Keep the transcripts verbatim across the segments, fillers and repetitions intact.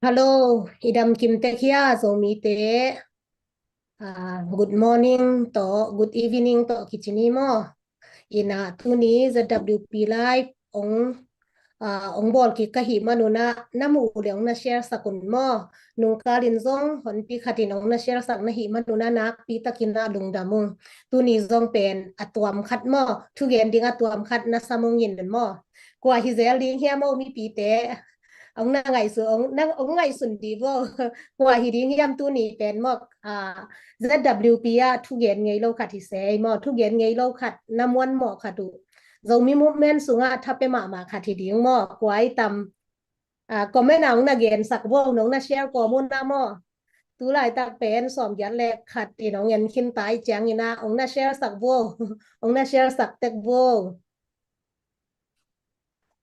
Hello, i dam kim tek hia, Zomite? Ah, good morning tawh, good evening tawh kici ni maw? Ina tuni Z W P Live ong, ah, ong bawl kik ka hih manun ah na muh uh leh ong na share sak un maw? Nungkal in zong honpi khat in ong na share sak na hih manun ah nakpi takin ah lungdam ung. Tuni zong pen a tuam khat maw, thugen ding a tuam khat na sam ung in maw? Kua hi zel ding hia maw mipite? Ong na ngaihsun, ong na, ong ngaihsun di vo. Kua hi ding hiam tuni pen maw? Ah, Z W P ah thugen ngei lo khat hi se maw, thugen ngei lo khat, na muan mawh khat uh. Zomi Movement sungah tha pia mahmah khat hi ding maw? Kua i tam, ah, comment ah ong na gen sak vo, nong na share kua mun ah maw? Tu laitak pen sawm giat le khat in ong en khin ta i ciangin ah ong na share sak vo, ong na share sak tek vo.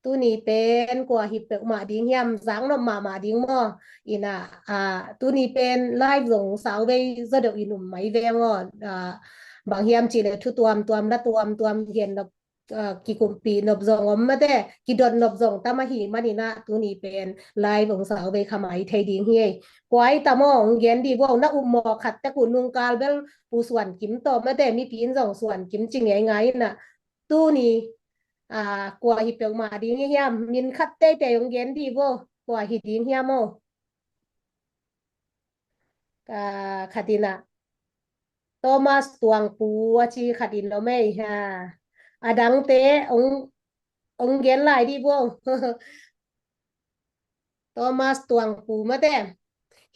Tuni pen kua hi peuhmah ding hiam, zak nop mahmah ding maw? Ina, ah, tuni pen live zong sauvei zaw deuh in um mai veng aw. Ah, bang hiam cih leh thu tuamtuam, la tuamtuam gen nop, ah, kikumpi nop zong om mate, kidot nop zong tam ahih manin ah tuni pen live ong sauvei kha mai thei ding hi ei. Kua i tam aw, ong gen di vo, na up mawh khat tek uh, nungkal bel Pu Suan Kim tawh mate, mipi in zong Suan Kim ci ngeingai in ah, tuni, ah, kua hi peuhmah ding hi hiam? Min khat teitei ong gen di vo, kua hi ding hiam aw? Ah, khat in ah Thomas Tuang Pu a ci khat in om ei ha. A dangte ong, ong gen lai di vo. Thomas Tuang Pu mate.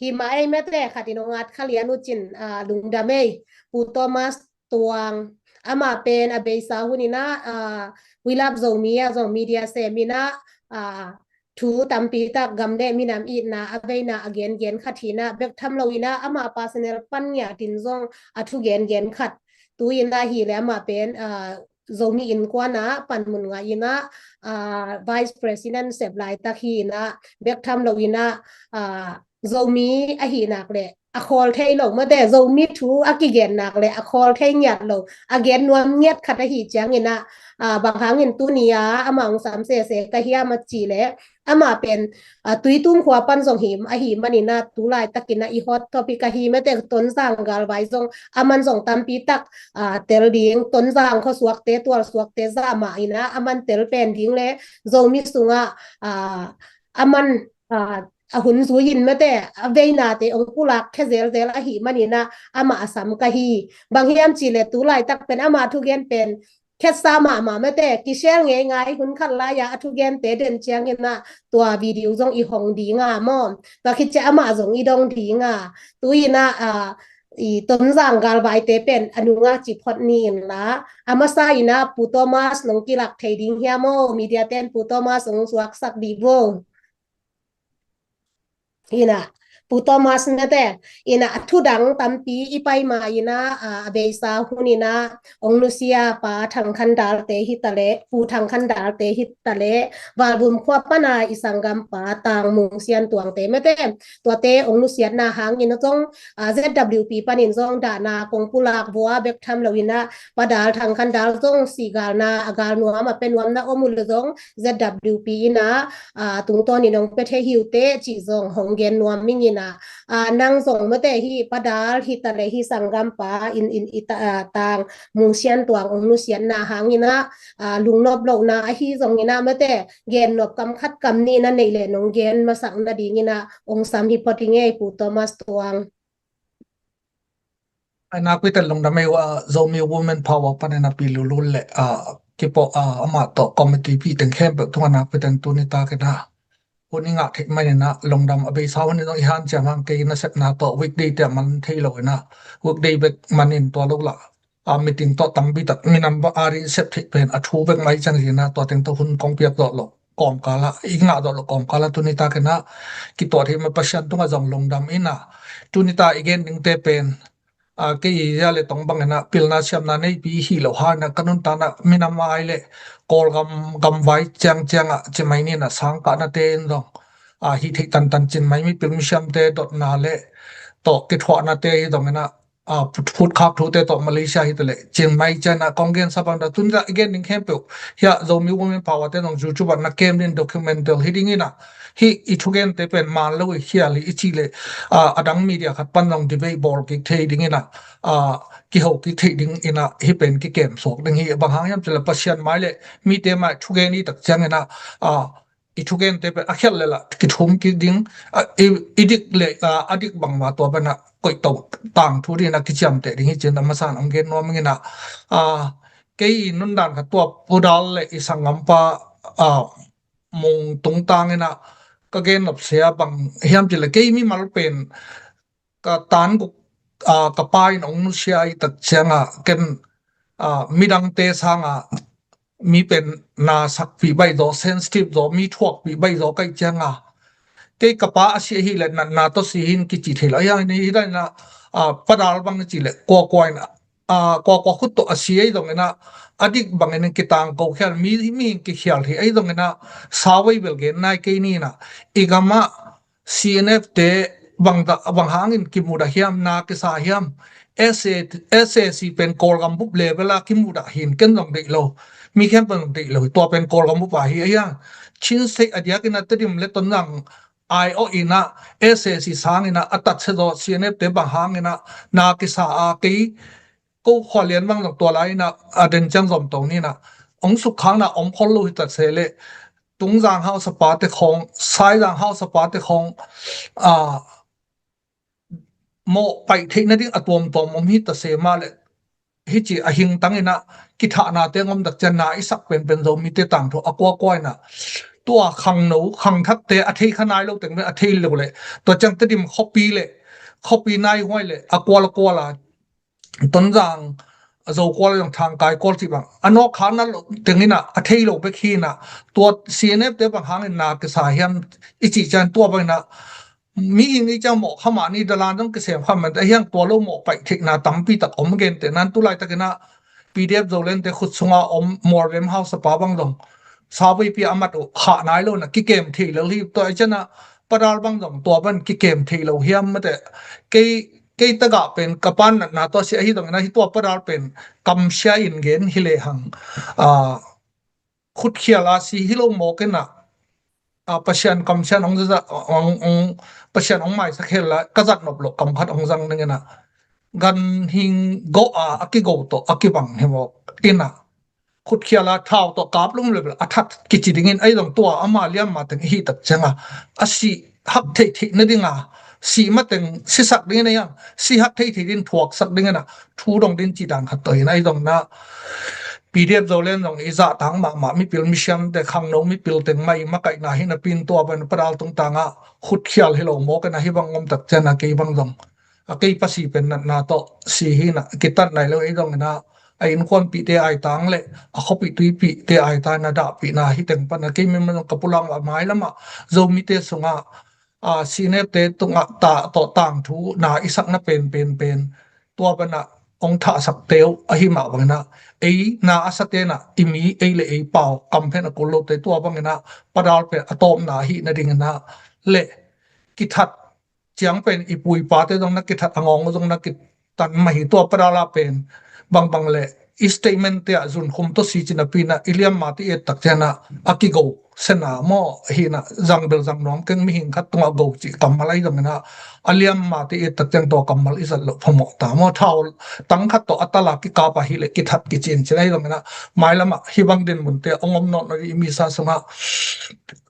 Hi mah ei mate, khat in ong at kha lian uh cin, ah, lungdam ei. Pu Thomas Tuang, amah pen a beisa hun in ah, ah, We Love Zomi ah zong media sem in ah, ah, thu tampi tak gam le minam itna a veina a gengen khat hi in ah, bek tham lo in ah amah personal pan ngiat in zong a thu gengen khat. Tu in ah hi leh amah pen, ah, Zomi Innkuan ah panmun ngah in ah, ah, Vice President sep laitak hi in ah, bek tham lo in ah, ah, Zomi ahih nak leh a khawl thei lo mate, Zomi thu a kigen nak leh a khawl thei ngiat lo, a gen nuam ngiat khat ahih ciangin ah, ah, bang hangin tuni a amah ong sam sese ka hiam a cih leh, amah pen, ah, Tuitum khua pan zong hi, ahih manin ah tu laitakin ah i hot topic ahi mate, Tonzang galvai zong aman zong tampi tak, ah, tel ding, Tonzang khuasuakte, tualsuakte zah mah in ah aman tel pen ding le Zomi sungah, ah, aman, ah, a hun zui in mate, a veinate ong pulak khia zelzel ahih manin ah amah a sam ka hi. Bang hiam cih leh tu laitak pen amah thugen pen khetsa mahmah mate, kishare ngeingai, hun khat lai-a a thugente den ciangin ah tua video zong i hong ding a maw? Tua khit ciang amah zong i dong ding a. Tu in ah, ah, i Tonzang galvaite pen a nungah ci phot ni in la, a masa in ah Pu Thomas nong kilak thei ding hiam aw? Media ten Pu Thomas ong suaksak di vo. Ina, Pu Thomas mate, ina a thu dang tampi i pai ma in ah, ah, a beisa hun in ah ong nusia Pa Thang Khan Dal te hi ta leh, Pu Thang Khan Dal te hi ta leh, Valvum khua pan a i sanggampa Tang Mung Sian Tuang te mate, tuate ong nusiatna hangin ah zong, ah, Z W P panin zong dahna kong pulak vua bek tham lo in ah Pa Dal Thang Khan Dal zong si galna, a gal nuam, a pia nuamna om uh leh zong Z W P in ah, ah, tungtawn in ong pia thei hi uh teh cih zong hong gen nuam ing in ah, ah, nang zong mate hi Pa Dal hi ta leh hi sanggampa in, in i ta, ah, Tang Mung Sian Tuang ong nusiatna hangin ah, ah, lungnop lohna ahi zongin ah mate, gen nop kam khat kam nih na neih leh nong gen masak nading in ah ong sam hi phot ing ei Pu Thomas Tuang. Ai, nakpi takin lungdam ei uh, ah, Zomi Women Power panin a Pi Lulul le, ah, kipawl, ah, amah tawh committee pi teng khempeuh tungah nakpi takin tuni takin ah hun i ngah theih manin ah lungdam. A beisa hun in zong i hanciam hang, kei nasepna tawh weekday te a man thei lo in ah, weekday bek manin tua lo lah, ah, meeting tawh tampi tak minam bang a ri sep theih pen a thu bek mai ciang hi in ah, tua teng tawh hun kong piak zawh loh kawmkal ah, i ngah zawh loh kawmkal ah tuni takin ah kituat hi mah, Pasian tungah zong lungdam in ah, tuni ta i gen dingte pen, ah, kei zia le tong bangin ah pilna siamna neipi hi lo hang in ah, ka nuntakna minam ai le Kawlgam gamvai ciangciang ah ci mai ni in ah, sangkahnate in zong, ah, hih theih tantan cin mai, mipil misiamte dotna le tawh kithuahnate hi zongin ah, ah, phut, phutkhak thute tawh Malaysia hi ta leh cin mai ciang in ah kong gensa bang ta, tun zah i gen ding khempeuh hiah Zomi Women Power te zong YouTube ah na kem ding documentary hi ding in ah, hih i thugente pen man lo i khial hi i cih leh, a, a dang media khat pan zong debate bawl kik thei ding in a, a, kiho kik thei ding in a, hih pen kikem suak ding hi. Bang hang hiam cih leh Pasian mai leh mite mai thugen i tak ciangin a, a, i thugente pen a khial leh lah kithum kik ding, a, i, i dik leh, a, a dik bangmah tua pan a koihto tangthu ding in a kiciamteh ding hi ci-in a masa in hong gen nuam ing in a, a, kei i nundan khat tua Pu Dal leh i sanggampa, a, Mung tungtang in a ka gen nop sia bang hiam cih leh kei mimal pen ka tan guk, a, ka pa in hong nusia i tak ciang a ken, a, midangte sang a mi pen na sakpih baih zaw, sensitive zaw, mi thuakpih baih zaw ka hih ciang a kei ka pa a si ahih leh natna tawh si hi in kici thei lo. Ahi hang hi dan in a, a, Pu Dal bang cih leh kuakua in a, a, kuakua khut tawh a si ahi zongin a, a dik bangin kitangko khial, mi, mi in kikhial hi ahi zongin a, sauvei bel gen nai kei ni in a, i gam ah C N F te bang dah, bang hangin kimudah hiam, na kisa hiam, S A, S A C pen Kawlgam bup level a kimudah hi in ken zong deih lo, mi khempeuh zong deih lo, tua pen Kawlgam bup a hi ahi hang. Chin State a diakin a Tedim leh Tonzang ai awh in a, S A C sangin a, a tatsia zaw C N F te bang hangin a, na kisa a kei ko khua lian bang zong tua lai in a, a den ciang zom to ni in a, hong sukkhakna om khol lo hi ta se leh, Tungzang hausapate khawng, Saizang hausapate khawng, a, mawh paih theih nading a tuamtuam om hi ta se mah leh, hih ci a hingtang in a, kithahnate ngom tak ciang na i sak penpen Zomite tangthu a kuakua in a, tua khangno, khangthakte a thei kha nai lo teng pen a thei lo leh, tua ciang Tedim khuapi leh, khuapi naihuai leh, a kual a kual a, Tonzang, Zokual zong Thangkai kual cih bang a nawk khak na lo teng in a, a thei lo bek hi in a, tua C N F te bang hangin na kisa hiam i cih ciang tua bang in a, mihing i ciang mawh kha mah ni, dalan zong kisem kha mah ni, ahi hang tua lo mawh paih theihna tampi tak om, gente nan tu laitak in a P D F Zoland te khut sunga om Mualvem hausapa bang zong sauveipi a mat uh khah nai lo in a kikem thei lo hi. Tua i ciang a Pu Dal bang zong tua bang kikem thei lo hiam mate, kei kei tagah pen ka pa natna tawh si ahi zongin a, hih tua Pu Dal pen kamsia in gen hi lehang, a, khutkhial a si hi lo mawk in a, a, Pasian kamsian hong za, hong, hong, Pasian hong maisak hel a ka zat nop loh kam khat hong zang ding in a, ganhing gawh a a kigo tawh a kibang hi mawk in a, khutkhial a thau tawh kap lum leh a that kici dingin, ahi zong tua ama liamma teng i hih tak ciang a, a sih hak theih theih nading a, sih mateng sisak dingin ahi hang, sih hak theih theih dingin thuaksak dingin a, thu dong ding cih dan khat tawh hi in, ahi zong in a P D F Zoland zong i zahtak mahmah mipil misiamte, khangno mipil teng mah i makaihna hi napi in tua bang Pu Dal tungtang a khutkhial hi lo mawk in a, hih bang om tak ciang a kei bang zong a kei pasi pen natna tawh si hi in a, kitat nai lo, ahi zong in a a innkuanpihte aitang leh a khuapih tuipihte aitang in a dahpihna hi teng pan a kei mimal zong ka pulang a, mailam a Zomite sungah, a, C N F te tungah ta, tawh tangthu na i sakna pen, pen, pen tua bang a hong thahsakte uh ahi mah bang in a, ei na a sate in a i mi, ei leh ei pau kam pen a kul lote, tua bang in a Pu Dal pen a tawpna ahi nading in a, leh kithat ciang pen i pu i pate zong na kithat, a ngawng zong na kitan mah hi. Tua Pu Dal a pen bangbang leh i statement te ah zunkhum tawh si ci napi in a, i liammate i et tak ciang a, a kigo sena maw hi in a, zang bel zang nuam keng, mihing khat tungah go cih kammal ahi zong in a, a liammate i et tak ciang tua kammal i zat loh phamawh ta maw. Thau tang khat tawh a tal a kikap ahih leh kithat kicincin ahi zong in a, mailam ah hih bang dinmunte hong om nawn nawn i misa sungah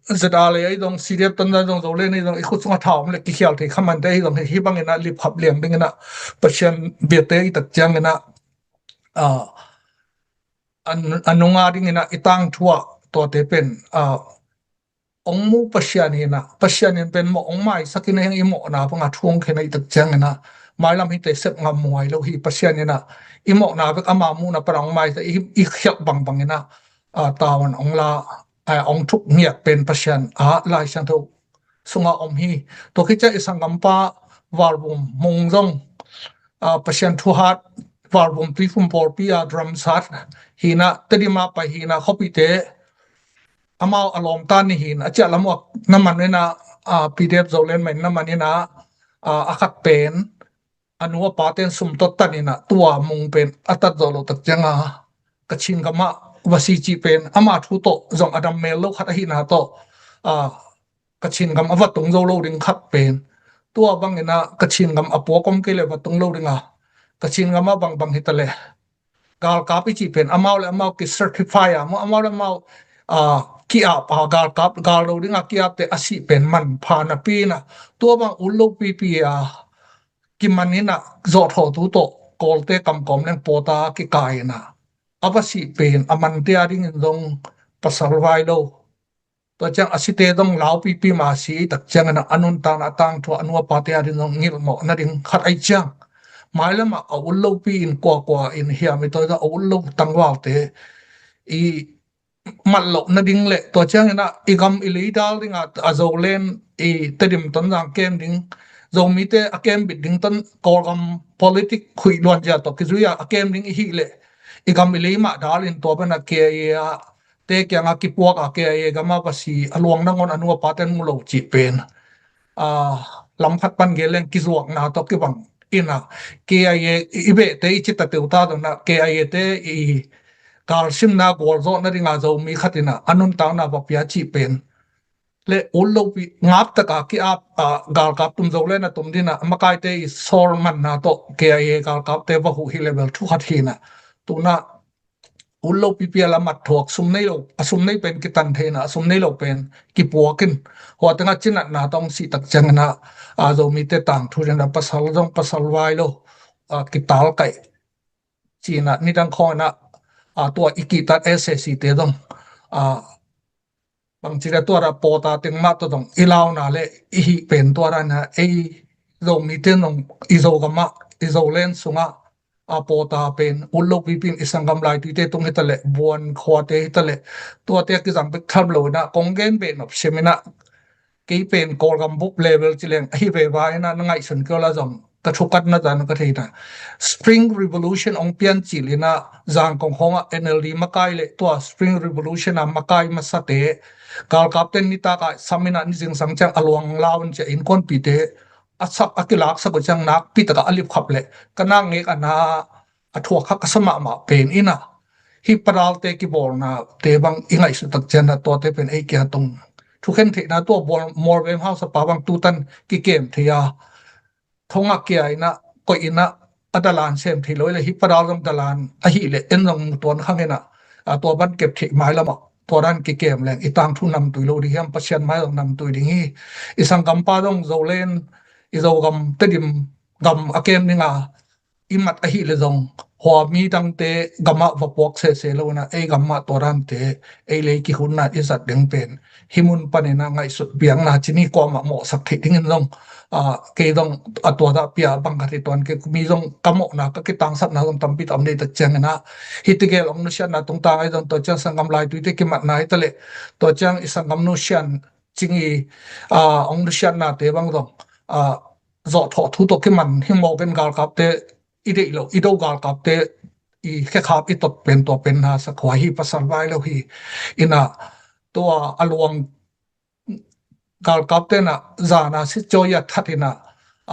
Z R A ahi zong, C D F Tonzang zong, Zoland ahi zong, i khut sungah thau om leh kikhial thei kha mah ni te ahi zong, hih bang in a lipkhap liang ding in a Pasian biate i tak ciang in a, a, a nunga ding in a i tangthu ah tuate pen, a, hong mu Pasian hi in a, Pasian in pen mawh hong maisak in a, hih i mawhna bang a thu hong khen a i tak ciang in a, mailam hihte sep ngam muai lo hi. Pasian in a i mawhna bek ama muhna pan hong maisak, i, i khialh bangbang in a, a, tavuan hong la, a, hong thuk ngiat pen Pasian a, Lai Siangtho sungah om hi. Tua khit ciang i sanggampa Valbum Mung zong, a, Pasian thuhat, Valbum Tuiphum pawlpi a drumsat hi in a, Tedim a pai hi in a, khuapihte amau a lawmta ni hi in a, a ciah lam uh na man in a, a, P D F Zoland mah in na man in a, a, a khat pen a nu a pate in sum tawh tan in a, tua Mung pen a tat zawh loh tak ciang a, Kachin gam ah va si cih pen ama thu tawh zong a dam mel lo khat ahihna tawh, a, Kachin gam a va tung zo lo ding khat pen. Tua bangin ah Kachin gam a puak om kei leh va tung lo ding a, Kachin gam a bangbang hi ta leh galkap i cih pen amau le amau ki-sacrifice a maw, amau le amau, ah, ki-ap a, galkap, gal lo ding a ki-apte a sih pen manpha napi in ah, tua bang ut lo pipi a kiman in ah zawhthawhtu tawh Kawlte kamkawm leng pawta kikai in ah a va sih pen a mante a dingin zong pasal vai lo. Tua ciang a site zong laupipi mah si tak ciangin ah a nuntakna a tangthu a nu a pate a ding zong ngilh mawh nading khat ahi ciang, mailam ah a ut lopi in kuakua in hiam i tawi zong a ut lo tangvalte i mat loh nading le tua ciangin ah i gam i lei dal ding a, a Zoland i Tedim Tonzang kem ding, Zomite a kem bit ding, Ton Kawlgam politic khuih luan zia tawh kizui a a kem ding i hih leh i gam i lei mah dal in tua bana K I A a te kiangah kipuak a K I A gam a va si a luang nangawn a nu a paten mu lo cih pen, ah, lam khat pan gen leng kizuakna tawh kibang in ah K I A i behte i cita teuh ta dong ah K I A te i galsimna gualzawh nading a Zomi khat in ah a nuntakna va pia cih pen le ut lopi ngap tak a ki-ap a galkap tum zo le na tum ding a makaite i sawl manna tawh K I A galkapte va huh hi leh bel thu khat hi in ah, tu in ah ut lopipi a la mat thuak, sum nei lo, a sum nei pen kitan thei in ah a sum nei lo pen kipuak in, hua teng ah cinatna tawh hong sih tak ciangin ah, a, Zomite tangthu ding ah pasal zong pasal vai lo, a, kitalkaih ci in ah nidang khawng in ah, a, tua i kihtat S A C te zong, a, bangci le tua a pawta teng mah tawh zong i launa le i hih pen tua dan a ei Zomite zong i Zogam ah i Zoland sungah a pawta pen ut lopipi in i sanggam laituite tung hi ta leh, Buan khuate hi ta leh, tuate a kizang bek tham lo in ah kong gen beh nop sim in ah kei pen Kawlgam bup level ci leng ahi veva in ah na ngaihsun kei uh la zong ka thukatna zan ka thei in ah Spring Revolution hong pian cil in ah Zangkong khawng ah N L D makai le tua Spring Revolution a makai masate galkapte nitak a sam in ah ni zingsang ciang a luang lau in ci a innkuanpihte a sak a kilaksak uh ciang nakpi tak a a lipkhap leh ka nak ngek a na a thuak kha ka sa mahmah pen in ah hih padalte kibawlnate bang i ngaihsut tak ciang ah tuate pen ei kia tung thukhen theihna tua Mualvem hausapa bang tutan kikem thei a thong ah kia in ah koih in ah a dalan sem thei lo i le hih padal zong dalan ahih leh en zong mu tuan khang in ah, a, tua ban kep theih mailam ah tua dan kikem leng i tangthu namtui lo ding hiam, Pasian mai zong namtui ding hi. I sanggampa zong Zoland i Zogam Tedim gam a kem ding a i mat ahih leh zong hua mi dangte gam ah va puak sese lo in ah ei gam ah tua dante ei lei kihutna i zat ding pen hih mun panin ah ngaihsut biakna ci ni, kuamah mawhsak theih dingin zong, a, kei zong a tua dah pia bang khat hi tuan kei, mi zong ka mawhna ka kitangsapna zong tampi tak om nei tak ciangin ah hih tegel hong nusiatna tungtang ahi zong tua ciang sanggam laituite kimatna hi ta leh tua ciang i sanggam nusian cing i, a, hong nusiatnate bang zong, a, zawhthawh thu tawh kiman hi mawk in galkapte i deih lo, i do galkapte i khekhap i tot pen tua pen na sa khua hi, pasal vai lo hi. In ah tua a luang galkapte in ah zan a sicawi a that in ah,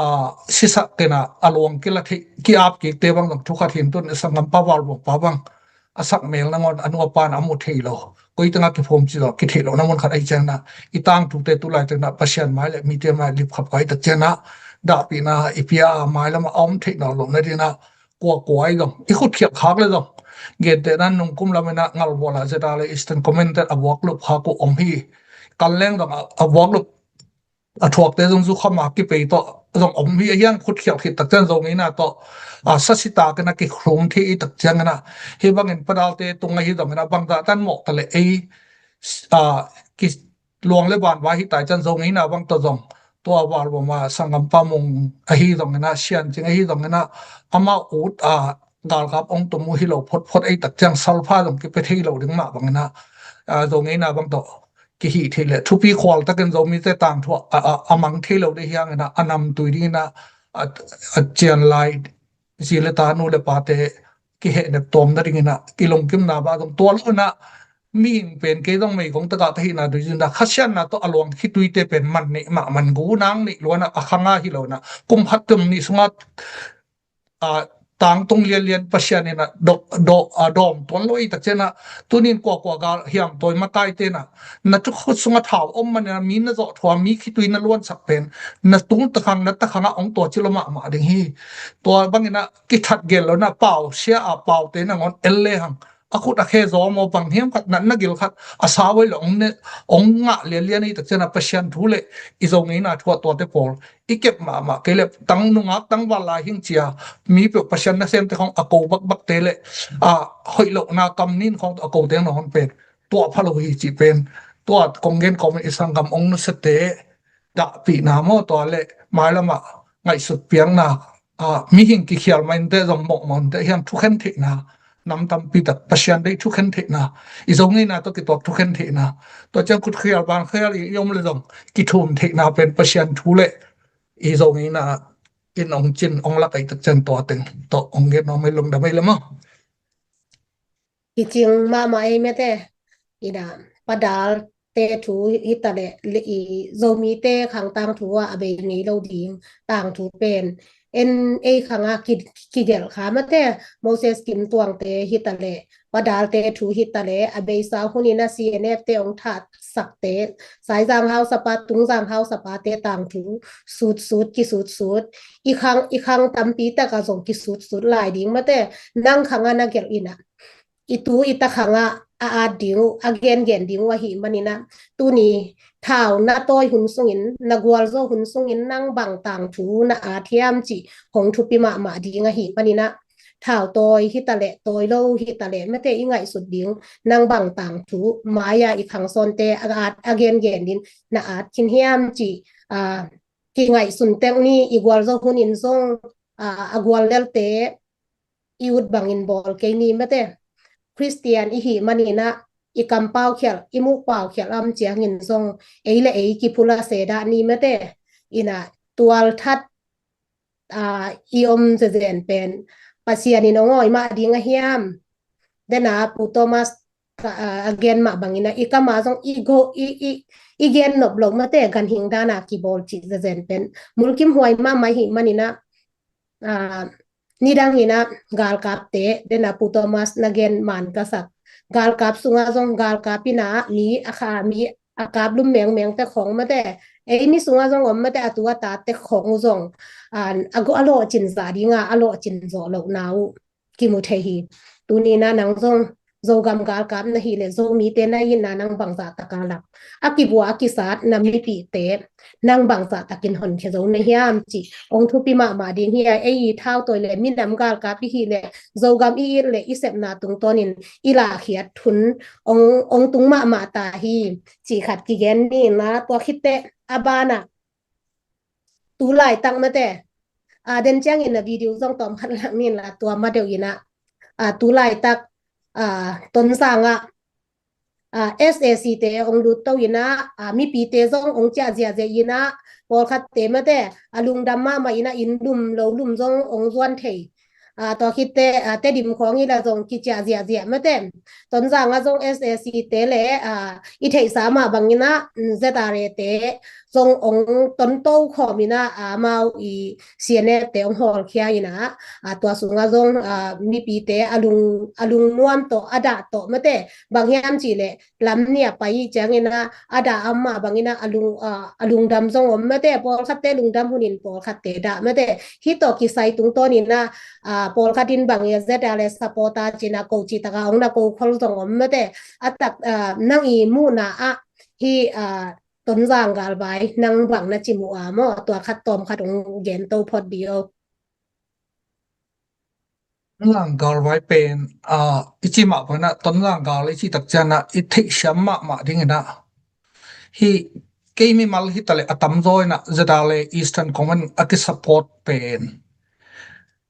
a, sisak in ah a luang kila thei, ki-ap kikte bang zong thu khat hi in tun i sanggampa Valbuangpa bang a sak mel nangawn a nu a pa in a mu thei lo, koi teng ah kiphum ci lo, kitheih lohna mun khat ahi ciangin ah i tangthute tu lai teng ah Pasian mai le mite mai lipkhap kua i tak ciangin ah dahpihna i pia a mailam ah a om theih nawn lohna ding ah kuakua i zong i khutkhialh khak le zong, gentehna nungkum lam in ah Ngalbual ah Zeta le Eastern Command te a vuak lup khak uh om hi. Kan leng zong a, a vuak lup a thuakte zong zukham a kipei tawh zong om hi. A hiang khutkhialh khit tak ciang Zo ngeina tawh, a, sasita kena kikhum thei i tak ciangin ah hih bangin padalte tung ahi zongin ah bangzah tan mawh ta leh ei, a, ki luang le ban vai hi tai ciang Zo ngeina bang tawh zong tua Valbuam a sanggampa Mung ahi zongin ah, Siancing ahi zongin ah, amau ut a galkap hong tum uh hi lo photphot ei tak ciang salpha zong kipia thei lo ding mah bangin ah, a, Zo ngeina bang tawh kihih theih leh thupi khual takin Zomite tangthu a, a, a mang thei lo ding hiangin ah a namtui dingin ah a, a cian lai zi le ta nu le pate kihehnep tawm nadingin ah kilungkimna bah zong tua lo in ah mihing pen kei zong meigong takah ka hihna dui zin ah khasiatna tawh a luang khituite pen man neih mah man gu nang neih luan ah a khang a hi lo in ah kum khat kum nih sungah, a, tangtung lianlian Pasian in a dawm tuan lo ei tak ciangin a, tunin kuakua gal hiam tawi makaite in a, na thukhut sungah thau om manin a mi na zawh thua, mi khitui na luansak pen na tung takhang na takhang ah hong tua ci lo mahmah ding hi. Tua bangin a kithat gel lo in a pau sia a paute nangawn el lehang a khut a khe zaw maw bang hiam khat na na gil khat a sa voi lo hong ngah lianlian ei tak ciangin a Pasian thu le i Zo ngeina thu a tuate pawl i kep mahmah kei leh tang nungak tang val lai hing cia mi peuh Pasian nasemte khawng a ko bakbakte le a hoih lohna kam nin khawng a kote nangawn pen tua pha lo hi cih pen tua kong gen kawmin i sanggam hong nusiate dahpihna maw tua le mailamah ngaihsut piakna, a, mihing kikhial mah inte zong mawh mah inte hiam thukhen theihna nam tampi tak Pasian deih thukhen theihna i Zo ngeina tawh kituak thukhen theihna tua ciang khutkhial bankhial i om le zong kithum theihna pen Pasian thu le i Zo ngeina in hong cin hong lak ei tak ciang tua teng tawh hong gen nuam ei lungdam ei le maw. Kicing mahmah ei mete ina padalte thu hitaleh le i Zomite khang tangthu ah a bei ngei lo ding tangthu pen en ei khang a ki, kigelh kha mate Moses Kim Tuangte hitaleh padalte thu hitaleh a beisa hunin a C N F te hong that sakte Saizang hausapa Tungzang hausapate tangthu sutsut kisutsut i khang i khang tampi taka zong kisutsut lai ding mate nang khang a na gelh ina i tu i ta khang a a at ding uh a gengen ding uh ahi manina tuni thau na tawi hun sungin na gualzo hun sungin nang bang tangthu na at hiam cih hong thupi mahmah ding ahi manina thau tawi hitaleh tawi lo hitaleh mate i ngaihsut ding nang bang tangthu maya i khangsawnte a at a gengen din na at khin hiam cih a kingaihsun tek ni i gualzo hunin zong a, a gual lelte i ut bangin bawl kei ni mate Khristian i hih manina i kampau khialh i muhpau khialh am ciangin zong ei le ei kiphula seda ni mate ina tual that a, i om zezen pen Pasian in hong awi mah ding a hiam dena Pu Thomas a gen mah bangina i kama zong i go i i i gen nop lo mate ganhing dana kibawl cih zezen pen mulkim huai mahmah hih manina a, nidang ina galkapte dena Pu Thomas na gen man ka sak galkap sunga zong galkap ina mi a kha mi a kap lum mengmeng te khong mate ei mi sunga zong om mate a tu a ta te khong zong a go a lawh cin za dinga a lawh cin zawh loh na uh kimu thei hi. Tunina nang zong Zogam galkap na hi le Zomite na hina nang bangzah taka lak a kibua a kisat na mipite nang bangzah takin honkhia zo na hiam cih hong thupi mahmah ding hi a ei i thau tawi le minam galkap i hi le Zogam i it le i sepna tungtawnin i lahkhiat hun hong tung mahmah ta hi cih khat kigen ni na tua khitte a bana tu laitak mate a den ciangin na video zong tawm khat lak nin la tua ma deuh ina a tu laitak a Tonzang ah a S A C te ong lut to ina a mipite zong ong ciah ziahziah ina pawlkhatte mate a lungdam mahmah ina inn lum lo lum zong ong zuan thei a tua khitte a Tedim khawng ila zong kiciah ziahziah mate Tonzang a zong S A C te le a i theihsa mah bangina Z R A te zong ong tonto khawm ina a amau i C N F te ong hawlkhia ina a tua sunga zong a mipite a lung a lungnuam tawh a dah tawh mate bang hiam cih leh lam nia pai ciangina a dah a mah bangina a lung a lungdam zong om mate pawlkhatte lungdam hunin pawlkhatte dah mate hih tawh kisai tungtawnina a pawlkhat in bang i Z R A supporter cina ko cih taka ong na ko khol zong om mate a tak a nang i muhna ah hih a Tonzang galvai nang bang na ci muh a maw tua khat tawm khat ong gen to phot di o. Tonzang galvai pen a i ci mah pana Tonzang gal i ci tak ciana i theihsiam mahmah dingina hih kei mimal hitaleh a tamzaw ina Z R A Eastern Command a kisupport pen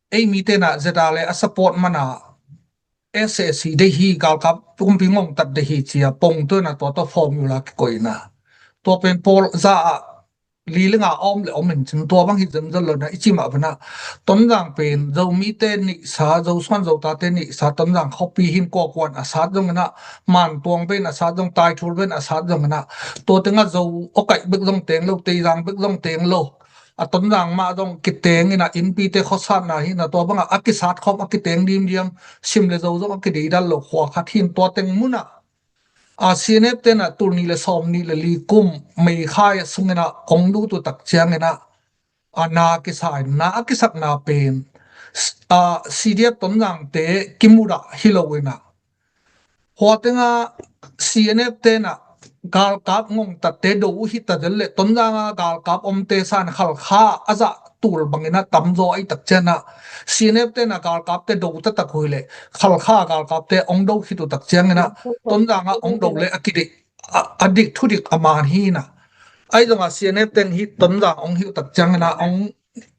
ei mite na Z R A a support mana S A C dei hi galkap kumpi ngongtat dei hi cia pongtuina tua tawh formula kikoihna tua pen pawl za ah li le nga a om le om in cin tua bang hi zemzol lona i ci mah pana Tonzang pen Zomite nihsa Zosuan Zotate nihsa Tonzang khuapi hin kuakuan a sat zongina Mantuang pen a sat zong Taithul pen a sat zongina tua tenga Zo awkaih bek zong teng lo Teizang bek zong teng lo a Tonzang mah zong kiteng in a, innpite khuasatna hi in a, tua bangah a kisat khawm a kiteng dimdiam, Sim le Zo zong a kideidal lo khua khat hi in, tua teng munah a CNF te in a tul nih le sawm nih le li kum May kha sung in a hong lut uh tak ciang in a, a na kisa in, na a kisakna pen a CDF Tonzang te kimudah hi lo in a, hua teng a CNF te in a galkap ngongtatte do uh hi ta zel le, Tonzang a galkap omte san Khalkha a zah tul bang in a tamzaw a i tak ciang a, CNF te in a galkapte do taktak uh hi le, Khalkha galkapte hong do khit uh tak ciang in a, Tonzang a hong do le a kideih, a, a dik thudik a man hi in a. Ahi zong a CNF te in hih Tonzang hong hih uh tak ciang in a, hong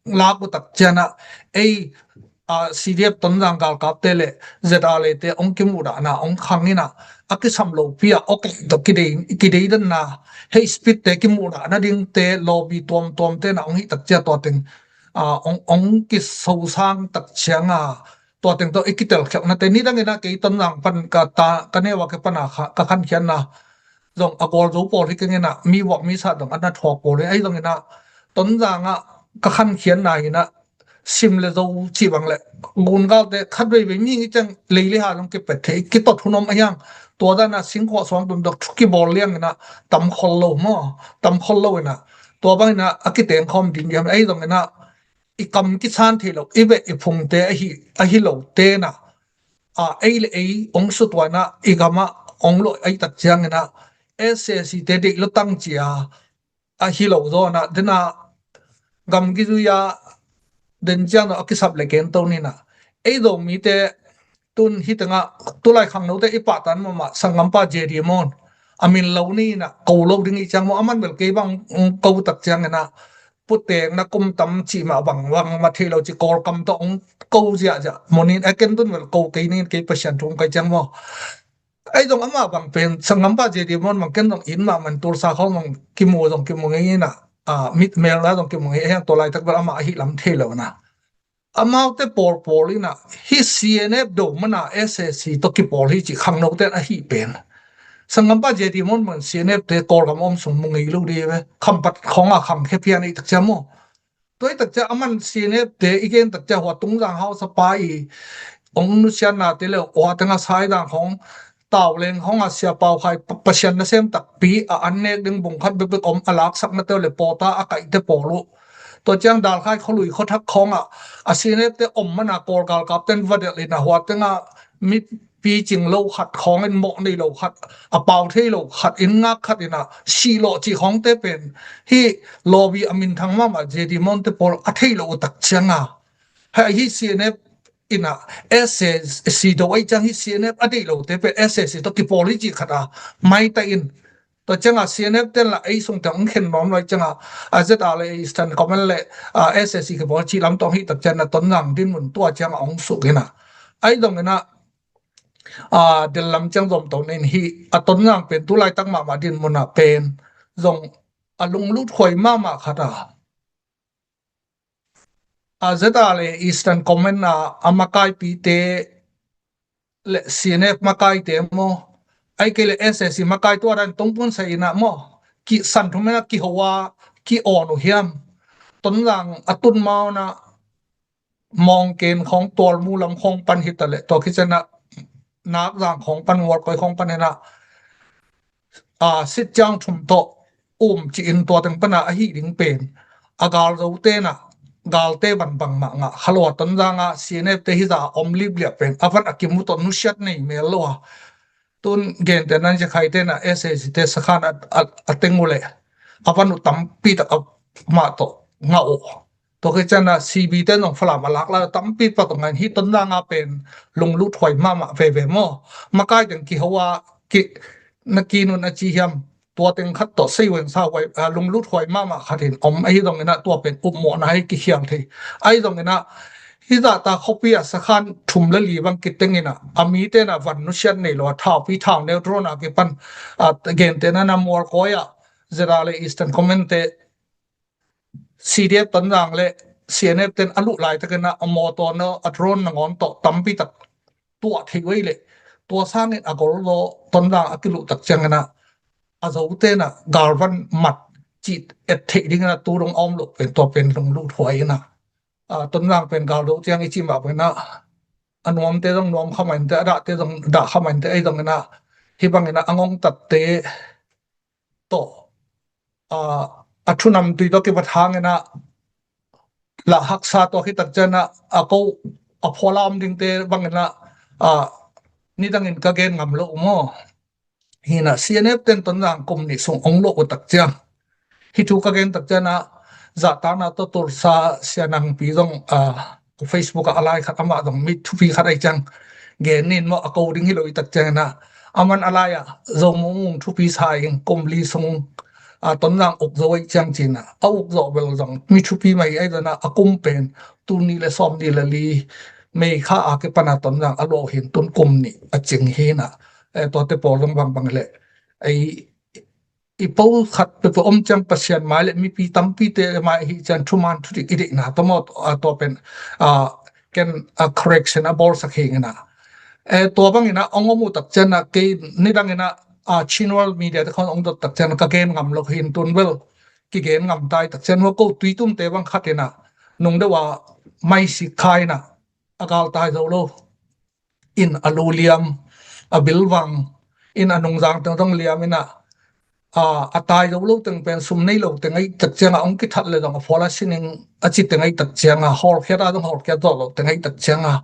lak uh tak ciang a, ei, a, CDF Tonzang galkapte le ZRA te hong kimudahna hong khang in a, a kisam lopi a awk tawh kidei, kideidanna, hei speed te kimudah nadingte lobby tuamtuam te in a hong hih tak ciang tua teng, a, hong, hong kisosang tak ciang a, tua teng tawh i kitelkhialhnate nidang in a kei Tonzang pan ka ta, ka neu a ka pan a kha, ka khankhiatna zong a gualzo pawl hi keng in a, mi vuak mi sat zong a na thuak pawl hi. Ahi zong in a Tonzang ah ka khankhiatna in a Sim le Zo cih bang le Gungalte khat veivei mi ngi ciang lei le ha zong kipet thei, kitot hun om a hiang, tua dan a singkhuah suang tun dok thu kibawl liang in a tam khol lo maw, tam khol lo in a, tua bang in a a kiteng khawm ding diam. Ahi zong in a i kam kisan thei lo, i beh i phungte ahi, ahi lote in a, a, ei le ei hong sutuan a, i gam ah hong luah a i tak ciang in a, SAC te deih lutang ci a, ahi lo zaw in a, den a gamgi zui a, den ciang a kisap le kento ni in a, ei Zomite tun hi teng a, tulai khangnote i pahtan mahmah sanggampa J D Mon a min lo ni in a, ko lo ding i ciang maw, a man bel kei bang, mm, ko tak ciang in a, puteng na kum tam cih mah bang, bang mah thei lo ci, Kawlkam tawh hong ko ziahziah. Monin a ken tun vel ko kei nin kei Pasian thu kai ciang maw. Ahi zong amah bang pen sanggampa J D Mon bang ken zong in mah man tulsa khawng zong kimu zong kimu ngei in a, a, mit mel na zong kimu ngei, a hiang tua laitak vel amah ahi lam thei lo na. Amaute pawlpawl in a, hih CNF do man a SAC tawh kipawl hi cih khangnote in ahi pen. Sanggampa J D Mon man CNF te Kawlgam om sung mu ngei lo di ve. Khampat khawng a khangkhia pian i tak ciang maw. Tua i tak ciang a man CNF te i gen tak ciang hua Tungzang hausa pa i hong nusiatna te le hua teng a Saidang khawng, Tauleng khawng a Sia Pau Khai pa-, Pasian nasem takpi a an nek ding bung khat bekbek om a laksakna te le pawta a kaihte pawl uh. Tua ciang Dalkhai khualui khuathak khawng a, a CNF te om man a Kawl galkap ten va delh in a hua teng a mipi cing lo khat khawng in mawh nei lo khat, a pau thei lo khat in ngak khat in a sih lawh cih khawngte pen hih lobby a minthang mahmah J D Mon te pawl a thei lo uh tak ciang a. Hei, hih CNF in a SAC do ahi ciang hih CNF a deih lote pen SAC tawh kipawl hi cih khat a maita in. Tua ciang a CNF ten la ei sung teng hong khen nuam lo ahi ciang a, a ZRA le Eastern Command le, a, SAC kipawl cih lam tawh hong hih tak ciang a Tonzang dinmun tua ciang a hong suk in a. Ahi zong in a, a, del lam ciang zom to nen hih a Tonzang pen tulaitak mahmah dinmun a pen zong a lunglut huai mahmah khat a. A ZRA le Eastern Command a, a makaipite le CNF makaite maw, ahih kei le SAC makai tua dan tungpun sa in a maw, kisan thum in a kiho a, ki-awn uh hiam. Tonzang a tun ma un a Mawngken khawng Tualmu lam khawng pan hi ta le tua khit ciang a Nakzang khawng pan, Mualkoi khawng pan in a, a, Sitciang thum tawh um ci in tua teng pan a ahi ding pen a galzote in a galte van bang mah ngah kha lo a, Tonzang a CNF te hih zah a om lipliah pen a van a kimu tawh nusiat nei mel lo a. Tun gente nan cia khai te in a SAC te sakhan a, a, a teng uh le a van uh tampi tak a mah tawh ngah uh. Tua khit ciang a CB te zong Falam a lak lai tampi pak tawh ngah in, hih Tonzang a pen lunglut huai mahmah veve maw. Makai teng kiho a ki, na ki nun a ci hiam, tua teng khat tawh sei weng sa huai, a, lunglut huai mahmah khat in om ahi zong in a tua pen upmawhna hi kikhial thei. Ahi zong in a hih zahta khuapi a sakhan thum le li bang kiteng in a, a mite in a van nusiat nei lo a, thaupi thauneu drone a kipan, a, gente nan a Mualkoi a ZRA le Eastern Command te CDF Tonzang le CNF ten a luh laitak in a, a mawtaw na a drone nangawn tawh tampi tak tuah thei uh ei le. Tua sangin a gol zaw Tonzang a kiluh tak ciang in a, a Zote in a galvan mat cih et theih dingin ah tu dong a om loh pen tua pen lunglut huai in ah, a, Tonzang pen gal do ciang i cih mah bangin ah a nuamte zong nuam kha mah inteh, a dahte zong dah kha mah inteh, ei zongin ah hih bangin ah a ngongtatte tawh, a, a thunamtui tawh kipat hangin ah lah haksa tawh khit tak ciangin ah a ko a phuala om dingte bangin ah, a, nidangin ka gen ngam lo uh maw? Hi in ah C N F ten Tonzang kum nih sung ong luah uh tak ciang, hih thu ka gen tak ciangin ah zahtakna tawh tulsa Sia Nangpi zong, a, Facebook ah a lai khat amah zong mi thupi khat ahi ciang gen ning maw, a ko ding hi lo i tak ciangin ah aman a lai ah Zo Mung Mung thupi sa in kum li sung, a, Tonzang uk zo ahi ciang ci in ah a uk zawh bel zong mi thupi mah hi ahi zongin ah a kum pen tul nih le sawmnih le li May kha a kipan a Tonzang a luah uh hi in tun kum nih a cing hi in ah, eh, tuate pawl zong bangbang leh ei i po khat peuhpeuh om ciang Pasian mai le mipi tampite mai ahi ciang thuman thudik i deihna tawh maw, a, tua pen, a, ken, a, correction a bawlsak hi ing in ah. Eh, tua bangin ah ong om uh tak ciangin ah kei nidangin ah, a, Chin World Media te khawng ong dot tak ciangin ah ka gen ngam lo hi in tun bel kigen ngam ta i tak ciangin ah ko Tuitumte bang khat in ah nung deuh a mai sik kha in ah a gal tai zo lo in a lu liam, a bil vang in a nungzang teng zong liam in ah, a, a tai zo lo teng pen sum nei lo teng ahi tak ciangin ah ong kithat le zong a phuala sin ing a ci teng ahi tak ciangin ah hawlkhiat a zong hawlkhiat zawh lo teng ahi tak ciangin ah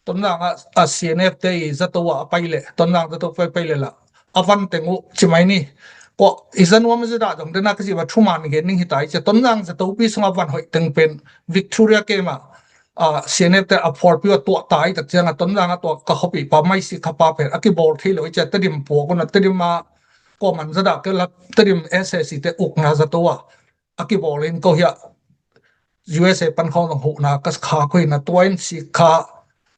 Tonzang ah, a, C N F te i zato ah a pai leh Tonzang zato pai pai leh lah a van teng uh ci mai ni. Kua i za nuam a za dah zong den a ka ci va thuman gen ning hi ta i ci a Tonzang zatopi sungah van hoih teng pen Victoria kem ah, a, C N F te a phualpi uh a tuah ta i tak ciangin ah Tonzang a tuah ka khuapihpa mai sik kha pa pen a kibawl thei lo i ci a Tedim puak un ah Tedim ah kuaman za dah kei lah Tedim S A C te ukna zato ah a kibawl in ko hiah U S A pan khawng zong huhna ka khak uh hi in ah tua in sik kha.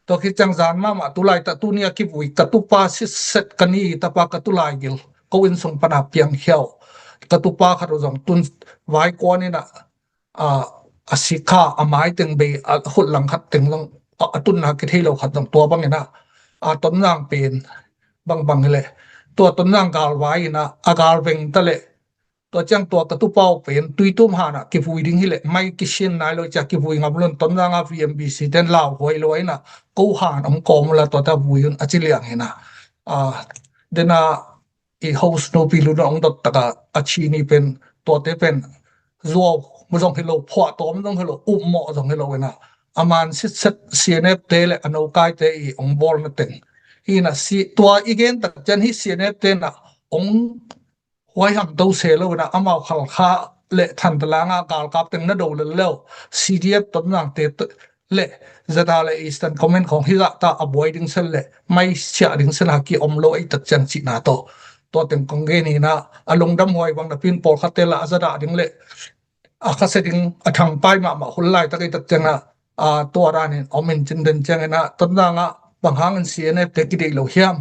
Tua khit ciang zan mahmah tu laitak tuni a kivui ka tupa sitset ka ni tapa ka tu laigil ko inn sung pan a piangkhia uh ka tupa khat uh zong tun vai kuan in ah, a, a sik kha a mai teng bei a khut lang khat teng zong a, a tunna kithei lo khat zong tua bangin ah, a, Tonzang pen bangbang hi leh tua Tonzang galvai in ah a gal veng ta leh tua ciang tua ka tupa uh pen Tuitum han ah kivui ding hi leh mai kisin nai lo i ci a kivui ngam lo in Tonzang a V M B C ten lauhuai lo in ah ko han om kawm uh la tua ta vui un a ci liang hi in ah, a, den a i host nupi lu na ong dot tak a a ci ni pen tuate pen zuau mu zong hi lo phuah tawm zong hi lo upmawh zong hi lo in ah a man sitset C N F te le a nokaite i ong bawlna teng hi in ah si tua i gen tak ciang hi C N F te in ah ong huaiham to se lo in ah amau Khalkha le Thantlang a galkap teng na do lel lo C D F Tonzang te le Zada le Eastern Command khawng hi zah ta a buai ding sen le mai siah ding sen a ki om lo ei tak ciang cihna tawh tua teng kong gen hi in ah a lungdam huai bang napi in pawlkhatte lah a za dah ding le a khasia ding a thangpai mahmah hun laitak ei tak ciang ah, a, tua dan in om in cin den ciang in ah Tonzang ah bang hangin C N F te kideih lo hiam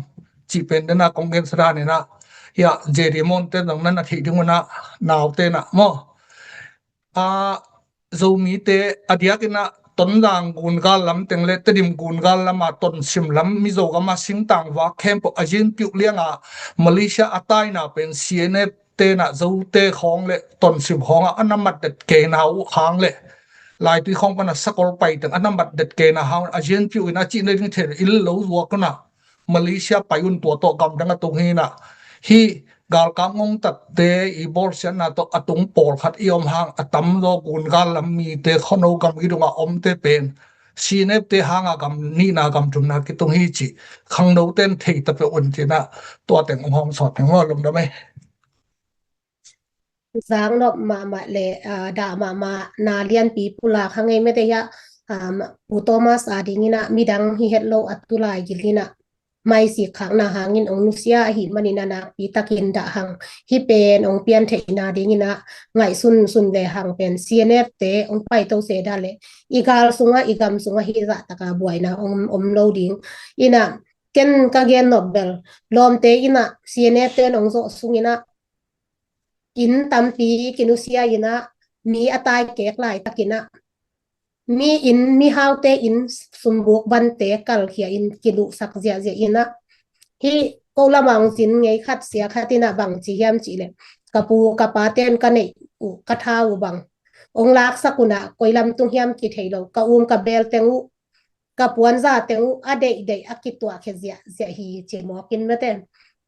cih pen den a kong gensa dan in ah hiah J D Mon te zong nan a theih ding un ah naute in ah maw, a, Zomite a diak in ah Tonzang gungal lam teng le Tedim gungal lam a Tonsim lam Mizo gam a singtang vak khempeuh a zinpiuh liang a Malaysia a taina pen C N F te in ah Zote khawng le Tonsim khawng ah a na matdet keina uh hang le laitui khawng pan a sakol pai teng a na matdet keina hang a zinpiuh in a cihna ding thei in lo zuak un ah Malaysia pai un tua tawh gamdang a tung hi in ah hih galkap ngongtatte i bawlsiatna tawh a tung pawlkhat i om hang a tamzaw gungal lam mite khuano gam i dungah omte pen C N F te hanga gam nihna gam thumna kitung hi cih khangnote in thei ta peuh un ci in ah tua teng ong hawm sawt ning maw, lungdam ei. Zang nop mahmah le, ah, dah mahmah na lianpi pulak hang ei mete hiah, ah, Pu Thomas a ding in ah midang hi het lo a tu laigil in ah mai sik khakna hangin ong nusia ahih manin a nakpi takin dah hang. Hih pen ong pian theihna ding in ah ngaihsun sun ve hang pen C N F te ong paito se dah le i gal sungah i gam sungah hih zah taka buaina ong om lo ding. In ah ken ka gen nop bel lawmte in ah C N F te in ong zawh sung in ah inn tampi kinusia in ah mi a tai kek laitak in ah mi inn mihaute inn sumbuk vante kalkhia in kiluhsak ziahziah in ah hih ko lamah ong zin ngei khat sia khat in ah bang ci hiam cih leh ka pu ka pa ten ka neih uh ka tha uh bang ong laksak unah koi lam tung hiam kithei lo, ka um ka bel teng uh, ka puanza teng uh a deihdeih a kituah khia ziahziah hi ci mawk in mate.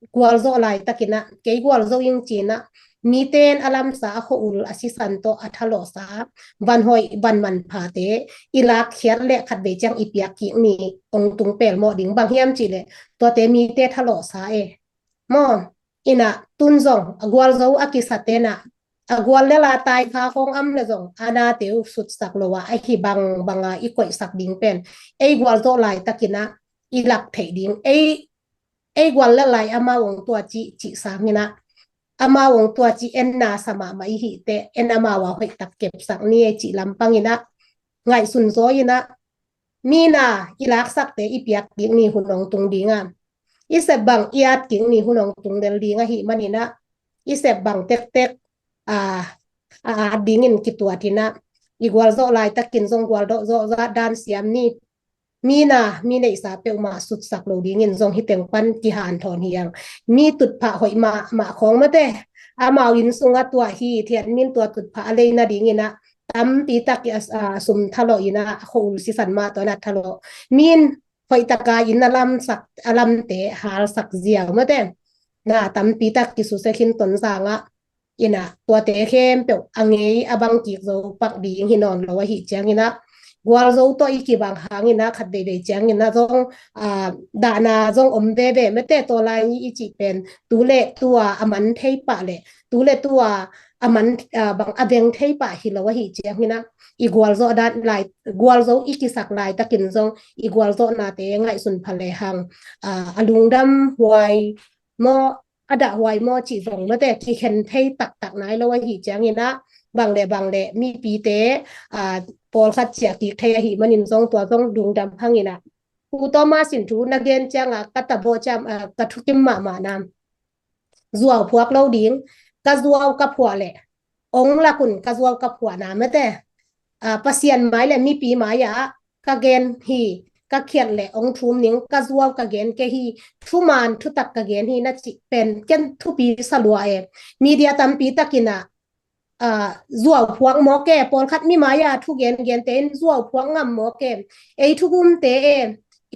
Gualzawh laitakinah kei gualzo ing cinah miten a lamsa a khua ul a sisan tawh a thalawhsa van hoih van manphate i lakkhiat le khatvei ciang i piak kik ni ong tung pelmawh ding. Bang hiam cihleh tuate mite thalawhsa e maw. Inah tun zong a gualzo a kisa tenah a gual le la taikha khawng am le zong a nate uh sutsak lo a ahi bangbanga i koihsak ding pen ei gualzawh laitakinah i lak theih ding. Ei ei gual le lai amau ong tua cih cih sanginah amau ong tua cih en nasa mahmah i hihte en amau a hoihtak kepsak ni ei cih lampanginah ngaihsun zaw inah mina i laksakte i piak kik ni hun ong tung dinga i sep bang i at kik ni hun ong tung del ding ahi maninah i sep bang tektek a a at dingin kituatinah i gualzawh laitakin zong gualzawh zawh dan siam ni. Mina mi neihsa peuhmah sutsak lo dingin zong hi teng pan kihanthawn hiang. Mi tutphah hoih mahmah khawng mate amau inn sungah tuah hi thiat min tua tutphah a lei nadinginah tampi tak sum thalawh inah a khua ul sisan mah tuanah thalawh min hoihtaka inn a lamsak a lamte halsak ziau mate na tampi tak kisuse khin tonzangah inah tuate khempeuh a ngei a bang kik zo pak ding hi nawn lo ahi cianginah gualzo tawh i kibang hanginah khat veivei cianginah zong dahna zong om veve mate. Tawlai ni i cih pen tu le tua a man thei pah le tu le tua a man bang a veng thei pah hi lo ahi cianginah i gualzawh dan lai gualzo i kisak laitakin zong i gualzawhnate ngaihsun pha le hang a lungdam huai maw a dahhuai maw cih zong mate kikhen thei taktak nai lo ahi cianginah bang le bang le mipite pawlkhat ciah kik thei ahi manin zong tua zong lungdam hanginah Pu Thomas in thu na gen cianga ka tabawh ciam ka thukim mahmah na zuau phuak lo ding ka zuau ka phuah le ong lakun ka zuau ka phuahna mate Pasian mai le mipi mai-ah ka gen hi ka khiat le ong thum ning ka zuau ka gen ke hi thuman thutak ka gen hi na cih pen ken thupi salua e. Media tampi takinah zuau phuak mawk e pawlkhat mi mai-ah thu gen gente in zuau phuak ngam mawk e. Ei thu umte e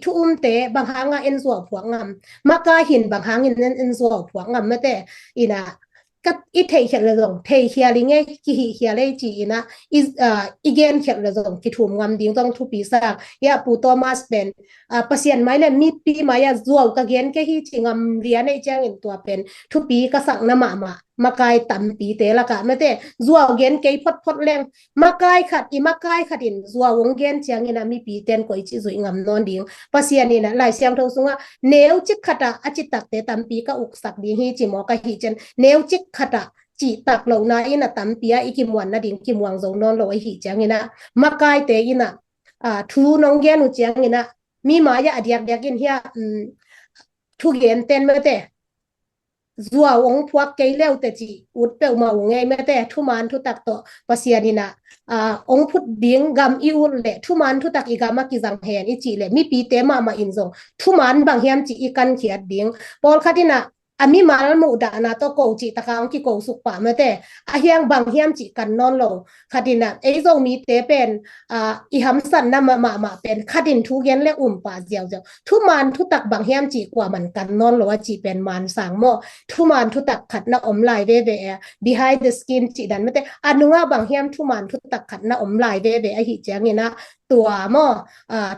thu umte bang hangah en zuau phuak ngam makai hin bang hangin en zuau phuak ngam mate inah ka i theihkhiat le zong theikhial i ngei kihihkhial ei ci inah i genkhiat le zong kithum ngam ding zong thupi sang. Ia Pu Thomas pen Pasian mai le mipi mai-ah zuau ka gen ke hi ci ngam lian ei ciangin tua pen thupi ka sakna mahmah makai tampite lakah mate zuau gen kei photphot leng makai khat i makai khat in zuau ong gen cianginah mipiten koici zuih ngam nawn ding. Pasian inah Lai Siangtho sungah neucik khatah a citakte tampi ka uksak ding hi ci mawk ahi cian neucik khatah cihtak lohna inah tampi ah i kimuan nading kimuang zo nawn lo ahi cianginah makaite inah thu nong gen uh cianginah mi mai-ah a diakdiak in hia thugenten mate zuau ong phuak kei leute cih ut peuhmah uh ngei mate thuman thutak tawh Pasian inah ong phut ding gam i ut le thuman thutak i gam a kizang hen i cih le mipite mahmah in zong thuman bang hiam cih i kankhiat ding. Pawlkhat inah a mimal muhdahna tawh ko cih taka ong kiko suk pah mate a hiang bang hiam cih kan nawn lo. Khat inah ei Zomite pen i hamsatna mahmah pen khat in thu gen le um pah ziauziau. Thuman thutak bang hiam cih kuaman kan nawn lo a cih pen mansang maw thuman thutak khat na om lai veve e. Behind the scene cih dan mate a nungah bang hiam thuman thutak khat na om lai veve ahi cianginah tua maw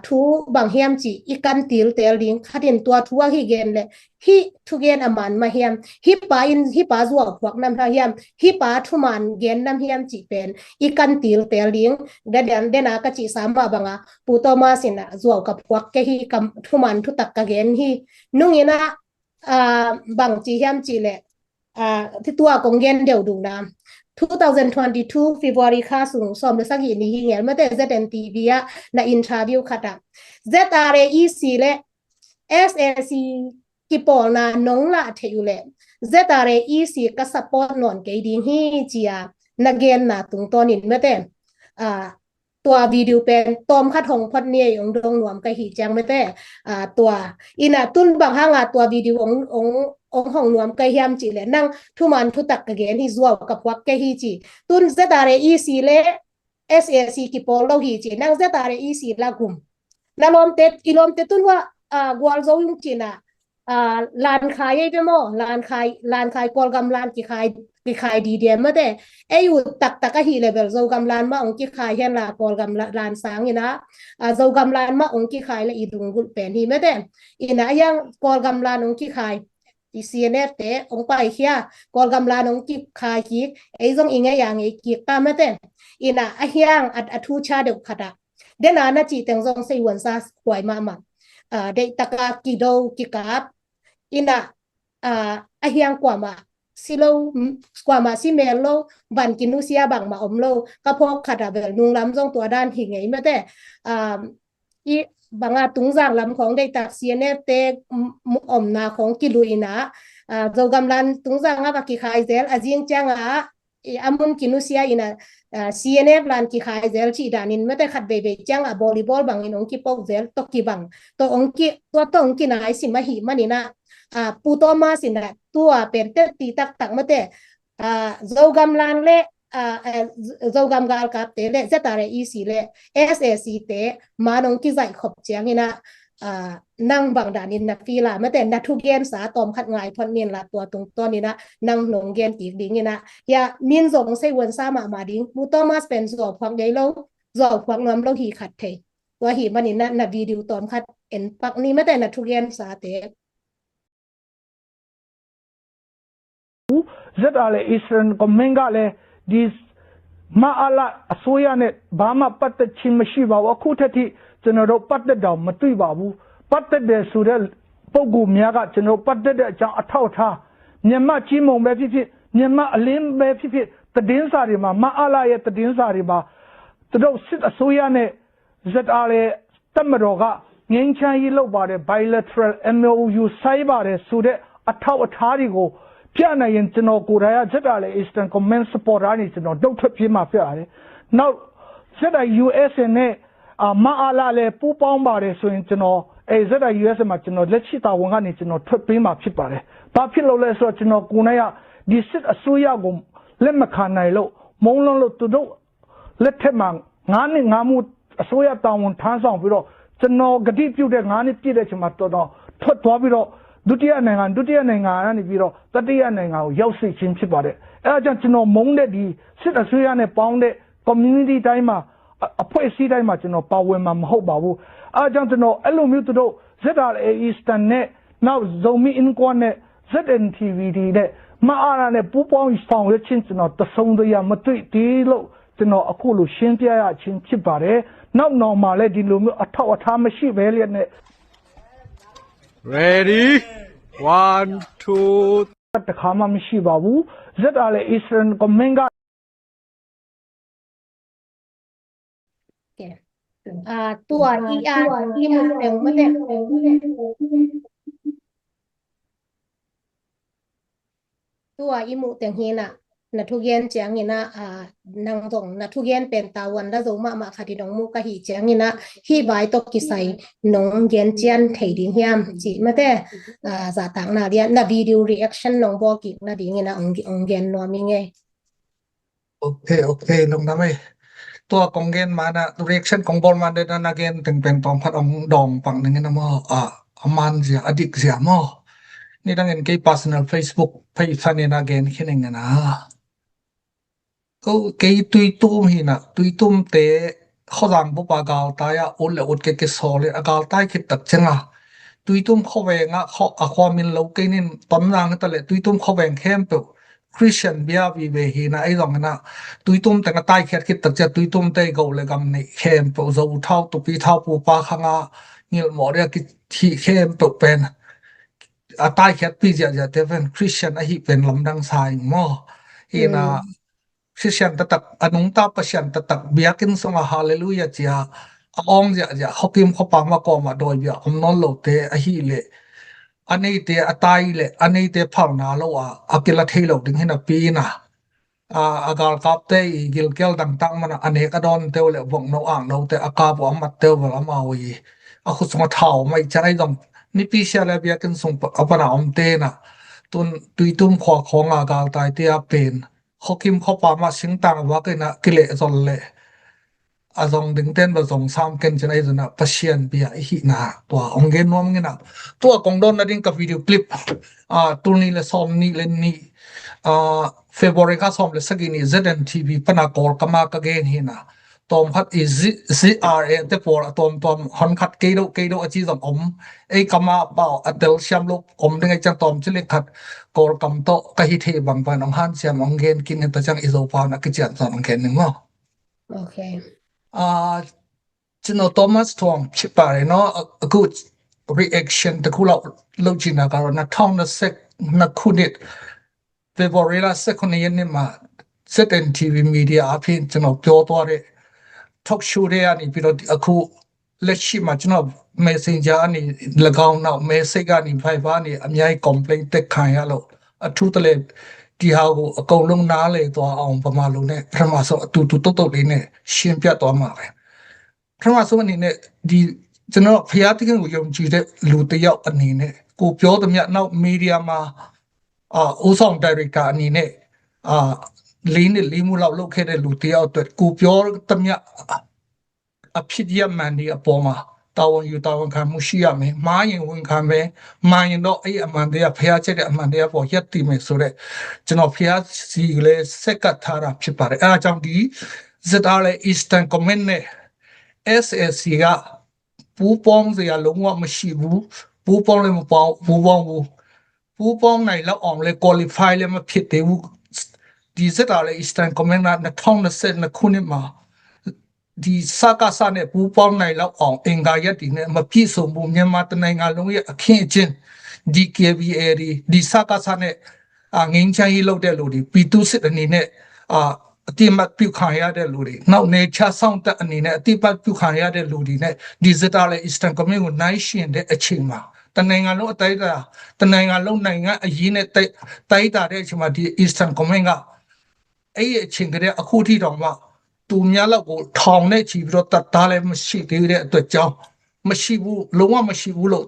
thu bang hiam cih i kan tiltel ding. Khat in tua thu ahi gen le hih thugen a man mah hiam, hih pa in hih pa zuau phuak nam hiam, hih pa thuman gen nam hiam cih pen i kan tiltel ding. Dena ka cihsa mah banga Pu Thomas inah zuau ka phuak ke hi, ka thuman thutak ka gen hi. Nunginah bang ci hiam cih leh tua kong gen deuh dungna two thousand twenty-two February kha sung sawm le sagih ni hi ngel mate Z N T V ah na interview khatah Z R A E C le S A C kipawlna nong lah theih uh leh Z R A E C ka support nawn kei ding hi cia na genna tungtawnin mate. Uh, tua video pen tawm khat hong phot ni ei, ong dong nuam ka hi ciang mate. Ah, tua ina tun bang hanga tua video ong, ong, ong hong nuam ka hiam cih leh nang thuman thutak ka gen hi, zuau ka phuak ka hi ci. Tun Z R A E C le S A C kipawl lo hi ci. Nang Z R A E C la gum. Na lawmte, i lawmte tun hua, ah, Gualzo ung cina, ah, lan khai ei ve maw, lan khai, lan khai Kawlgam lan kikhai, kikhai di diam mate. Ei u taktak ahi level Zogam lan mah ong kikhai hen la Kawlgam la-, lan sang ina, ah, Zogam lan mah ong kikhai la i dunggulh pen hi mate. Ina a hiang Kawlgam lan ong kikhai, i C N F te ong paikhia, Kawlgam lan ong kikhai kik, ei zong i ngei a ngei kik ta mate. Ina a hiang a, a thu cha deuh khat ah. Dena na cih teng zong sei uansa huai mahmah. Ah, deihtaka kido kikap. Ina, ah, a hiang kuamah si lo, mm, kuamah si mel lo, van kinusia bangmah om lo. Ka phawk khat ah bel nunglam zong tua dan hi ngei mate. Ah, i banga Tungzang lam khawng deihtak C N F te, mm, omna khawng kiluina, ah, Zogam lan Tungzang a va kikhai zel, a zing cianga i a mun kinusia ina, ah, C N F lan kikhai zel cih danin mate, khat veivei cianga volleyball bangin ong kipoh zel, tawh kibang, tawh ong ki, tua tawh ong kinai sim ahih manina, ah, Pu Thomas ina tua pen teti taktak mate, ah, Zogam lan le, ah, eh, Zogam galkapte le Z R A E C le S A C te man ong kizaih khop ciangina, ah, nang bang danin na feel a mate, na thugensa tawm khat ngai phot nin la tua tungtawn ina nang nong gen kik ding ina. Hia, min zong sei uansa mahmah ding. Pu Thomas pen zuau phuak ngei lo, zuau phuak nuam lo hi khat thei. Tua hi manina na video tawm khat en pak ni mate, na thugensa te. Z R A Eastern Command ကလည်း ဒီ မအလ အစိုးရနဲ့ ဘာမှ ပတ်သက်ခြင်း မရှိပါဘူး။ အခုထက်ထိ ကျွန်တော်တို့ ပတ်သက်တာ မတွေ့ပါဘူး။ ပတ်သက်တယ်ဆိုတဲ့ ပုဂ္ဂိုလ်များက ကျွန်တော်တို့ ပတ်သက်တဲ့အကြောင်း အထောက်အထား မြန်မာ့ကြေးမုံပဲဖြစ်ဖြစ်၊ မြန်မာ့အလင်းပဲဖြစ်ဖြစ်၊ သတင်းစာတွေမှာ၊ မအလရဲ့ သတင်းစာတွေမှာ သူတို့ စစ်အစိုးရနဲ့ ZRA တပ်မတော်က ငြိမ်းချမ်းရေးလုပ်ပါတယ်၊ bilateral MOU ဆိုပါတယ်ဆိုတဲ့ အထောက်အထားတွေကို ပြနိုင်ရင် ကျွန်တော်ကိုယ်တိုင်က ZRA Eastern Command supporter ကနေ ကျွန်တော် နုတ်ထွက်ပေးမှာ ဖြစ်ပါတယ်။ နောက် ZRA USA နဲ့ အာ၊ မအလလည်း ပူးပေါင်းပါတယ်ဆိုရင် ကျွန်တော်၊ အဲ၊ ZRA USA မှာ ကျွန်တော် လက်ရှိတာဝန်ကနေ ကျွန်တော် ထွက်ပေးမှာ ဖြစ်ပါတယ်။ ဘာဖြစ်လို့လဲဆိုတော့ ကျွန်တော်ကိုယ်တိုင်က ဒီစစ်အစိုးရကို လက်မခံနိုင်လို့၊ မုန်းလွန်းလို့ သူတို့ လက်ထက်မှာ ငါးနှစ် ငါးမှု အစိုးရတာဝန်ထမ်းဆောင်ပြီးတော့ ကျွန်တော်ကတိပြုတဲ့ ငါးနှစ်ပြည့်တဲ့အချိန်မှာ ကျွန်တော်ထွက်သွားပြီးတော့ ဒုတိယနိုင်ငံ၊ ဒုတိယနိုင်ငံကနေပြီးတော့ တတိယနိုင်ငံကို ရောက်စေခြင်းဖြစ်ပါတယ်။ အဲဒါကြောင့် ကျွန်တော်မုန်းတဲ့ ဒီစစ်အစိုးရနဲ့ပေါင်းတဲ့ community တိုင်းမှာ၊ အ-၊ အဖွဲ့အစည်းတိုင်းမှာ ကျွန်တော်ပါဝင်မှာ မဟုတ်ပါဘူး။ အဲဒါကြောင့် ကျွန်တော် အဲ့လိုမျိုး သူတို့ ZRA Eastern နဲ့ နောက် Zomi Inquirer နဲ့ ZNTVD နဲ့ မအလနဲ့ ပူးပေါင်းဆောင်ရွက်ခြင်း ကျွန်တော် တစ်စုံတစ်ရာ မတွေ့သေးလို့ ကျွန်တော် အခုလို ရှင်းပြရခြင်း ဖြစ်ပါတယ်။ နောက်နောင်မှာလည်း ဒီလိုမျိုး အထောက်အထား မရှိဘဲလျက်နဲ့ Ready? One, two. တစ်ခါမှ မရှိပါဘူး။ ZRA Eastern Command က Ok. Ah, tua i, ah, i muh teng mate. Tua i muh teng hi na, na thugen ciangin ah, ah, nang zong na thugen pen tavuan la zo mahmah khat in ong mu ka hi ciangin ah, hih vai tawh kisai nong gen cian thei ding hiam cih mate. Ah, zahtakna lian na video reaction nong bawl kik nadingin ah ong, ong gen nuam ing ei. Ok, ok, lungdam ei. Tua kong gen man a, reaction kong bawl man dena na gen teng pen tawm khat ong dawng pak ning in a maw, a, a man zia, a dik zia maw. Nidangin kei personal Facebook page sanin a gen khin ning in a. Ko, kei Tuitum hi na, Tuitum te Khawzang bup a galtai a ut le ut ke ke sawl in a galtai khit tak ciang a, Tuitum khawveng ah khaw-, a khua min lo kei nin, Tonzang hi ta le Tuitum khawveng khempeuh Christian bia vive hi na, ei zong hi na, Tuitum teng a taikhiat khit tak ciang Tuitum te go le gam neih khempeuh, Zo thau, Tupi thau, pupa khang a ngilh mawh dia kithih khempeuh pen a taikhiatpi ziahziah te pen Christian ahi pen lamdang sa ing maw. Hi na, mm. Christian taktak, a nungta Pasian taktak, biakinn sungah Hallelujah cia a awng ziahziah, khuakim khuapa ma kawmah dawi bia om nawn lote ahih leh, a neite a tai leh a neite phalna lo a, a kila thei lo ding hi napi in a. a galkapte i gilkial dangtak mana a nek a dawnte uh le vokno aknote a kap uh a matte uh vel amau i a khut sungah thau mai cian ahi zong nipi sia le biakinn sung a pana omte na tun Tuitum khua khawng a galtaite a pen khuakim khuapa mah singtang a vak ina kilehzol le a zong dingten va zong sam ken cin ahi zona Pasian bia i hihna tua ong gen nuam ngina. Tua kong dawn nading ka video clip a tulni le sawm nih le nih a February kha sawm le sagih nih Z N T V pana Kawlkama ka gen hina. Tawm khat i Z R A te pawl a tawm tawm hon khat kei deuh kei deuh a ci zong om. Ei kama pau a tel siam lo om ding ei ciang tawm ci le khat Kawlkam tawh ka hi thei bang pan ong han siam ong gen kin ta ciang i zo pau na kician zon ong gen ning maw. Okay. A cino Thomas Thuang chipare no a good reaction te khu lau lo cina ka na thong na sek na khunit February la sek khunit yan ni ma Z N T V media a phin cino pyo to re talk show re ani piro a khu လက်ရှိမှာကျွန်တော် messenger ကနေ लगाओ နောက် message ကနေ Viber ကနေအများကြီး complaint တက်ခံရလို့အထူးတလဲဒီဟာကိုအကုန်လုံးနားလည်သွားအောင်ဗမာလိုနဲ့ပထမဆုံးအတူတူတုတ်တုတ်လေးနဲ့ရှင်းပြသွားမှာပဲပထမဆုံးအနေနဲ့ဒီကျွန်တော်ဘုရားသခင်ကိုယုံကြည်တဲ့လူတစ်ယောက်အနေနဲ့ကိုပြောသမျှနောက် media မှာအာဦးဆောင် director အနေနဲ့အာလေးနှစ်လေးမှုလောက်လုပ်ခဲ့တဲ့လူတစ်ယောက်အတွက်ကိုပြောသမျှ အဖြစ်ရပ်မှန်တွေအပေါ်မှာတာဝန်ယူတာဝန်ခံမှုရှိရမယ်။မှားရင်ဝန်ခံမယ်။မှန်ရင်တော့အဲ့အမှန်တရားဖျားချက်တဲ့အမှန်တရားပေါ်ရပ်တည်မယ်ဆိုတဲ့ကျွန်တော်ဖျားစီကိုလည်းဆက်ကပ်ထားတာဖြစ်ပါတယ်။အဲဒါကြောင့်ဒီ Z R A Eastern Command နဲ့ S S C ကပူးပေါင်းစရာလုံးဝမရှိဘူး။ပူးပေါင်းလည်းမပေါင်းပူးပေါင်းဘူး။ပူးပေါင်းနိုင်လောက်အောင်လည်း qualify လည်းမဖြစ်သေးဘူး။ဒီ Z R A Eastern Command ကနှစ်ထောင်နှစ်ဆယ့်နှစ်ခုနှစ်မှာ ဒီစကစနဲ့ပူးပေါင်းနိုင်လောက်အောင်အင်္ဂါရပ်တွေနဲ့မပြည့်စုံဘူးမြန်မာတနိုင်ငံလုံးရဲ့အခင်းအကျင်း DKBA တွေဒီစကစနဲ့အာငင်းချမ်းရေးလုပ်တဲ့လူတွေပြည်သူစစ်အနေနဲ့အာအတိမတ်ပြုခံရတဲ့လူတွေနောက်နယ်ခြားစောင့်တပ်အနေနဲ့အတိမတ်ပြုခံရတဲ့လူတွေနဲ့ဒီစစ်တပ်လည်း Eastern Command ကိုနှိုင်းယှဉ်တဲ့အချိန်မှာတနိုင်ငံလုံးအတိုင်းအတာတနိုင်ငံလုံးနိုင်ငံအရေးနဲ့တိုက်တိုက်တာတဲ့အချိန်မှာဒီ Eastern Command က အဲ့ဒီအချိန်ကတည်းကအခုထိတောင်မှသူများလောက်ကိုထောင်နဲ့ချီပြီးတော့တတ်သားလည်းမရှိသေးတဲ့အတွက်ကြောင့်မရှိဘူးလုံးဝမရှိဘူးလို့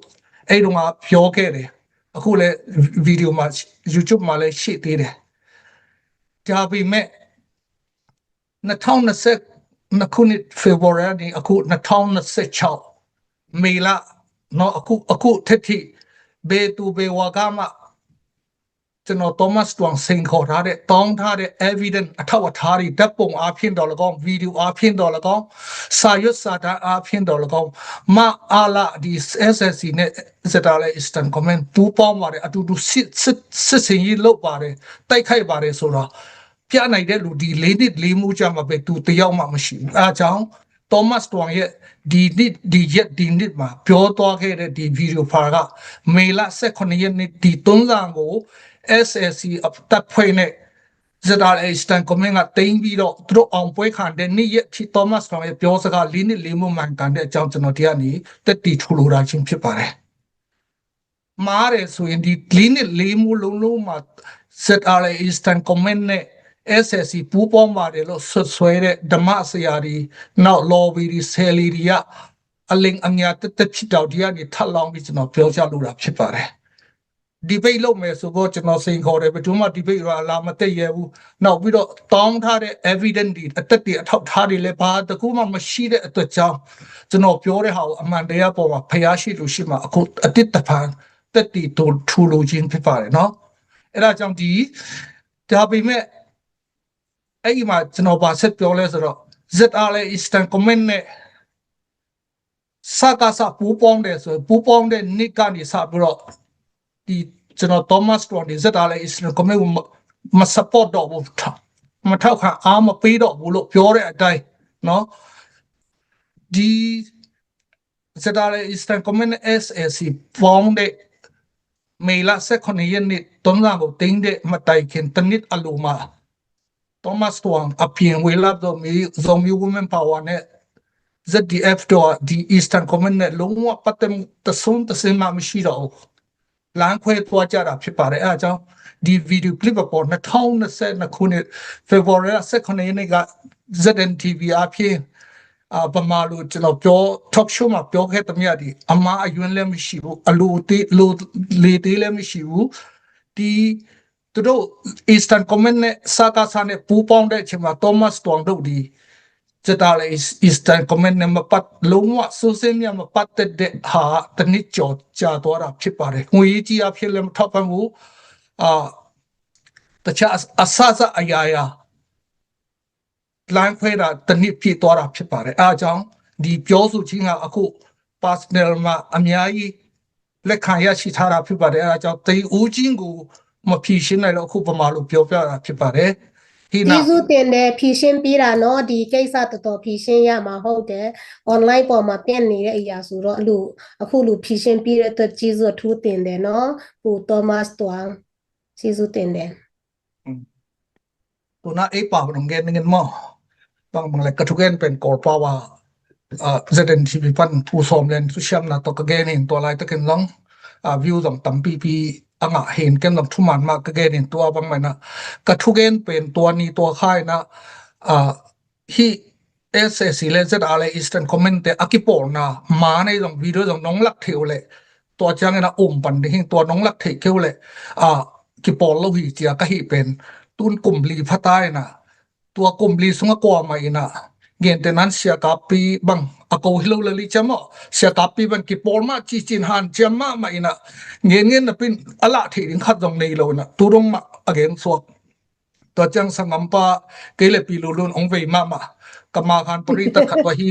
အဲ့တုန်းကပြောခဲ့တယ်အခုလည်းဗီဒီယိုမှာ YouTube မှာလည်းရှိသေးတယ်ဒါပေမဲ့နှစ်ထောင်နှစ်ဆယ့်နှစ်ခုနှစ် February ကနေအခုနှစ်ထောင်နှစ်ဆယ့်ခြောက်မေလနော်အခုအခုထက်ထိဘယ်သူဘယ်ဝါကမှ ကျွန်တော် Thomas Tuang စိန်ခေါ်ထားတဲ့တောင်းထားတဲ့ evidence အထောက်အထားတွေဓာတ်ပုံအားဖြင့်တော်လည်းကောင်းဗီဒီယိုအားဖြင့်တော်လည်းကောင်းစာရွက်စာတမ်းအားဖြင့်တော်လည်းကောင်းမအားလဒီ S S C နဲ့ Zeta และ Eastern Command ပူးပေါင်းပါတယ်အတူတူစစ်စစ်စစ်ဆင်ရေးလုပ်ပါတယ်တိုက်ခိုက်ပါတယ်ဆိုတော့ပြနိုင်တဲ့လူဒီလေးနှစ်လေးမှုကြမှာပဲသူတယောက်မှမရှိဘူးအဲဒါကြောင့် Thomas Tuang ရဲ့ဒီနှစ်ဒီရက်ဒီနှစ်မှာပြောသွားခဲ့တဲ့ဒီဗီဒီယိုဖိုင်ကမေလ18ရက်နေ့ဒီသုံးဆောင်ကို S S C တပ်ဖွဲ့နဲ့ Zeta Eastern Command ကတင်းပြီးတော့သူတို့အောင်ပွဲခံတဲ့နေ့ရက်ထိ Thomas Tuang ရဲ့ပြောစကားလေးနှစ်လေးမှုမှန်ကန်တဲ့အကြောင်းကျွန်တော်ဒီကနေတက်တည်ထူလိုတာချင်းဖြစ်ပါတယ်မားတယ်ဆိုရင်ဒီလေးနှစ်လေးမှုလုံးလုံးမှာ Z R A Eastern Command နဲ့ S S C ပူးပေါင်းပါတယ်လို့ဆွဆွဲတဲ့ဓမ္မဆရာတွေနောက် lobby တွေဆယ်လီတွေကအလင်အမြားတက်တက်ဖြစ်တော်ဒီကနေထပ်လောင်းပြီးကျွန်တော်ပြောကြလို့တာဖြစ်ပါတယ်။ debate လုပ်မယ်ဆိုတော့ကျွန်တော်စိန်ခေါ်တယ်ဘယ်သူမှ debate ရလာမတက်ရဲဘူးနောက်ပြီးတော့တောင်းထားတဲ့ evidence တွေအသက်တွေအထောက်ထားတွေလည်းဘာတစ်ခုမှမရှိတဲ့အတွက်ကြောင့်ကျွန်တော်ပြောတဲ့ဟာကိုအမှန်တရားပေါ်မှာဖျားရှိလို့ရှိမှအခုအတိတ်တဖန်သက်တည်ထူလိုခြင်းဖြစ်ပါတယ်နော်အဲ့ဒါကြောင့်ဒီဒါပေမဲ့အဲ့ဒီမှာကျွန်တော်ဗာဆက်ပြောလဲဆိုတော့ Z R A Eastern Command နဲ့စကစပူးပေါင်းတယ်ဆိုရင်ပူးပေါင်းတဲ့နေ့ကနေစပြီးတော့ဒီကျွန်တော် Thomas Tuang ဒီ Z R A Eastern Command ကိုမ support တော့ဘူးမထောက်ခံအားမပေးတော့ဘူးလို့ပြောတဲ့အတိုင်းနော်ဒီ Zeta Eastern Command S S C ပေါင်းတဲ့မေလ18ရက်နေ့တုန်းကကိုတင်းတဲ့မတိုင်ခင်တစ်နှစ်အလိုမှာ Thomas Tuang အပြင်ဝေလပ်သောမီဇော်မီ Women Power နဲ့ Z D F တို့ဒီ Eastern Command နဲ့လုံးဝပတ်သက်မှုတဆုံးတစင်းမှမရှိတော့ဘူး။ ล้างเควสตัวจะดับဖြစ်ပါတယ်။ အဲဒါကြောင့်ဒီဗီဒီယိုကလစ်အပေါ်နှစ်ထောင်နှစ်ဆယ့်နှစ်ခုနှစ် ဖေဖော်ဝါရီလဆယ့်ခုနစ်ရက်နေ့က ဇက်ဒ်အန်တီဗီအားဖြင့်အာဗမာလိုကျွန်တော်ပြော talk show မှာပြောခဲ့သမျှဒီအမှားအယွင်းလည်းမရှိဘူး၊ အလိုသေးလိုလေသေးလည်းမရှိဘူး။ ဒီသူတို့ Eastern Command နဲ့ စကစ နဲ့ပူးပေါင်းတဲ့အချိန်မှာ Thomas Tuang တို့ဒီ ZRA Eastern Command နဲ့မပတ်လုံးဝစိုးစင်းမြတ်မပတ်သက်တဲ့ဟာတစ်နှစ်ကျော်ကြာသွားတာဖြစ်ပါတယ်။ ငွေရေးကြေးရေးအားဖြင့်လည်းမထောက်ပံ့ဘူး။ အာတခြားအစစအရာရာလမ်းခွဲတာတစ်နှစ်ပြည့်သွားတာဖြစ်ပါတယ်။ အဲဒါကြောင့်ဒီပြောဆိုခြင်းကအခု personal မှာအများကြီးလက်ခံရရှိထားတာဖြစ်ပါတယ်။ အဲဒါကြောင့် တရုတ်ချင်းကိုမဖြေရှင်းနိုင်လို့အခုဗမာလိုပြောပြတာဖြစ်ပါတယ်။ ဟိနကျေးဇူးတင်တယ်။ ဖြေရှင်းပေးတာနော်။ ဒီကိစ္စတော်တော်ဖြေရှင်းရမှာဟုတ်တယ်။ online ပေါ်မှာပြန့်နေတဲ့အရာဆိုတော့လူအခုလူဖြေရှင်းပေးတဲ့အတွက်ကျေးဇူးအထူးတင်တယ်နော်။ ပူ Thomas Tuang ကျေးဇူးတင်တယ်။ ตัวหน้าเอ้ยป่ามันเงินเงินหม้อ บางบางแหละกระทุกเอ็นเป็นกอลปาวา ZNTV ปันผู้สอมเลนสุชยมนะตัวกะเกนินตัวลายตะเก็นลอง view ต้องตั้มปีปีอ่างเห็นกันต้องทุมันมากกะเกนินตัวบางมันนะกระทุกเอ็นเป็นตัวนี้ตัวค่ายนะ hi SAC และ ZRA Eastern Command แต่อกิปอลนะมาในต้องวิดีโอต้องน้องลักเทวเลยตัวจังนะอุ่มปันดิหิงตัวน้องลักเทวเลย อ่า กิปอลเราหิเจียกะหิเป็นตุนกลุ่มลีพัตายนะ ตัวกลุ่มลีสุงกว่ามาอินะ เงินแต่นั้นเสียกาปีบังอากาฮิโลเลลิจามะเสียกาปีบังกิปอลมาจีจินหันจามะมาอินะ เงินเงินนะเป็นอละเทดิงขัดจงในโลนะ ตุรงมาอเกนสวก ตัวจังสังกำปะเกลปีลูลุนองเวมามา กมาคันปริตัดขัดว่าฮี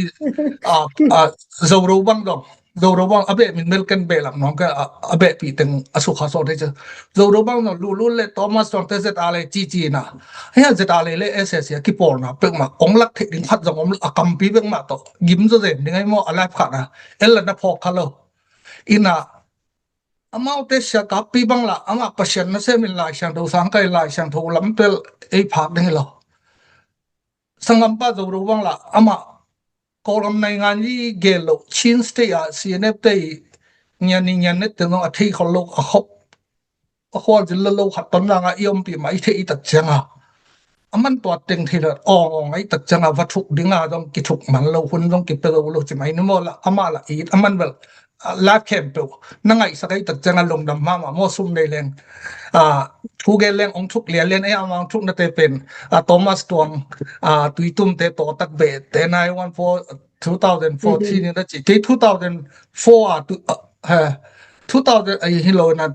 อ่า อ่า เจ้าเราบังดอง เจ้าเราบังอเบะมินเมลกันเบะหลังน้องก็ อ่า อเบะปีเต็งอสุขะโสได้เจอ เจ้าเราบังดองลูลุนเล Thomas Tuang เต ZRA จีจีนะ เฮ้ย ZRA เล SAC กิปอลนะ เปกมาองลักเทดิงพัดจงอมอากำปีเปกมาต่อ ยิมโซเซนยังไงมออะไรผัดนะ เอลละนะพอคาโล อินะ amau te sia kapi bang la ama Pasian na semin Lai Siangtho sang kai Lai Siangtho lam pel ei phak ding hi lo. Sangam pa zo ro bang la ama Kawlgam naingan i gel lo Chin State a CNF te i ngian i ngian net te zong a thei khol lo a khop a khual zil lo lo khat ton langa i ompi ma i thei i tak cianga a man tua teng thei lo awng awng a i tak cianga va thuk dinga zong kithuk man lo hun zong kipe lo lo ci mai ni maw la ama la it a man bel live khempeuh na ngaihsak ei tak cianga lungdam mahmah maw. Sum nei leng thu gen leng ong thuk lian lian ei ama ong thuk nate pen Thomas Tuang tuitum te tawh tak beh te nine one four two thousand fourteen in a ci kei two thousand four a tu two thousand a hi lo na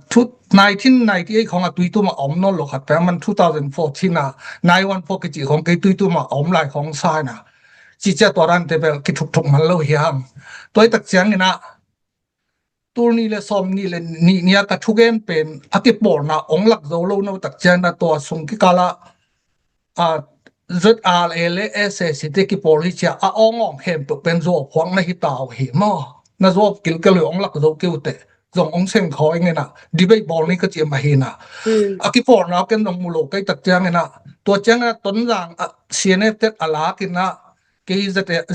nineteen ninety eight khong a tuitum a om nawn lo khat pe man two thousand fourteen a nine one four kici khong kei tuitum a om lai khong sa na ci cia tua ran te bel kithuk thuk man lo hiam. Tua i tak ciangin a tul ni le sawm ni le ni nia ka thugen pen a kipawlna ong lak zo lo no tak ciangin a tua sung kikala ZRA le SAC te kipawl hi cia a awng awng khempeuh pen zuau phuak na hi tau hi maw. Na zuau kilkel hi ong lak zo keu teh zong ong seng khaw ing ina debate bawl ni ka ci mah hi na a kipawlna ken zong mu lo kei tak ciangin a tua ciangin a Tonzang CNF te a lak ina kei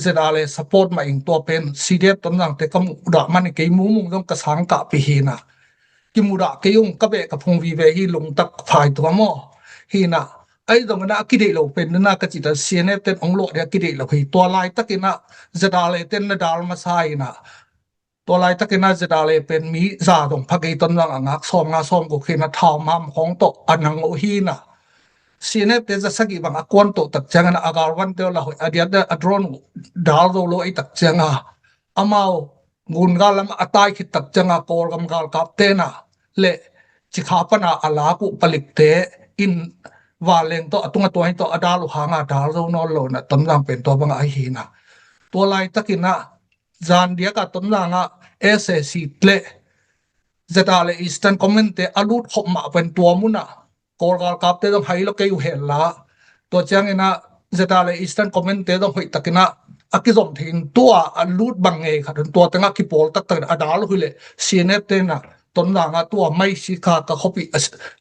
ZRA le support mah ing tua pen CDF Tonzang te ka mudah man kei mumung zong ka sang kah pi hi na kimudah kei ung ka beh ka phung vive hi lungtak phai tua maw hi na. Ai zong na a kideih lo pen na ka cita CNF ten ong luah dia kideih lo hi tua laitak ina ZRA le ten na dal masa ina tua laitak ina ZRA le pen mi za dong phagei Tonzang a ngak sawm nga sawm guk hi na thau mam khong tawh a nang uh hi na CNF te za sagih bang a kuan tawh tak ciangin a galvan te la hoih a diat a drone dal zo lo ei tak cianga amau gun gal lam a tai khit tak cianga Kawlgam galkap tena le cikha pana a lak uh palik te in vanleng tawh a tunga tua hi tawh a dal uh hanga dal zo nawn lo na Tonzang pen tua banga ahi na tua laitak ina zan diaka Tonzanga SAC le ZRA le Eastern Command te a lut khop mah pen tua muna Kawl galkap te zong hai lo kei uh hel la tua ciangina ZRA le Eastern Command te zong hoih takina a kizom thein tua a lut bang ngei khat tua tenga kipawl taktakin a dal uh hi le CNF tena Tonzanga tua mai si kha ka khopih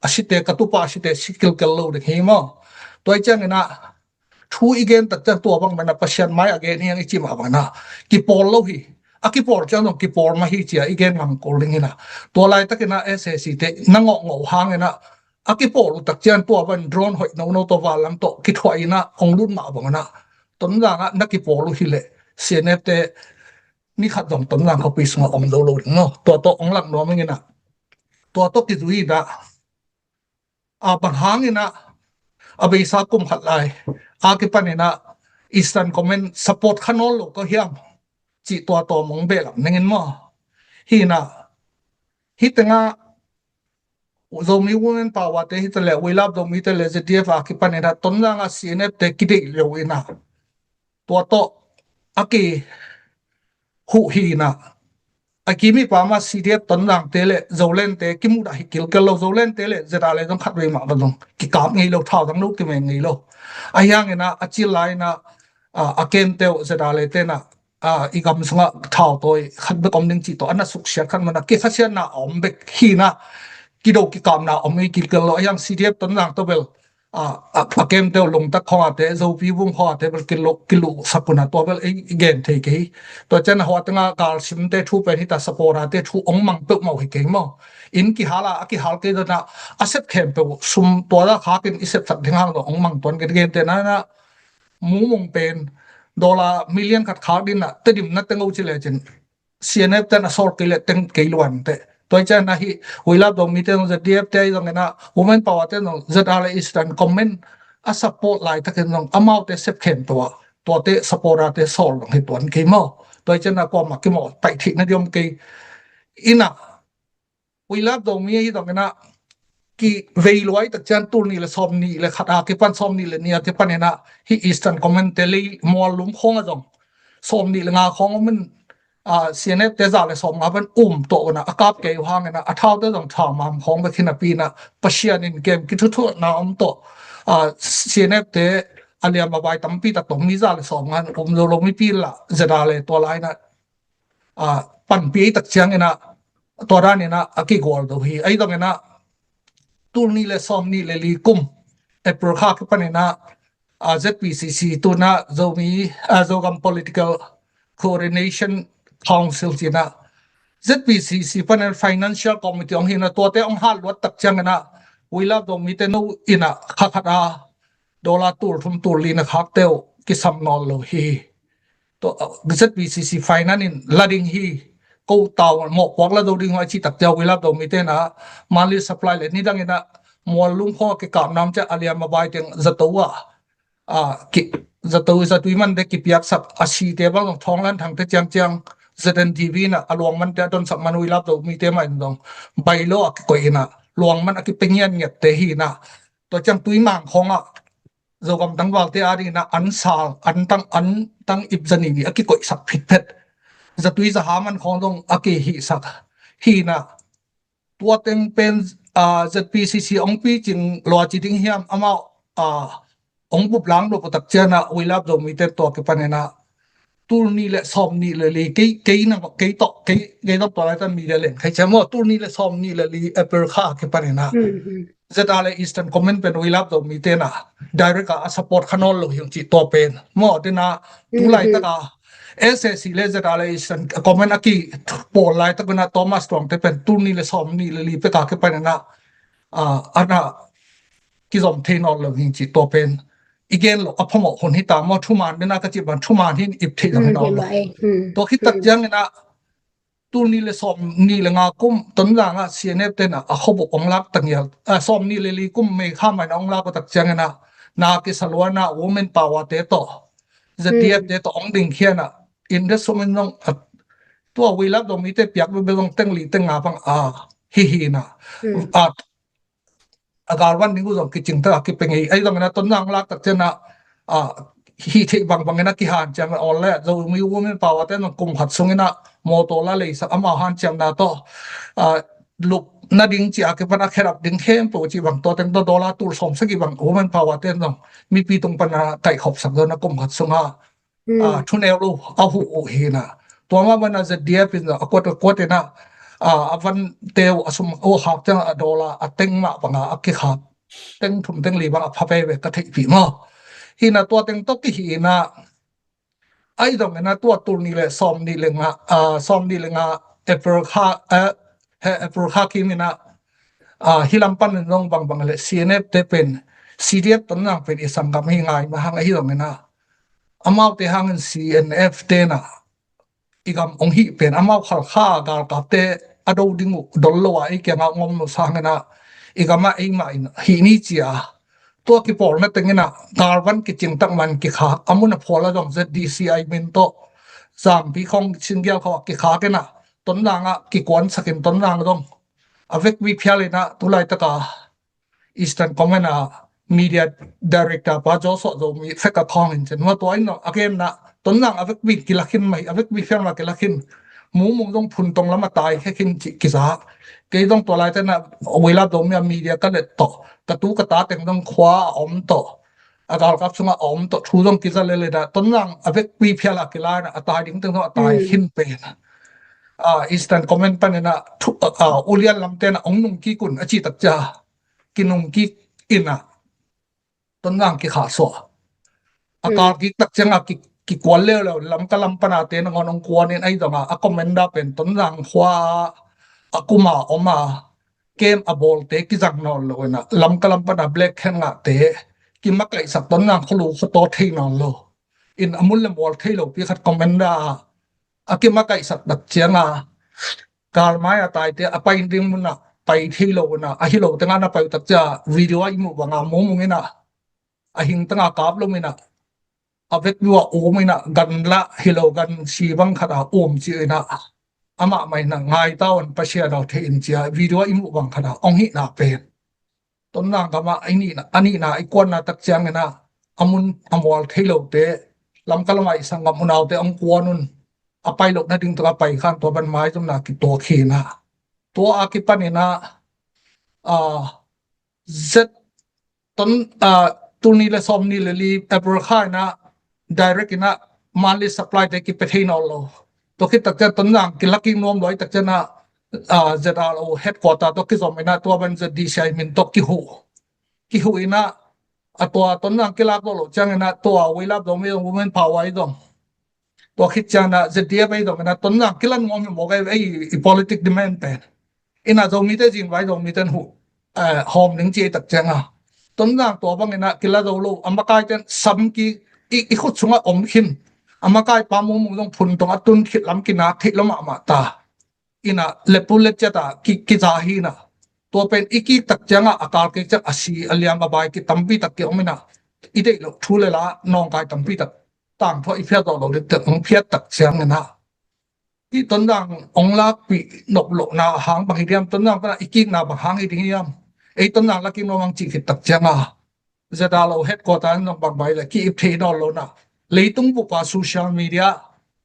a site ka tupa a site si kilkel lo ding hi maw. Tua i ciangina thu i gen tak ciang tua bang mana Pasian mai a gen hiang i ci mah bangna kipawl lo hi. a kipawl ciang zong kipawl mah hi ci-a i gen ngam kul ding hi na. Tua laitakin ah S A C te na ngawh ngawh hangin ah a kipawl uh tak ciang tua van drone hoih nono tawh vanlam tawh kithuah in ah hong lut mah bangin ah Tonzang ah na kipawl uh hi leh C N F te ni khat zong Tonzang khuapi sungah om zo lo ding maw. Tua tawh hong lak nuam ing in ah tua tawh kizui in ah a bang hangin ah a beisa kum khat lai a kipanin ah Eastern Command support kha nawn lo ka hiam cih tua tawm hong behlap ning in maw. Hi in ah hih tengah Zomi Women Power te hi ta leh We Love Zomi te leh Z D F a kipanin ah Tonzang ah C N F te kideih lo in ah tua tawh a kihuh hi in ah a kimi pa mah C D F Tonzang te leh Zoland te kimudah hi kilkel lo. Zoland te leh Z R le zong khat vei mah va zong kikap ngei lo, thau dang lo kimeng ngei lo. A hiangin ah a cil lai in ah a kemte uh Z R le te in ah i gam sungah thau tawi khat bek om ding cih tawh a na suksiat khat man a kikhasiatna a om bek hi in ah kido kikapna om ngei kilkel lo. A hiang C D F Tonzang tawh bel a kemte uh Lungtak khawngah te, Zopi Vung khawngah te bel kiluh, kiluhsak un ah tua bel i gen thei kei. Tua ciang a hua tengah galsimte thu pen hita, supporter te thu hong mang peuhmah uh hi kei maw. Inn kihal a, a kihal kei dan ah a sep khempeuh sum tua dah khakin i sepsak ding hang zong hong mang tuan gen gen te na na mumung pen dollar million khat khak ding ah Tedim na teng uh ci lecin C N F ten a sawl kei leh teng kei luan teh. Tua hi ciangin ah hih We Love Zomi te zong Z D F te ahi zongin ah Women Power te zong Z R le Eastern Command a support laitakin zong amaute sep khem tua, tuate supporter te sawl zong hi tuan kei maw. Tua hi ciangin ah kuamah kimawh paih theihna ding om kei. In ah We Love Zomi ahi zongin ah kivei luai tak ciang tul nih le sawm nih le khat a kipan, sawm nih le nih a kipan in ah hih Eastern Command te lei Muallum khawng ah zong sawm nih le nga khawng om in C N F te za le sawm nga pan um tawh un ah a kap kei uh hangin ah a thaute zong thau mam khawng bek hi napi in ah Pasian in kem kithuthuatna om tawh C N F te a liam a vai tampi tak tawh mi za le sawm nga um zo lo, mipi lah Z R le tua lai in ah panpi tak ciangin ah tua dan in ah a kigual do hi. Ahi zongin ah tul nih le sawm nih le li kum April kha kipan in ah Z P C C, tu in ah Zomi, Zogam Political Coordination Council ci in ah Z P C C panin Financial Committee hong hi in ah tuate hong hat luat tak ciangin ah We Love Zomi te no in ah kha khat a dollar tul thum tul li na khakte uh kisam nawn lo hi. Tua Z P C C finance in la ding hi, ko tau mawhpuak la zo ding hi a cih tak ciang We Love Zomi te in ah monthly supply le nidang in ah Muallum khawng a kikapna om ciang a liam a vai teng zato ah zato, zatui man te kipiaksak, a site bang zong Thawnglan Thangte ciangciang Z N T V in ah a luang man te a donsak man We Love Zomi te mah in zong bailo a kikoih in ah luang man a kipia ngiatngiat te hi in ah tua ciang Tuimang khawng ah Zogam tangvalte ading in ah an sal, an tang, an tang ip za nih nih a kikoihsak phitphet, zatui zaha man khawng zong a kihihsak hi in ah tua teng pen Z P C C hong picing lua ci ding hiam, amau hong bup lang lo pua tak ciang ah We Love Zomi te tua kipan in ah tul nih le sawm nih le li kei, kei na, kei tawh, kei, kei tawh tua lai tan media leng khai ciang maw, tul nih le sawm nih le li April kha kipan in ah Z R le Eastern Command pen We Love Zomi te in ah direct ah a support kha nawn lo hi ung cih tua pen maw. Tua in ah tu laitak ah S A C le Z R le Eastern Command a kipawl laitak in ah Thomas Tuang te pen tul nih le sawm nih le li pek a kipan in ah a na kizom thei nawn lo hi ung cih tua pen i gen loh a phamawh hun hi ta maw. Thuman den a ka cih bang thuman hi in ip theih zong hi nawn lo. Tua khit tak ciangin ah tul nih le sawm nih le nga kum Tonzang ah C N F te in ah a khuabup hong lak ta ngial, sawm nih le li kum May kha mai in ah hong lak uh tak ciangin ah na kisa lua in ah Women Power te tawh Z D F te tawh hong ding khia in ah inn te sum in zong tua We Love Zomi te piak bebe zong teng li teng nga bang a hi hi in ah a galvan ding uh zong kicing tak a kipia ngei. Ahi zongin ah Tonzang lak tak ciang ah hih theih bangbang in ah kihanciam a awl le Zomi Women Power te zong kum khat sung in ah mawtaw la leisak, amau hanciamna tawh lup nading ci a kipan a khedap ding khempeuh cih bang tua teng tawh dollar tul sawm sagih bang Women Power te zong mipi tung pan a kaihkhopsak zo in ah kum khat sung ah thuneu lo a huh uh hi in ah tua mah bang in ah Z D F in a kuat a kuat in ah a vante uh a sum uh hak ciang a dollar a teng mah bang a a kikhak teng thum teng li bang a pha veve ka theihpih maw. Hi in ah tua teng tawh kihih in ah Ahi zongin ah tua tul nih le sawm nih le nga, ah, sawm nih le nga April kha, eh, he April kha kim in ah, ah, hih lam panin zong bangbang le C N F te pen, C D F Tonzang pen i sanggam hi ngai mah hang ahi zongin ah, amaute hangin C N F te in ah i gam hong hih pen amau Khalkha galkapte a do ding uh dol lo a ei kiangah hong om lo sangin ah i gamah eimah in hih ni ci a, tua kipawlna tengin ah galvan kicing tak man kikhak, a mun a phual a zong Z D C I min tawh Zangpi khawng Singgial khawng ah kikhak in ah Tonzang ah kikuansak in Tonzang zong a vekpi phial in ah tu laitaka Eastern Command a media director pa Joshua Zomi fek a khawng in cen hua tua in a gen na Tonzang a vekpi kilakhin mai, a vekpi phial mah kilakhin, Mumung zong phun tong lam a tai khe khin ci kiza. Kei zong tua laite na Weilap Zomi a media ka let tawh, ka tu ka ta teng zong khua a om tawh, a galkap sungah a om tawh thu zong kiza lele na Tonzang a vekpi phial a kila in a tai ding teng zong a tai khin pen. Ah, Eastern Command panin ah thu, ah, ulian lamte in ah hong nung kik un a ci tak cia kinung kik in ah Tonzang kikhah suah. A kal kik tak ciangah ki, kikual leuleu Lamka lam pana te nangawn hong kuan in ahi zongah a commander pen Tonzang khua a kuma om a kem a bawlte kizang nawn lo in ah Lamka lam pana Black Hand ngahte kimakaihsak Tonzang khualu khuataw thei nawn lo in a mun le mual thei lopi khat commander a a kimakaihsak tak cianga galmai a taite a pai ding munah pai thei lo unah a hi lo tengah na pai uh tak cia video a i muh banga mumung inah a hing tengah kap lo minah a vekpi uh a um inah gan lah hi lo gan si bang khatah um ci inah amah mah inah ngai ta un Pasian a thei in cia video a i muh bang khatah ong hihna pen Tonzang gamah a nihna, a nihna i kuanna tak ciangin ah a mun a mual thei lote Lamka lamah i sanggam unaute ong kuan un a pai loh nading tungah pai khan tua ban maizumna kituak hi inah tua a kipan inah a zet ton a tul nih le sawm nih le li April kha inah direct inah monthly supply te kipia thei nawn lo. Tua khit tak cian Tonzang kilak kik nuam luai tak cian ah Z R O headquarter tawh kizom inah tua ban Z D C I min tawh kihuh kihuh inah a tua Tonzang kilak dawh loh ciang inah tua Weilap Zomi Women Power i zong tua khit ciang inah Z D F i zong inah Tonzang kilan ngawm hi mawk ei i politic demand pen inah Zomite zingvai Zomite in huh hawm ning ci ei tak ciang a Tonzang tua bang inah kila zo lo a makai ten sam ki i khut sungah om khin a makai pa mumung zong phun tong a tun khit lam kinak theih lo mahmah ta. Inah lepu le ciatah ki, kiza hi inah tua pen i kik tak ciangah a kal kik ciang a si a liam a bai ki tampi tak ki om inah i deih loh thu le la nawngkai tampi tak tangthuah i phiat zawh loh diktak hong phiat tak ciang inah i Tonzang hong lakpih nop lohna hang bang hi diam, Tonzang pana i kikna bang hang hi ding hiam, ei Tonzang lakik nuam ang cih khit tak ciangah Z R O headquarter in zong bangbai le ki-ip thei nawn lo na leitung bupa social media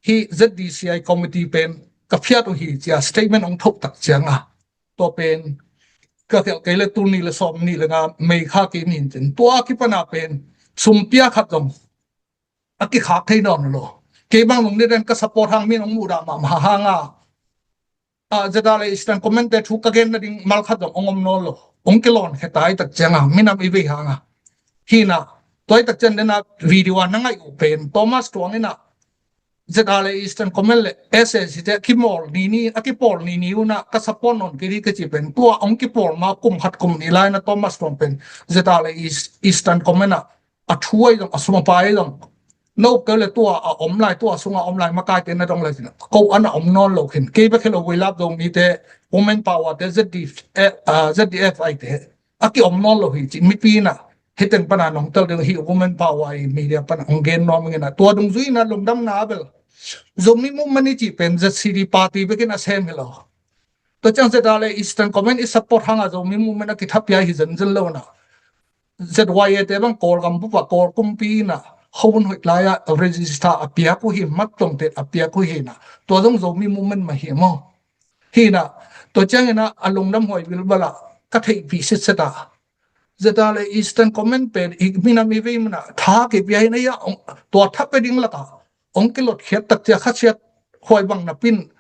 hi Z D C I committee pen ka phiat uh hi cia statement hong thoh tak cianga tua pen ka khelh kei le tul nih le sawm nih le nga May kha kim hin cin tua kipana pen sumpia khat zong a kikhak thei nawn lo. Kei bang lung ni den ka support hang min hong muhdah mahmah hanga a Z R A Eastern Command te thu ka gen nading malkhat zong ong om nawn lo. Ong kilawn khe tai tak cianga minam i vei hanga hina tuai tak cian dena video a na ngaih uh pen Thomas Tuang inah Z R A Eastern Command le S A C te a kimawl nini a kipawl nini unah ka support nawn kei di ka ci pen tua ong kipawl ma kum khat kum ni lai na Thomas Tuang pen Z R A East, Eastern Command ah a thu ahi zong a sum a pai ahi zong no keu le tua a om lai tua sunga om lai makaite na dong lai cin ko ana om nawn lo khin kei bek helo Weilap Zomite Women Power te Z D F, eh, ah, Z D F I te a ki om nawn lo hi ci mipi inah hiten pana nong tel ding hi Women Power i media pana ong gen nuam ing inah tua dungzui inah lungdamna a bel Zomi movement i cih pen Z C D party bekin a sem hi lo. Tua ciang Z R A Eastern Command i support hanga Zomi movement a kithapia hi zenzen lo na Z Y A te bang Kawlgam bupa Kawl kumpi inah hobun hoih lai-ah register a piak uh hi mat tongtet a piak uh hi inah tua zong Zomi movement mah hi maw? Hi inah tua ciang inah a lungdam huai bilbal ah ka theihpih sitset ah Z R A Eastern Command pen i minam i vei munah tha kipia hi na ia tua tha pe ding lakah ong kilot khiat tak cia khasiat huai bang na pin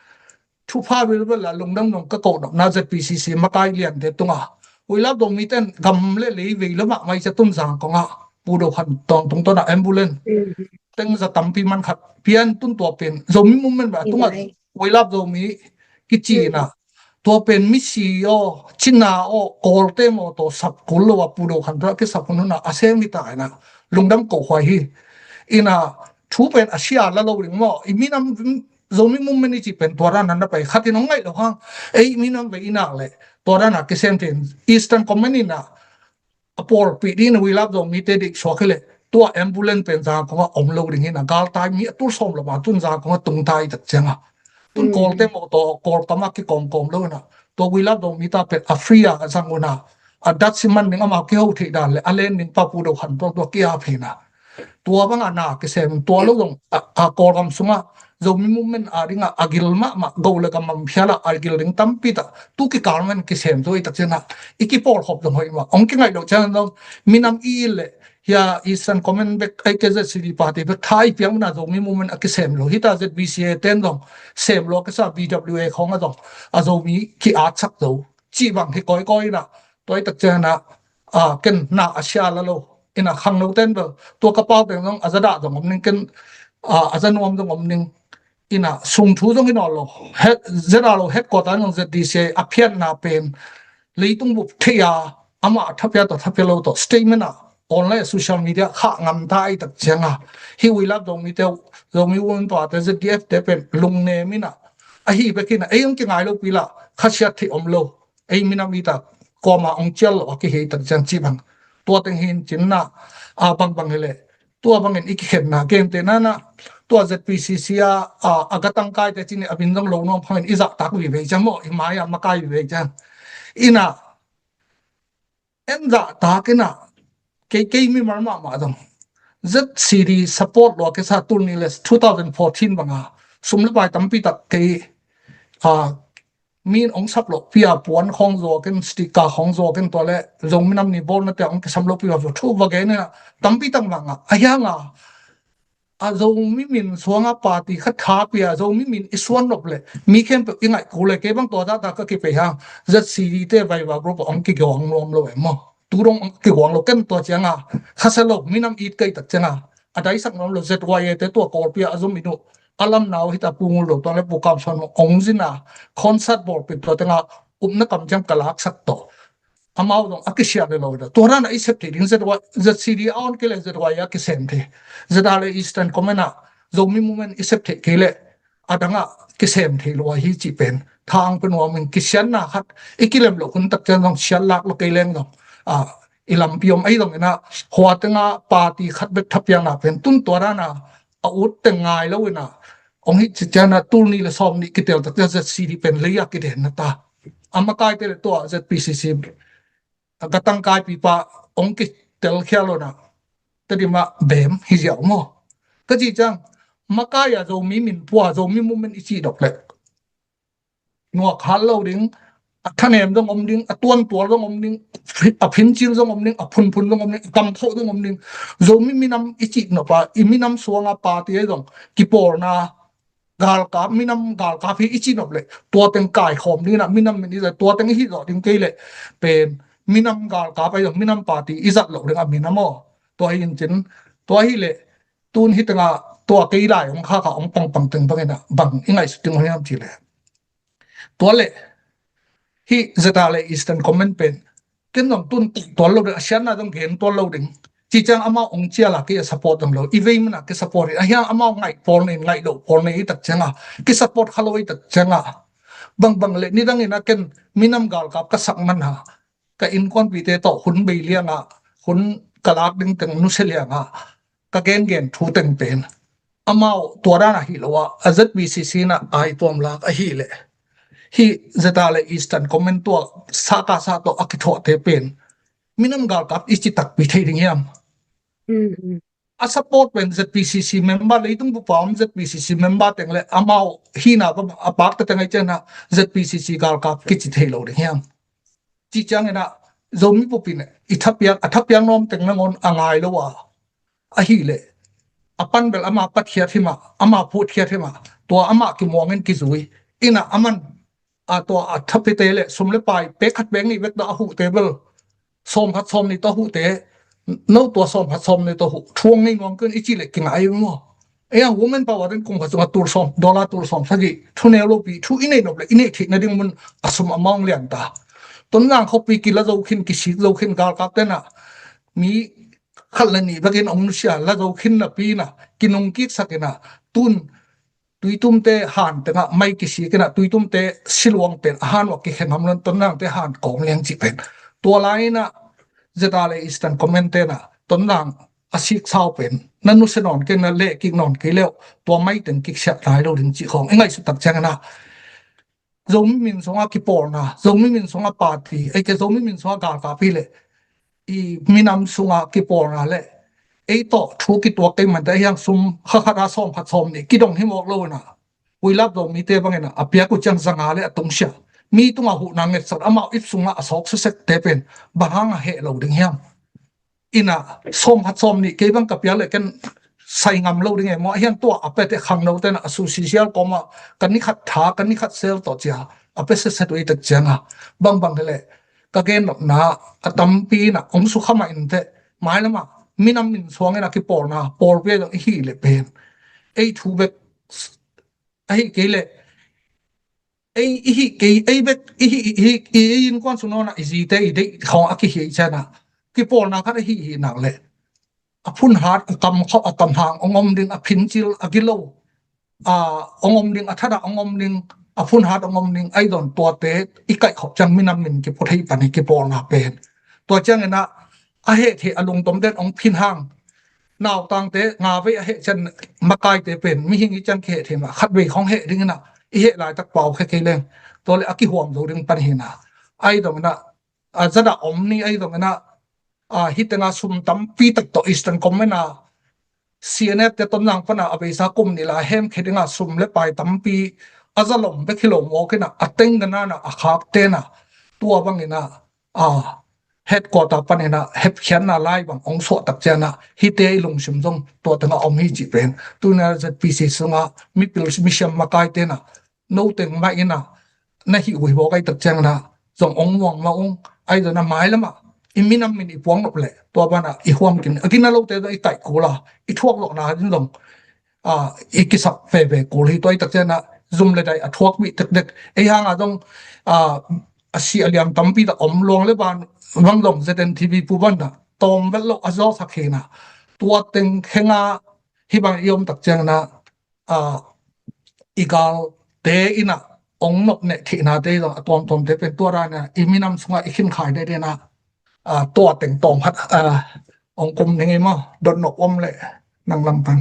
thupha bilbel la lungdam nong ka koh nopna Z P C C makai liante tunga Weilap Zomite in gam le lei vei lamah mai cia Tonzang kongah Pu Do Khan Tawng tungtawnah ambulance teng za tampi man khat pian tun tua pen Zomi movement ba a tungah We Love Zomi kici in ah, tua pen misi aw, cina aw, Kawlte maw tawh sap kul lo a, Pu Do Khan tawh a kisap hun hun ah a sem hi ta in ah, lungdam ko huai hi. In ah thu pen a sia la lo ding maw, i minam Zomi movement i cih pen tua dan a na pai khat in hong ngaih lo hang, ei minam ve i nak leh tua dan a kisem thei in, Eastern Command in ah a pawlpih ding in We Love Zomite deih suak hi leh, tua ambulance pen Zangkong ah om lo ding hi in ah, galtai mi a tul sawm lam a tun Zangkong ah tung ta i tak ciang a, tun Kawlte maw tawh Kawlkam ah kikawmkawm lo in ah, tua We Love Zomi ta pen a free a zang un ah, a dat siman ding amau kiho theih dan leh a len ding pa Pu Do Khan tawh tua ki-ap hi in ah, tua bang a na kisem, tua lo zong a, a Kawlgam sungah Zomi movement a ding a a gil mahmah, go le gam a phial a a gil ding tampi tak tu kikal man kisem zo i tak ciang a, i kipawlkhop zong hoih mah, hong kingaih loh ciang zong minam i it leh, hia Eastern Command bek, ei K Z C D party bek tha i piak un ah Zomi movement a kisem lo hi ta, Z B C A ten zong sem lo a kisa, B W A khawng ah zong a Zomi ki-atsak zo cih bang hi kawikawi in ah, tua i tak ciang a, a, ken na a sia la lo in ah, khangno ten bel tua ka pau teng zong a za dah zong om ning, ken, a, a za nuam zong om ning in ah, sung thu zong hi nawn lo. Head, Z R lo headquarter zong Z D C A a phiatna pen leitung bup thei a, amah a thapia tawh thapia lo tawh statement ah online, social media khah ngam ta i tak ciang a, hih We Love Zomite, Zomi Women Party, Z D F te pen lungnem in ah, ahi bek in ah, ei hong kingai lo pi lah khasiat theih om lo. Ei minam i tak kawm a hong cial lo a kihi i tak ciang cih bang. Tua teng hi in cin in ah, a, bangbang hi leh tua bangin i kikhenna, gentehna in ah, tua Z P C C a, a, a gatangkaite cih in a min zong lo nuam hangin i zahtak vive ciang maw, i mai-ah makai vive ciang. In ah, en zahtak in ah, kei, kei mimal mahmah zong Z C D support lo a kisa tul nih le two thousand fourteen bang a, sum le pai tampi tak kei, a, mi in hong sap loh pi a, puan khawng zuak in, sticker khawng zuak in, tua leh Zomi Nam Ni bawlnate ah hong kisam loh pi a, thu va gen in ah, tampi tak bang a, a hiang a, a Zomi min suang a party khat tha pi a, Zomi min i suan nop leh mi khempeuh i ngaih kul leh, kei bang tua zahta ka kipei hang, Z C D te Viber group ah hong kiguang nuam lo em maw? Tu dong hong kiguang lo, ken tua ciang a khasia lo, minam it ka i tak ciang a, a daisak nuam lo. Z Y A te tua Kawlpi ah a zum in uh, a lamna uh hi ta, Pu Ngul Do Tuang leh Pu Kam Suan hong zin a, concert bawlpih tua teng a upna kamciam ka laksak tawh, amau zong a kisiat le lo hi ta. Tua dan a i sep theih ding, Z Y, Z C D a on kei leh Z Y A kisem thei. Z R leh Eastern Command ah Zomi movement i sep theih kei leh a dang ah kisem thei lo ahi cih pen tha hong pia nuam ing. Kisiatna khat i kilem loh hun tak ciang zong siat lak lo kei leng zong, a, i lampi om. Ahi zongin ah hua teng a party khat bek thapiakna pen tun tua dan a a ut teng ngai lo in ah, hong hih cih ciang a tul nih le sawm nih kitel tak ciang Z C D pen lei a kiden na ta. A makaite leh tua Z P C C a gatangkaipipa hong kitel khial lo in ah, Tedim ah bem hi ziau maw? Ka cih ciang, makai a Zomi min pua, Zomi movement i cih dok leh nuak hal lo ding, a thanem zong om ding, a tuantual zong om ding, a phincil zong om ding, a phunphun zong om ding, a kamkhauh zong om ding. Zomi minam i cih nop a, i minam suang a party ahi zong kipawlna, galkap, minam galkap hi i cih nop leh tua teng kaikhawm ding in ah, minam min i zat, tua teng i hih zawh ding kei leh pen minam galkap ahi zong minam party i zat loh ding a minam aw. Tua hi in cin, tua hi leh tun hi teng a tua kei lai hong khak a hong pangpang teng bangin ah bang i ngaihsut ding uh hiam cih leh, tua leh hih Z R leh Eastern Command pen ken zong tun tual lo ding, a siatna zong gen tual lo ding. Cih ciang amau hong cial a kei a support zong lo, i vei man a kisupport in, a hiang amau ngaih pawl nei, ngaih loh pawl nei i tak ciang a, kisupport kha lo i tak ciang a, bangbang leh nidang in ah ken minam galkap ka sak man a, ka innkuanpihte tawh hun bei liang a, hun ka lak ding teng nusia liang a, ka gengen thu teng pen amau tua dan ahi lo a, a Z P C C in ah ai tuam lak ahih leh, hih Z R leh Eastern Command tua saka sa tawh a kithuahte pen minam galkap i ci takpi thei ding hiam? A support pen Z P C C member, leitung bup a om Z P C C member teng leh amau hihna a pakte teng ahi ciang ah Z P C C galkap kici thei lo ding hiam? Cih ciangin ah Zomi bup in i thapiak, a thapiak nuam teng nangawn a ngai lo a, ahih leh a pan bel ama patkhiat hi mah, ama phutkhiat hi mah, tua amah kimuang in kizui in ah, aman a tua a thapiakte leh sum leh pai pek khat pek nih bek tawh a huhte bel, sawm khat sawm nih tawh a huhte No tua sawm khat sawm nih tawh huh thuang nei nuam kei un i cih leh kingah ei maw? Ei ang women power ten kum khat sungah tul sawm, dollar tul sawm sagih thu neu lopi thu i neih nop leh i neih theih nading mun a sum amount lian ta. Tonzang khuapi kila zo khin, kisik zo khin, galkap tenah mi khat le nih bekin hong nusia la zo khin napi inah kinungkiksak inah tun Tuitumte han tengah mai kisik inah Tuitumte siluang pen a han uah kikhen hamlon Tonzangte han kawm liang cih pen. Tua lai inah ZRA Eastern Command tenah Tonzang a siksau pen na nusia nawn kei, na lehkik nawn kei leuh tua mai teng kiksiah lai lo ding cih khawng i ngaihsut tak ciang inah Zomi min sungah kipawlna, Zomi min sungah party, ei ke Zomi min sungah galkap hi leh i minam sungah kipawlna le ei tawh thu kituak kei mante hiang sum kha khat a sawm khat sawm nih kidong hi mawk lo inah puilap Zomite bangin a piak uh ciang zanga le a tungsia mi tungah huhna ngetsat amau ip sungah a sawk susekte pen bang hang a heh lo ding hiam? Inah sawm khat sawm nih kei bang ka piak leh ken sai ngam lo ding e maw? A hiang tua a pete khangno tenah a su sisial kawmah kan ni khat tha, kan ni khat sel tawh cia a pe setset uh i tak cianga bangbang hileh ka gen nopna a tampi inah hong sukha mah inteh. Mailamah minam min suang inah kipawlna pawlpi a dong i hih leh pen ei thu bek ahi kei leh ei i hih kei, ei bek i hih, i hih, i innkuan sung nawnah i zite i deih khawng a kihih cianah kipawlna khat a hih hih nak leh a phunhat a kam khawh a kam hang hong om ding, a phincil a gilo a hong om ding, a thadah hong om ding, a phunhat hong om ding, ahi zong tuate i kaihkhop ciang minam min kipu thei pan hi kipawlna pen. Tua cianginah a heh theih a lungtom den hong phin hang nautangte nga vei a heh cian makaite pen mihing i cian kiheh thei mah khat vei khong heh dinginah i heh laitak pau khe kei leng tua le a kihuam zo ding pan hinah ahi donginah a zadah om ni ahi donginah a hitenga sum tampi tak tawh Eastern Command a CNF te Tonzang pana a beisa kum nih la hemkhe dinga sum le pai tampi a zalom bek hi lo mawkinah a tengdanana a khak tena tua banginah a headquarter paninah hepkhiatna lai bang hong suahtak cianah hite i lungsim zong tua tengah om hi cih pen tuna ZPC sungah mipil misiam makai tenah no teng mah inah na hih uh hi bawk ahi tak cianginah zong hong muang mah ung ahi zona mailamah i minam min i puang nop leh tua banah i huam kin a gina lote zong i taih kula i thuak lawhna din zong a i kisap veve kul hi. Tua i tak cianah zum le dai a thuak bih tekdek ei hanga zong a a si a liam tampi tak om luang le ban bang zong ZNTV pu banah tawm vet loh a zawsak hinah tua teng khenga hih bang i om tak cianginah a i galte inah ong nop neh theihnate zong a tuamtuamte pen tua dana i minam sungah i khinkhai dai denah a tua teng tawm khat a ong kum ning i maw dot nop om leh nang lam pan.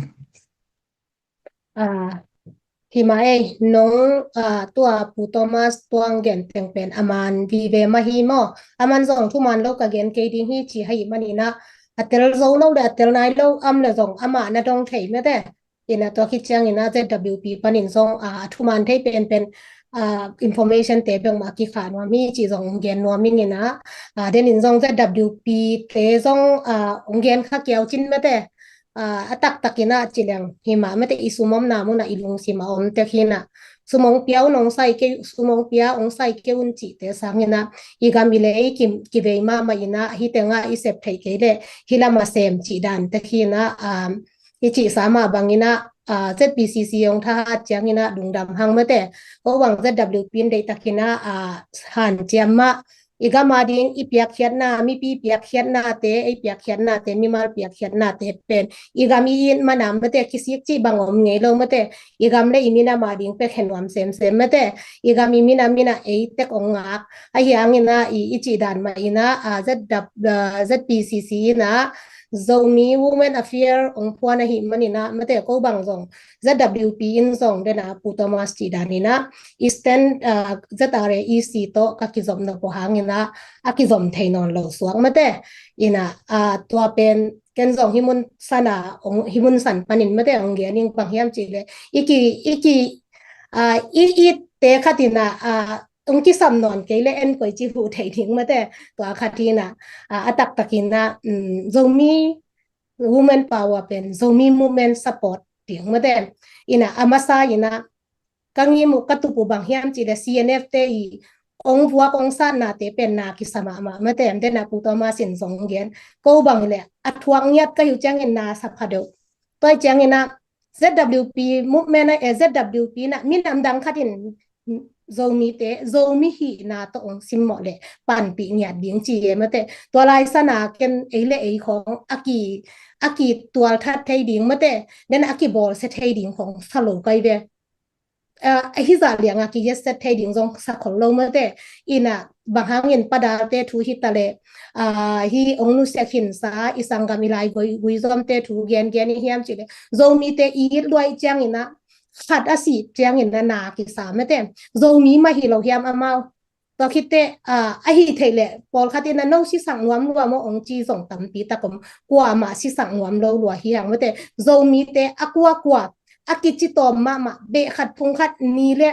Hima ei nong tua Pu Thomas tuang gen teng pen aman vive mah hi maw? Aman zong thuman lo ka gen kei ding hi ci hai maninah a tel zo lo le a tel nai lo am le zong amah na dong thei mete. Ina tua khit cianginah ZWP panin zong a thuman thei penpen information te bengmah kikha nuam hi ci zong gen nuam inginah denin zong ZWP te zong ong gen kha kiau cin mete. A taktakinah cileng himah mete i sumomna munah i lungsimah om tek hinah sumong pia un ong sai kei, sumong pia ong sai kei un cihte sanginah i gam i lei kivei mahmah inah hitengah i sep theih kei leh hilama sem cih dan tek hinah i cihsa mah banginah ZPCC ong thahat cianginah lungdam hang mete. Ko bang ZWP in deihtakinah hanciam mah i gama ding i piakkhiatna, mipi piakkhiatnate, ei piakkhiatnate, mimal piakkhiatnate pen i gam i it mana mete kisik cih bang om ngei lo mete. I gam le i minama ding pek hen nuam semsem mete. I gam i minam inah ei tek ong ngak ahi hanginah i i cih dan mah inah ZPCC inah Zomi Women Affair ong phuan ahi maninah mete ko bang zong ZWP in zong dena Pu Thomas cih daninah Eastern ZRA EC tawh ka kizom na pua hanginah a kizom thei nawn lo suak mete. Inah tua pen ken zong himun sana himun san panin mete ong gening pang hiam cih leh i ki i ki i itte khatinah ong kisam nawn kei le en koi ci huh thei ding mete. Tua khatinah a taktakinah Zomi women power pen Zomi movement support ding mete. Inah a masa inah ka ngim uh ka tup uh bang hiam cih le CNF te i ong vuak ong satnate pen na kisa mahmah mate, den a Pu Thomas in zong gen. Ko bang le a thuak ngiat ka hi uh ciangin na sa pha deuh. Tua ciangin a ZWP movement a, eh, ZWP na minam dang khat in Zomite, Zomi hihna tawh ong simmawh le panpih ngiat ding ci e mate. Tua lai sana ken ei le ei khong a ki, a kitual that thei ding mate, den a kibawlsia thei ding khong sa lo kai ve. Ah, a hi zah lianga ki yetset thei ding zong sa khol lo mate. Ina bang hangin padalte thu hi ta le, ah, hi ong nusia khinsa i sanggam i lai gui, guizomte thu gen gen i hiam ci le, Zomite i it luai ciangin a khat a si ciangin a na kisa mate. Zomi mah hi lo hiam amau? Tua khitte, ah, a hi thei le pawlkhat in a no sisak nuam lua maw ong ci zong tampi tak om, kuamah sisak nuam lo lua hi hang mate. Zomite a kuakua a kici tawm mahmah, beh khat phung khat ni le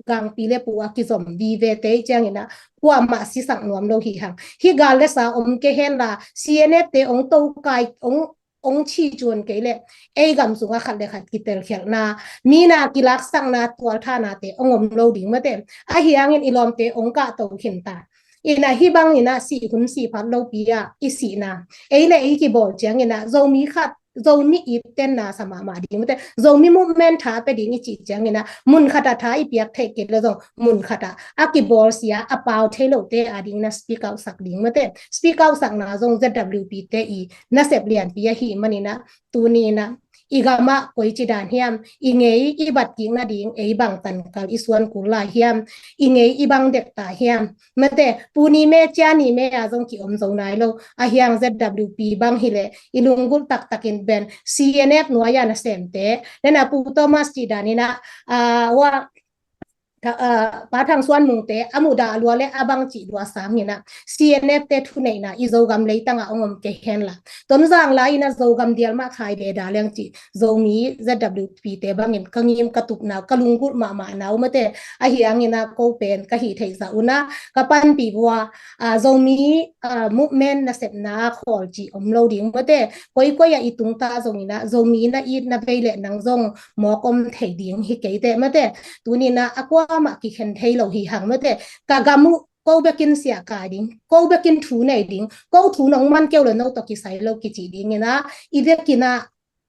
gangpi le pu a kizom vive te ciangin a kuamah sisak nuam lo hi hang. Hi gal le sa om kei hen la, CNF te ong to kai, ong ong ci cuan kei le, ei gam sunga khat le khat kitelkhialhna, mi na kilaksakna tualthahnate ong om lo ding mate. A hi hangin i lawmte ong kahto khin ta. Ina hi bangin a si hun si phat lopi a i sihna, ei le ei kibawl ciangin a Zomi khat, Zomi it ten na sa mahmah ding mate. Zomi movement tha pe ding i cih ciangin a mun khat a tha i piak theih kei le zong mun khat a a kibawlsia a pau thei lote a dingin a speak out sak ding mate. Speak out sakna zong ZWP te i nasep lianpi ahih manin a, tuni in a i gam ah koici dan hiam, i ngei i bat kik nading ei bang tankal i suan kul lai hiam, i ngei i bang dek ta hiam mate. Pu ni me cia ni me a zong ki om zo nai lo. A hi hang ZWP bang hi le i lunggulh taktakin ben CNF nuai a nasemte, den a Pu Thomas cih dan in a, ah, wa, ah, Pa Thang Suan Mungte a mudah lua le a bang cih lua sangin a CNF te thuneihna i Zogam leitang a ong om kei hen la, Tonzang lai in a Zogam dial mah khai ve da leng cih Zomi ZWP te bangin ka ngim ka tupna ka lunggulh mahmahna uh mate. A hi hangin a ko pen ka hih theih zah un a ka panpih vua, ah, Zomi, ah, movement nasepna khawl cih om lo ding mate. Koikoi a i tung ta zongin a Zomi na it na vei le nang zong mawk om thei ding hi kei te mate. Tuni in a a kuamah kikhen thei lo hi hang mate. Ka gam uh ko bekin siah kai ding, ko bekin thu nei ding, ko thu nong man keu le no tawh kisai lo kici dingin a i vekin a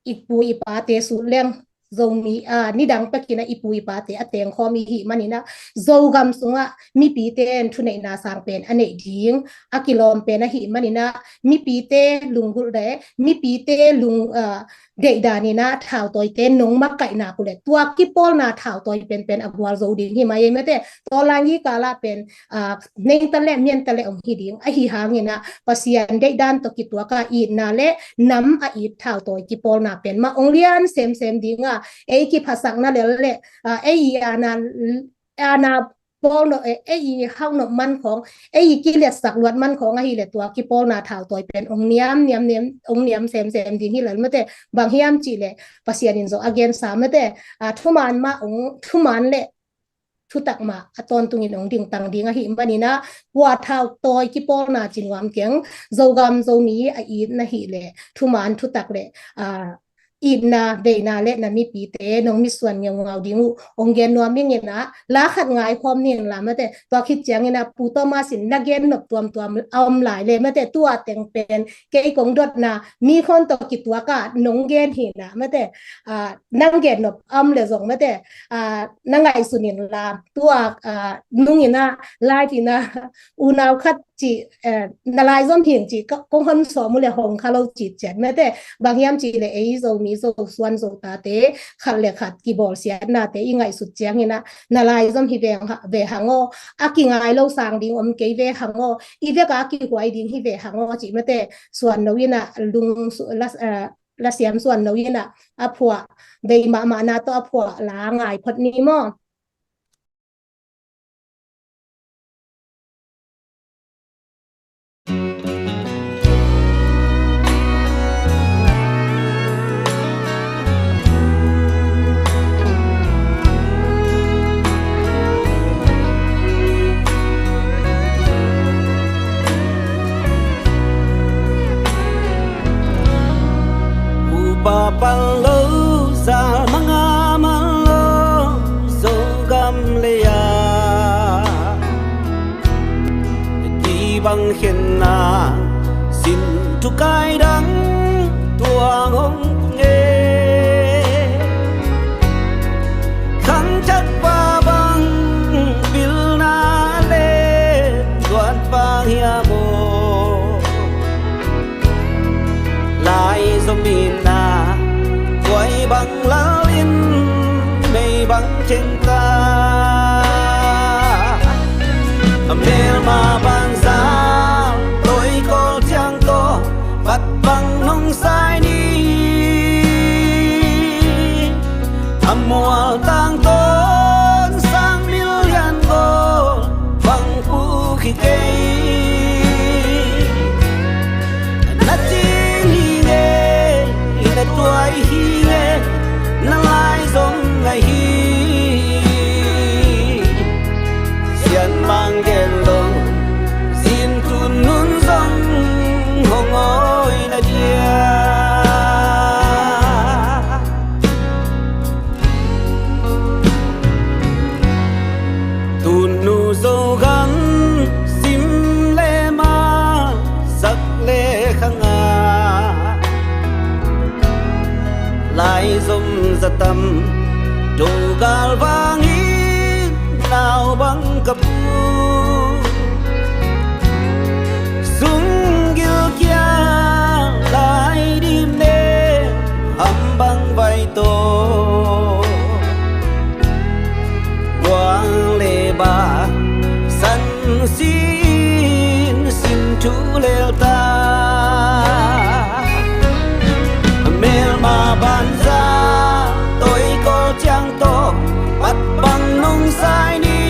i pu i pate sut leng Zomi, ah, nidang pekin a i pu i pate a tengkhawm i hih manin a Zogam sungah mipite in thuneihna sang pen a neih ding a kilawm pen ahih manin a mipite lunggulh le mipite lung, ah, deihdan in a thautawite nong makaihna uh le tua kipawlna thautawi penpen a gualzo ding hi mai ei mate. Tawlanggi kalah pen, ah, nengta le mianta le ong hi ding ahi hangin a Pasian deihdan tawh kituak a itna le nam a it thautawi kipawlna pen mah ong lian semsem ding a ei kiphasakna lel le, ah, ei i ana, ana pawl no, eh, ei i hauh nop man khawng, ei i kiletsak luat man khawng ahi le tua kipawlna thautawi pen ong niam niam niam, ong niam semsem ding hi lel mate. Bang hiam cih le Pasian in zong a gensa mate, ah, thuman mah ong, thuman le thutak mah a tawntungin ong dingtang ding ahih manin a kua thautawi kipawlna ci nuam keng, Zogam Zomi a itna hi le thuman thutak le, ah, itna veina le na mipite nong mitsuan ngeungau ding uh ong gen nuam ing in a la khat ngaikhawm ning la mate. Tua khit ciangin a Pu Thomas in na gen nop tuamtuam a om lai le mate, tua teng pen kei kong dotna mi khon tawh kituak a nong gen hi na mate. Ah, nang gen nop a om le zong mate, ah, na ngaihsun in la tua, ah, nung in a live in a unau khat cih, eh, na laizom hing cih kong hon sawm uh le hong kha lo cih ciat mate. Bang hiam cih le ei Zomi Zosuan Zotate khat le khat kibawlsiatnate i ngaihsut ciangin a na laizom hi ve hang aw, a kingai lo sang ding om kei ve hang aw, i vek a kihuai ding hi ve hang aw cih mate. Suan lo in a lung su-, la, eh, lasiam suan lo in a a phuah, bei mahmahna tawh a phuah la ngai phot ni maw? Upa pal lo, zal manga man lo, Zogam lei ah Kaidang tuang hong pung e. Khangthak pa bang pilna le tuan pa hiam aw? Lai zom in a, tuai bang lal in mei bang theng ta. A melma banza, toikawl ciang tawh, pat bang nong sai ni. A mual tang tawn sang milian gawl bang puk hi kei. Na cing hi nge, na tuai hi nge, na lai zom ngai hi. Sian mang gen lo, zin tun nun zong hong awi na dia. Tunu Zogan sim le ma sak le khanga, lai zom zatam, do gal vangin nau bang ka pu. Sung gil kia lai dim ne, ham bang vai to. Guang le ba san sin, sin thu lel ta. Melma banza, toikawl ciang tawh, pat bang nong sai ni.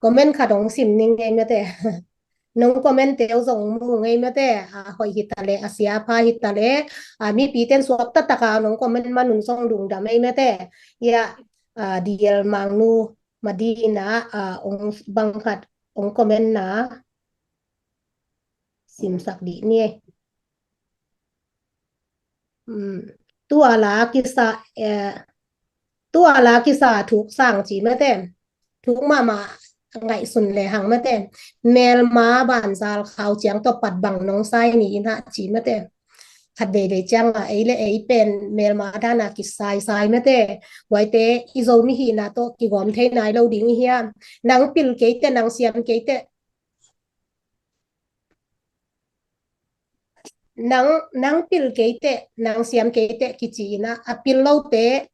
Comment khat hong sim ning ei mate. Nong comment te uh zong mu ngei mate, a hoih hi ta leh, a sia pha hi ta leh, a mipi ten suak taktak a nong comment man un zong lungdam ei mate. Ya, a, D L Mangnu Madina, a, ong bang khat ong comment na simsak dih ni. Hmm. Tua la kisa, eh, tua la kisa thuk sang ci mate. Thuk mahmah ngaihsun le hang mate. Melma banzal khau ciang tawh pat bang nong sai ni in hah ci mate. Khat veivei ciang a ei le ei pen melma dana kisaisai mate. Huaite i Zomi hihna tawh kigawm thei nai lo ding i hiam? Nang pil keite, nang siam keite. Nang, nang pil keite, nang siam keite kici inah, a pil lote,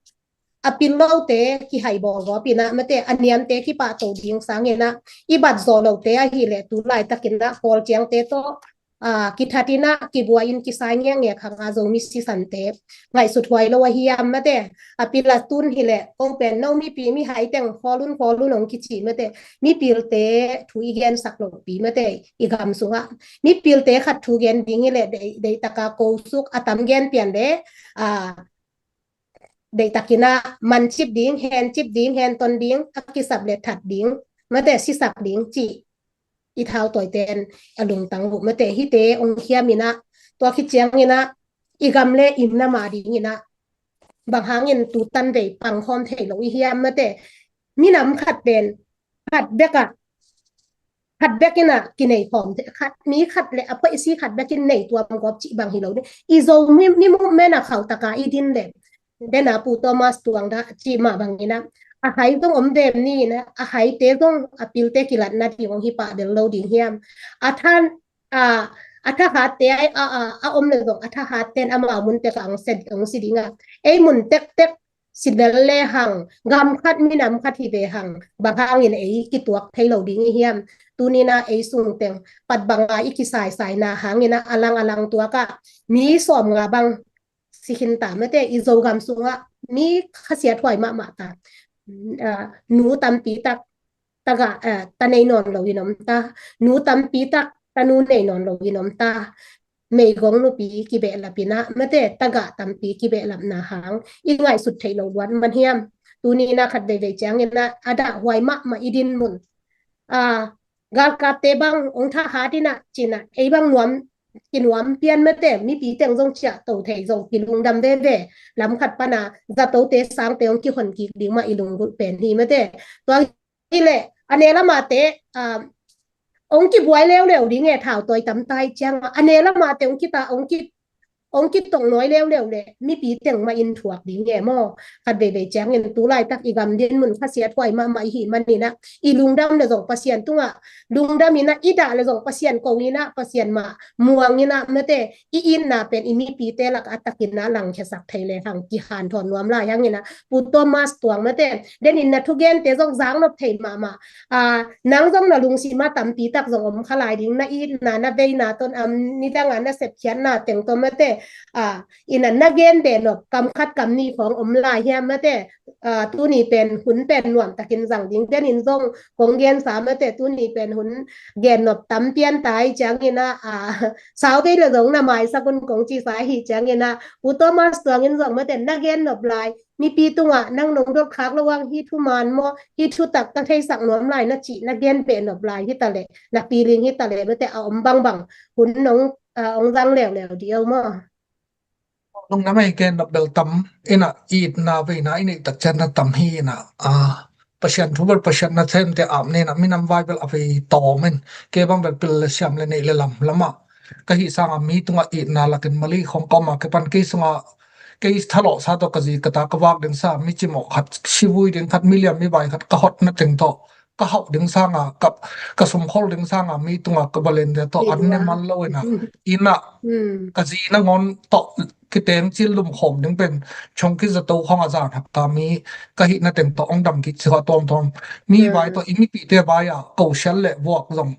a pil lote kihai bawlgawp inah mate, a niamte kipahto ding sang inah, i bat zawh lote ahih leh tu laitak inah Kawl ciangte tawh, a, kithat inah, kibuai in kisai ngiakngiak hang a Zomi sisante ngaihsut huai lo ahi hiam mate. A pil a tun hi leh, ko pen no mipi mihai teng khawl un khawl un hong kici mate. Mipilte thu i gensak lopi mate, i gam sungah. Mipilte khat thu gen ding hi leh, dei, deihtak a ko suk, a tam gen pian leh, a, deihtak inah man cip ding, hen cip ding, hen ton ding, a kisap leh that ding mate, sisak ding cih i thautawi ten a lungtang uh mate. Hihte ong hiam inah, tua khit ciang inah, i gam le inn na mah ding inah, bang hangin tu tan vei pang khawm thei lo i hiam mate. Minam khat pen, khat bek ah, khat bek inah kinei khawm thei, khat, mi khat le a policy khat bek in nei tuam gawp cih bang hi lo ding. I Zomi, mi movement a khauh tak a i din leh, den a Pu Thomas Tuang da cih mah bang inah, a hai zong om vem ni inah, a haite zong a pilte kilatna ding ong hi pah bel lo ding hiam? A than, a, a thahatte a, a, a, a om le zong a thahat ten amau mun tek a ong si, ong si ding a. Ei mun tektek si bel le hang, gam khat minam khat hi ve hang, bang hangin ei kituak thei lo ding i hiam? Tuni inah ei sung teng pat bang a i kisaisaina hang inah a lang a lang tuak ah mi sawmnga bang si khin ta mate. I Zogam sungah mi khasiathuai mahmah ta. A, nu tampi tak, tagah, a, ta nei nawn lo in om ta. Nu tampi tak, tanu nei nawn lo in om ta. Meigong nupi kibehlap inah mate, tagah tampi kibehlapna hang i ngaihsut theih loh luat man hiam? Tuni inah khat veivei ciang inah a dahhuai mahmah i din mun, a, galkapte bang ong thahat inah ci inah, ei bang nuam, kinuam pian mate, mipi teng zong ciahto thei zong kilungdam veve. Lam khat pan a zatote sangte ong kihon kik ding mah i lunggulh pen hi mate. Tua hi leh a ne lamate, a, ong kibuai leuleu ding e, thautawi tam ta i ciang a, a ne lamate ong kita, ong ki, ong kitong nuai leuleu leh mipi teng mah in thuak ding e maw? Khat veivei ciangin tu laitak i gam din mun khasiathuai mahmah i hih man inah, i lungdam le zong Pasian tungah lungdam inah, i dah le zong Pasian ko inah, Pasian mah muang inah mate, i itna pen i mipite lak a tak inah langkhiasak thei le hang kihanthawn nuam lai hang inah, Pu Thomas Tuang mate, den in na thugente zong zang nop thei mahmah. A, nang zong na lungsim a tampi tak zong om kha lai ding, na itna, na veina ton am, nidang a na sepkhiatna teng tawh mate, a, inah na gen beh nop kam khat kam nih khawng om lai hiam mate? A, tuni pen hun pen nuam takin zang ding, den in zong kong gensa mate, tuni pen hun gen nop tam pian ta i ciang inah, a, sau vei le zong na maisak un kong cisa hi ciang inah, Pu Thomas Tuang in zong mate, na gen nop lai, mipi tungah nang nong dot khak lo ang, hih thuman maw, hih thutak ka theisak nuam lai na cih na gen beh nop lai hi ta leh, na feeling hi ta leh mate, a om bangbang hun nong, a, ong zang leuleu dih o maw? Nong na mai gen nop bel tam inah, itna veina i neih tak ciang na tam hi inah, a, Pasian thu bel Pasian na themte ap ni inah, minam vai bel a vei tawm in, kei bang bel pil le siam le neih le lam lamah ka hih sanga mi tungah itna lakin mali khawng ka om a, kei pan kei sungah kei thalawhsa tawh ka zi ka ta ka vak ding sa, mi cimawh khat, sivui ding khat, mi liam mi vai khat ka hotna teng tawh ka hauh ding sanga, ka, ka sumkhol ding sanga mi tungah ka balente tawh an ne man lo inah, inah ka zi nangawn tawh kiteng cil lumkhawm ding pen chongki zato khawng a zan hak ta mi ka hihna teng tawh ong dam kik si kha tuamtuam. Mi vai tawh i mipite vai ah kosial le vuak zong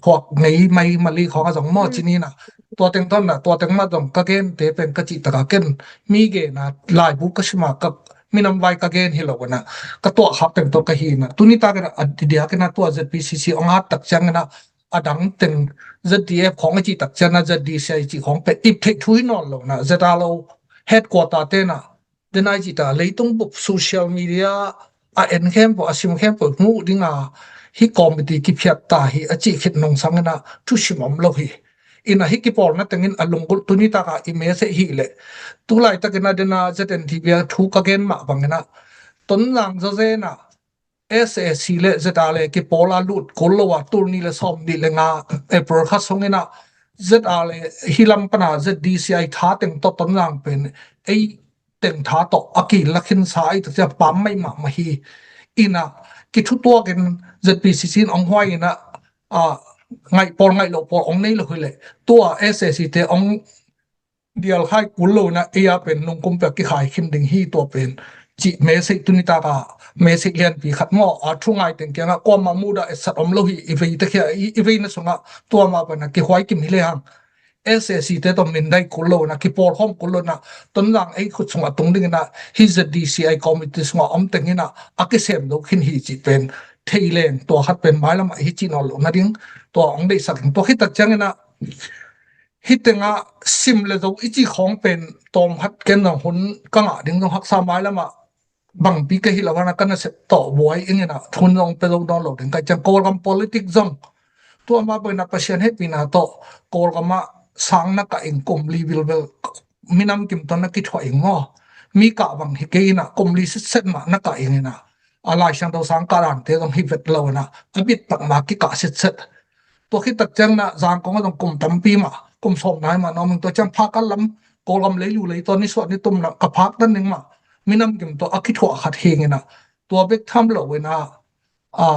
khuak ngei mai mali khawng a zong maw ci ni inah. Tua teng tawh na, tua teng mah zong ka gente pen ka cih tak a ken mi gen a laibu ka sim a, ka minam vai ka gen hi lo ina, ka tuah khak teng tawh ka hi ina, tuni tak ina a didiak ina tua Z P C C hong hat tak ciang ina, a dang teng Z D F khawng a cih tak ciang ina Z D C I cih khawng pen ip theih thu hi nawn lo ina, Z R lo headquarter te ina, denai cih ta leitung bup social media a en khempeuh, a sim khempeuh hmuh dinga hi committee kiphiat ta hi a cih khit nungsang ina thusim om lo hi. Ina hi kipawlna tengin a lunggulh tuni taka i message hi leh, tu laitak ina dena Z N T V a thu ka gen mah bang ina, Tonzang zawzen a S A C le Z R le kipawl a lut kul lo a, tul nih le sawm nih le nga April kha sung ina Z R le hi lam pana Z D C I tha teng tawh Tonzang pen ei teng tha tawh a kilakhinsa ei takcia pam mai mahmah hi. Ina kithutuakin Z P C C in hong huai ina, a, ngaih pawl ngaih loh pawl hong nei lo hi leh, tua S A C te hong dial khai kul lo ina ei a pen nungkum pek kikhai khin ding hi. Tua pen cih message tuni taka message lianpi khat maw, a thu ngai teng kiangah kuamah mudah etsat om lo hi. I vei takhia i, i veina sungah tua mah pana kihuai kim hi lehang S A C te tawh mindai kul lo ina, kipawl khawm kul lo ina, Tonzang ei khut sungah tung ding ina, hi Z D C I committee sungah om teng ina a kisem lo khin hi cih pen thei leng, tua khat pen mailamah hi cih nawn lo nading tua hong deihsak in. Tua khit tak ciang ina hi tengah sim le zo i cih khawng pen tawm khat ken zong hun ka ngah ding zong haksa, mailamah bangpi ka hi lo hana ka nasep tawh buai ing ina hun zong pe zo nawn lo ding ka ciang, Kawlgam politic zong tua mah bang ina Pasian hehpihna tawh Kawlgam ah sang na kah ing, kum li vilvel minam kim tawh na kithuah ing maw, mi kah bang hi kei ina kum li sitset mah na kah ing ina, a Lai Siangtho sang kah dante zong hi vet lo ina a bit tak mah kikah sitset. Tua khit tak ciang ina Zangkong ah zong kum tampi mah, kum sawm nai mah na om ing. Tua ciang phak a lam Kawlgam leilu lei tawh nisuah nitum na ka phak dan ning mah minam kim tawh a kithuah khat hi ing ina, tua bek tham lo ina, a,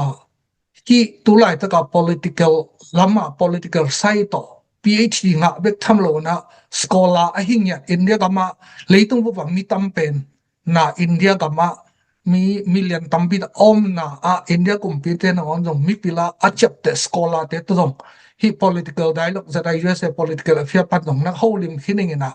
hih tu laitaka political lama political side tawh P H D ngah bek tham lo ina, scholar a hi ngiat India gama leitung bupa mi tam pen na India gama mi, mi lian tampi ta omna ah India kumpite nangawn zong mipila a ciapteh scholar te tawh zong hih political dialogue, Z I U S A political affair pan zong na holim khin ing ina,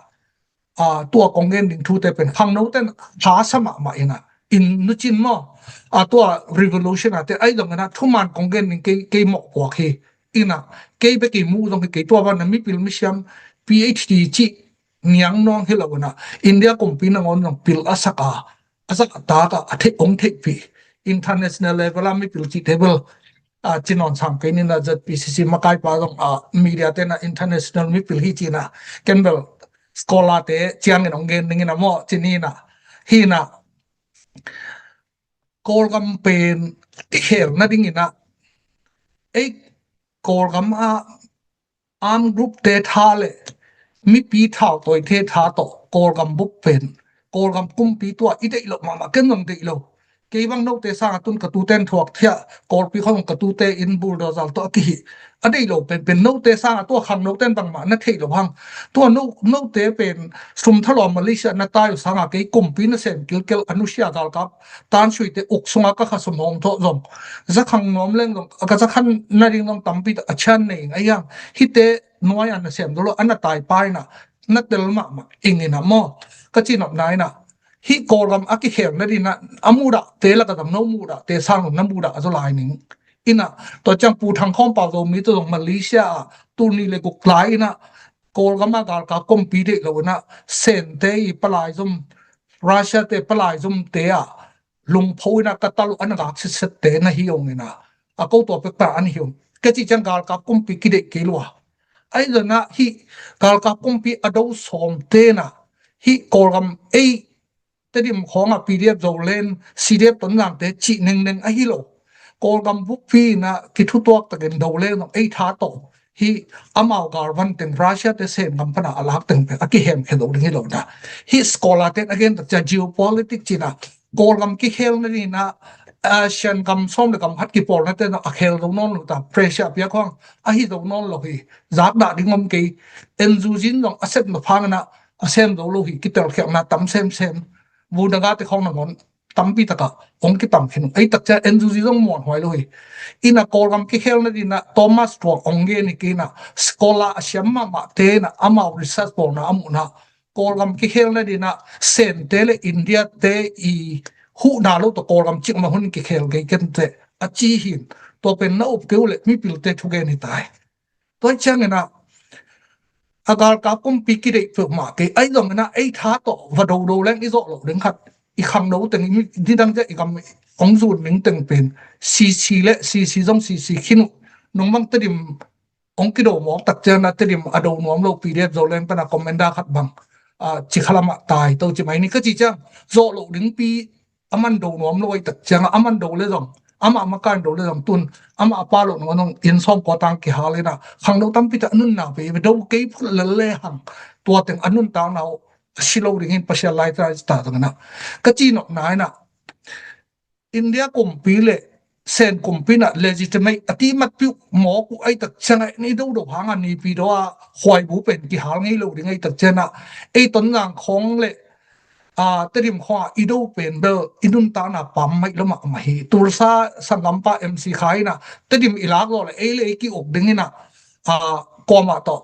a, tua kong gen ding thute pen khangno ten thasa mahmah ina, in nucin maw, a, tua revolution a te ai zong ina thuman kong gen ding kei, kei mawhpuak hi ina, kei bek i mu zong hi kei, tua bana mipil misiam P H D cih niang nuang hi lo ina, India kumpi nangawn zong pil a sak a, a zahtak a, a theih, hong theihpih international level a mipil cihte bel, a, ci nawn sam kei ni ina, Z P C C makaipa zong, a, media te na international mipil hi ci ina, ken bel scholar te ciangin hong gen ding ina maw ci ni ina, hi ina Kawlgam pen i khel nading ina, ei, Kawlgam a armed group te tha le mipi thautawi te tha tawh Kawlgam bup pen, Kawlgam kumpi tua i deih loh mahmah, ken zong deih lo. Kei bang note sanga tun ka tuten thuak thiah, Kawlpi khong ka tute in bulldozer tawh a kihih. A deih lo penpen note sanga tua khangno ten bangmah na theih lo hang. Tua no, note pen sum thalawm Malaysia na tai uh sanga kei kumpi na sem kilkel a nusia galkap tan suite uk sunga ka khasum hong thawh zong, zakhang nuam leng zong, ka zakhan nading zong tampi a chian nei ing a hiang. Hihte nuai a na sem zo lo, a na tai pa ina na tel mahmah ing ina maw, ka ci nopna ina. Hih Kawlgam a kikhel nading ina a muhdahte laka zong no muhdahte sang lo na muhdah a zo lai ning ina. Tua ciang Pu Thang Khawm Pau Zomi tawh zong Malaysia a tul nih le guk lai ina Kawlgam a galkap kumpi deih lo ina Sente i palai zum, Russia te palai zumte a lungpho ina ka tal uh a na gak sitsette na hi ung ina, a ko tua pekpa an hi ung. Ka cih ciang galkap kumpi kideih kei lua. Ahi zongin ah hih galkap kumpi a do sawmte in ah hih Kawlgam ei Tedim khawngah P D F Zoland, C D F Tonzangte cih nengneng ahi lo. Kawlgam buppi in ah kithutuak takin do leng zong ei tha tawh hih amau galvan teng Russia te Sen gam pan a a lak teng pen a kihemkhia lo ding hi lo in ah. Hih scholar ten a gen tak ciang geopolitics ci-in ah Kawlgam kikhel nading in ah, Asian gam sawm le gam khat kipawlna te zong a khel zo nawn lo ta, pressure a piak hang ahi zo nawn lo hi. Zak dah ding om kei. N U G in zong a sepna phang in ah a sem zo lo hi, kitelkhialhna tam semsem. Vu Naga te khawng nangawn tampi takah hong kitam khin uh. Ei tak ciang N U G zong muanhuai lo hi. In ah Kawlgam kikhel nading in ah Thomas Tuak hong gen hi kei in ah, scholar a siam mahmahte in ah amau research bawlna a muhna Kawlgam kikhel nadinah Sente le India te i huhna lo tawh Kawlgam cikmah hun kikhel kei kenteh a ci hin. Tua pen na up kei uh leh mipilte thugen hi tai. Tua hi cianginah a galkap kumpi kideih peuhmah kei ahi zonginah ei tha tawh va dodo leng i zawh loh ding khat i khangno teng i nidang ciah i gam hong zun ning teng pen CC le CC zong CC khin uh nong bang Tedim hong kido mawk tak cianginah Tedim a do nuam lo PDF Zoland pana commander khat bang a cikhalamah tai to ci mai ni ka ci ciang zawh loh dingpi a man do nuam lo ahi tak ciangah a man do le zong amah makain do le zong tun amah a pa loh nunga nong inn sawm kua tang kihal inah khangno tampi tak a nunna pe do kei phut lel le hang tua teng a nuntakna uh a si lo dingin Pasian laitana i ta zongina ka ci nopna inah India kumpi le Sen kumpi inah legitimate a ti matpiuh mawk uh ahi tak ciangah ni dodo hangah nipi do a huaibu pen kihal ngei lo ding ahi tak ciangah ei Tonzang khawng le Tedim khawngah i do pen bel i nuntakna pam maih lo mahmah hi. Tulsa sanggampa MC Khai inah Tedim i lak zawh le ei le ei ki-uk ding inah kuamah tawh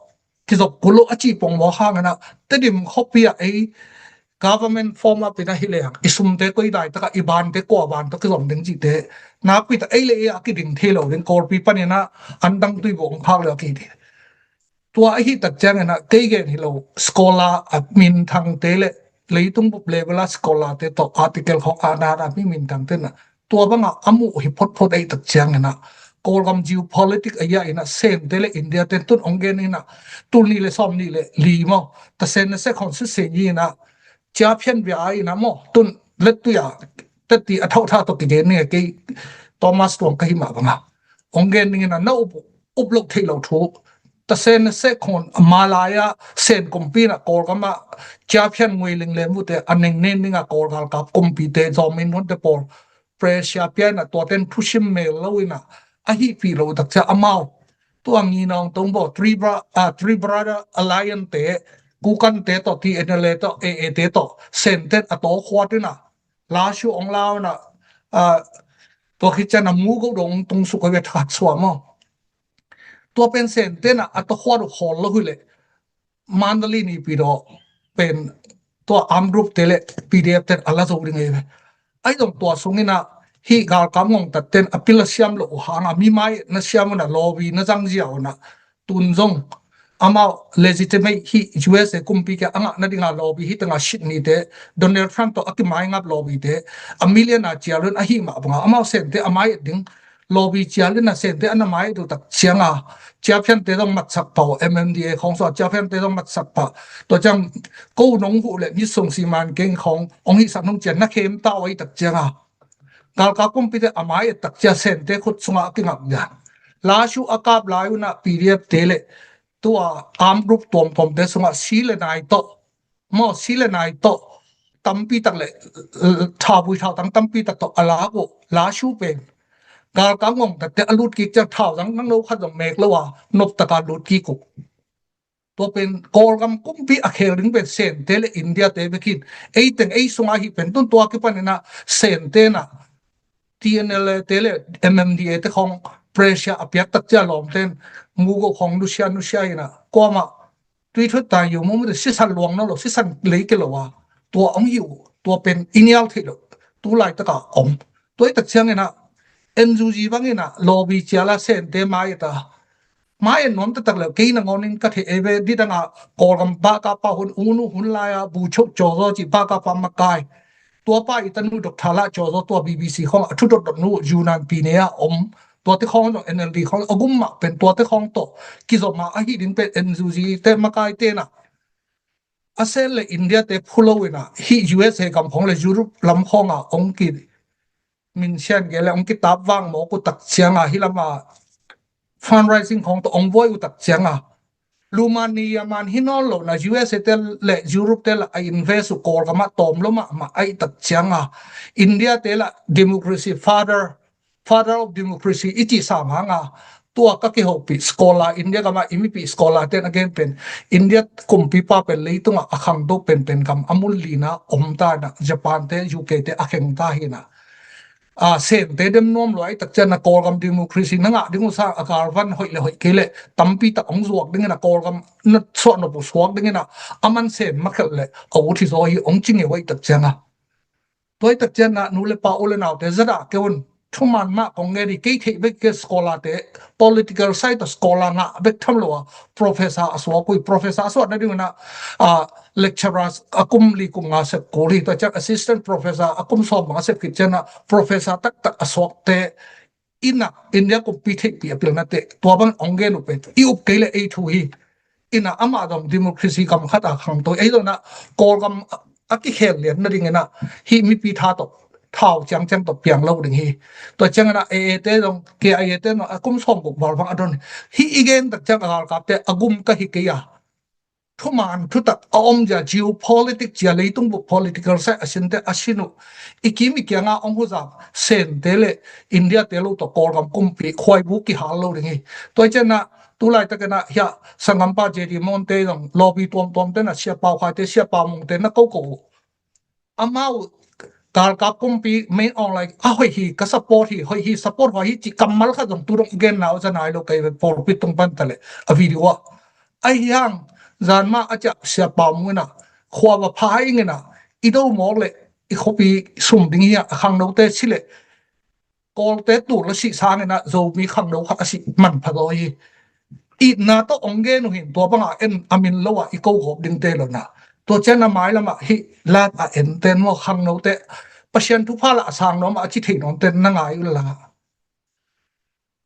kizop kul lo a ci pongmawk hanginah Tedim khuapi ah ei government form up inah hi le hang i sumte koi daitakah i bante kua ban tawh kizom ding cihte nakpi tak ei le ei a kiding thei lo ding Kawlpi paninah an dang tui bawh hong khak le a ki ding. Tua ahi tak cianginah kei gen hi lo scholar a minthangte le leitung bup level a scholar te tawh article khawng a nana mi minthangte inah tua bangah a muh hi photphot ahi tak cianginah Kawlgam geopolitic a ia inah Sente le India te tun ong gen inah tul nih le sawm nih le li maw tasen na se khawng suse ni inah ciaphian bia a inah maw tun lettui a tetti a thauhtha tawh kigen ni kei Thomas Tuang ka hi mah bangah ong gen ning inah na up up lo thei lo thu tasen na se khawng malaya Sen kumpi inah Kawlgamah ciaphian ngui ling lem vute a neng nen dingah Kawlgalkap kumpite zawmin hunte pawl pressure pia inah tuaten thusim mel lo inah a hihpih lo tak cia amau tua nginawng tong baw three, bra, uh, three brother alliance te Kukante tawh TNLA tawh AA te tawh Senten a tawkhuat inah lashu ong lau inah uh, tua khit cian a mu go dong tung suk a ve thahat suam aw. Tua pen Senten ah a tawkhuat uh khawl lo hi leh Mandalay nipi daw pen tua arm group te le PDF ten a la zo ding ei ve. Ahi zong tua sung inah hih galkap ngongtat ten a pil a siam loh uh hangah mi mai na siam unah lobby na zang zia unah tun zong amau legitimate hih USA kumpi kia a ngah nadinga lobby hih tengah Sydney te Donald Trump tawh a kimaingap lobby te a million a cial un ahi mah bangah amau Sente a mai et ding lobby cial inah Sente a na mai et uh tak cianga ciaphiante zong matsak pah uh MMDA khawng sua ciaphiante zong matsak pah tua ciang ko nong huh le nit sung siman keng khawng ong hihsak nong cian na khem ta uh ahi tak cianga galkap kumpite a mai et tak cia Sente khut sungah a kingap dia lashu a kap lai unah PDF te le tua arm group tuamtuamte sungah si le nai tawh maw si le nai tawh tampi tak le thauvui thautang tampi tak tawh a lak uh lashu pen galkap ngongtatte a lut kik ciang thautang nang lo khat zong mek lo a nop taka lut kik uh. Tua pen Kawlgam kumpi a khel ding pen Sente le India te bekin ei teng ei sunga hi pen tun tua kipan inah Sente inah TNLA te le MMDA te khawng pressure a piak tak cia lawmten mu go khawng nusia nusia inah kuamah tui thut tai yu mu mu te sisan luang no lo sisan lei ke lo a tua ong hi uh tua pen i nial thei lo tu laitaka om tua i tak ciang inah NUG bang inah lobby ciala Sente mai ta mai en nuam taktak le kei na ngawnin ka thei ei ve didanga Kawlgam bakapa hun unu hun laia bu chok cawzaw ci bakapa makai tuapa i tanu Doctor La cawzaw tua BBC khawng a thu dotdot nu Yunnan pi ne a om tuate khawng zong NLD khawng a gum mah pen tuate khawng tawh kizoma ahi ding pen NUG te makai tena a sel le India te phulo inah hih USA gam khawng le Europe lam khawnga ong ki min sian ge le ong kitap vang mawk uh tak cianga hi lama fundraising khawng tawh ong buai uh tak cianga luman ni yaman hi nawn lo na USA te le Europe te la a invest uh Kawlgamah tawm lo mahmah ahi tak cianga India te la democracy father father of democracy i cih sam hanga tua ka kihopih scholar India gama i mipih scholar ten a gen pen India kumpipa pen leitungah a khangto penpen gam a mun lina om ta ina Japan te UK te a kheng ta hina a, Sente dem nuam lua i tak ciang a Kawlgam democracy na ngah ding uh sang a galvan hoih le hoih kei le tampi tak hong zuak dingin a Kawlgam na suah nop uh suak dingin a, a man Sen makhelh le a ut hi zaw hi hong ci ngeu a i tak ciang a. Tua i tak ciang a nu le pa u le naute zadah kei un, thuman mah kong ngen hi, kei theih bek kei scholar te, political side a scholar ngah bek tham lo a professor a suak uh hi, professor a suah nading un a, a, lecturer a kum li kum nga sep kul hi, tua ciang assistant professor a kum sawm bang a sep khit ciang a professor taktak a suakte in a India kumpi theihpih a pilna te tua bang hong gen uh pen i up kei le ei thu hi. In a amah zong democracy gam khat a khangto, ei zong a Kawlgam a kikhel lian nading in a hih mipi tha tawh thau ciangciang tawh piang lo ding hi. Tua ciangin a A A te zong, K I A te zong a kum sawm guk val bang a don hi. Hih i gen tak ciang a galkapte a gum ka hi kei a, thuman thutak a om zia, geopolitics zia, leitung bup political side a sinte a sin uh, i kim i kianga hong huzak Sente le India te lo tawh Kawlgam kumpi khuaibu kihal lo ding hi. Tua i ciang a tu laitakin a hia sanggampa J D Mon te zong lobby tuamtuam ten a Sia Pau Khai te, Sia Pau Mung te na koko uh. Amau galkap kumpi Min Aung Hlaing a hoih hi, ka support hi, hoih hi, support hoih hi cih kammal khat zong tu dong i genna uh za nai lo kei ve, pawlpi tung pan ta le a video ah. Ahi hang zan mah a ciah Sia Pau Mung in a khua va pha ing in a, i do mawk le i khuapi sum ding hi a, a khangnote si le Kawlte tul a sih sangin a Zomi khangno khat a sih manpha zaw hi. Itna tawh hong gen uh hin tua bangah en a min lo ah i ko gawp dingte lo na. Tua ciang a mailam ah hih lat a enten maw, khangnote Pasian thupha lah a sang nuam ah a ci thei nawnte na ngai uh la.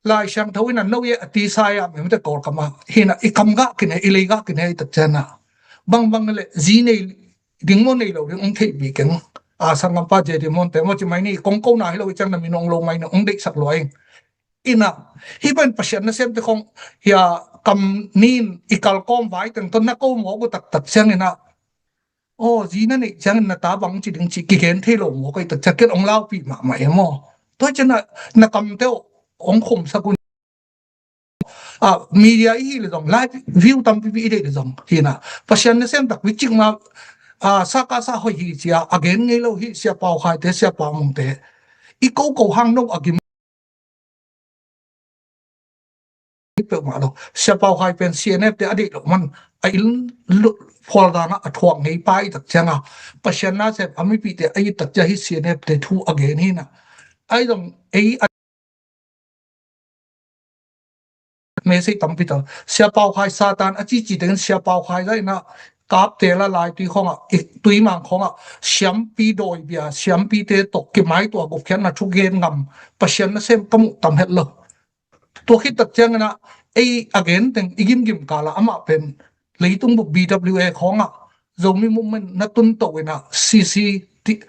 Lai Siangtho in a no ye a tisa ya mimte Kawlkam ah hi na, i kam gah kine, i lei gah kine i tak ciang a. Bangbang le zi nei ding maw nei lo ding hong theihpih keng. A sanggampa J D Mon te maw ci mai ni, kong ko na hi lo i ciang na min hong lo mai ni, hong deihsak lua ing. In a hih pen Pasian nasemte khong hia kam nin i kalkawm vai teng tawh na ko mawk uh taktak ciangin a, aw zi na neih ciangin na ta bang ci ding ci kigen thei lo mawk a i tak ciang ken hong laupih mahmah e maw. Tua ciang a na kamte hong khumsak un. A, media i hih le zong, live view tampipi i deih le zong hi na, Pasian nasem takpi cikmah, a, saka sa hoih hi cia a gen ngei lo hi. Sia Pau Khai te, Sia Pau Mung te i koko hang no a gim peuhmah lo. Sia Pau Khai pen C N F te a deih lo man a inn phual dan ah a thuak ngei pa i tak ciang a, Pasian nasem a mipihte a i tak ciang hi C N F te thu a gen hi na. Ai zong ei a message tampi ta. Sia Pau Khai Satan a cici tengin Sia Pau Khai zah in a Kapte la lai tui khawngah, i tui mang khawngah siampi dawibia, siampite tawh kimaituah gupkhiatna thugen ngam Pasian nasem ka muh tam het lo. Tua khit tak ciangin a ei a gen teng i gimgim kala amah pen leitung bup B W A khawngah Zomi movement na tun to in a C C ti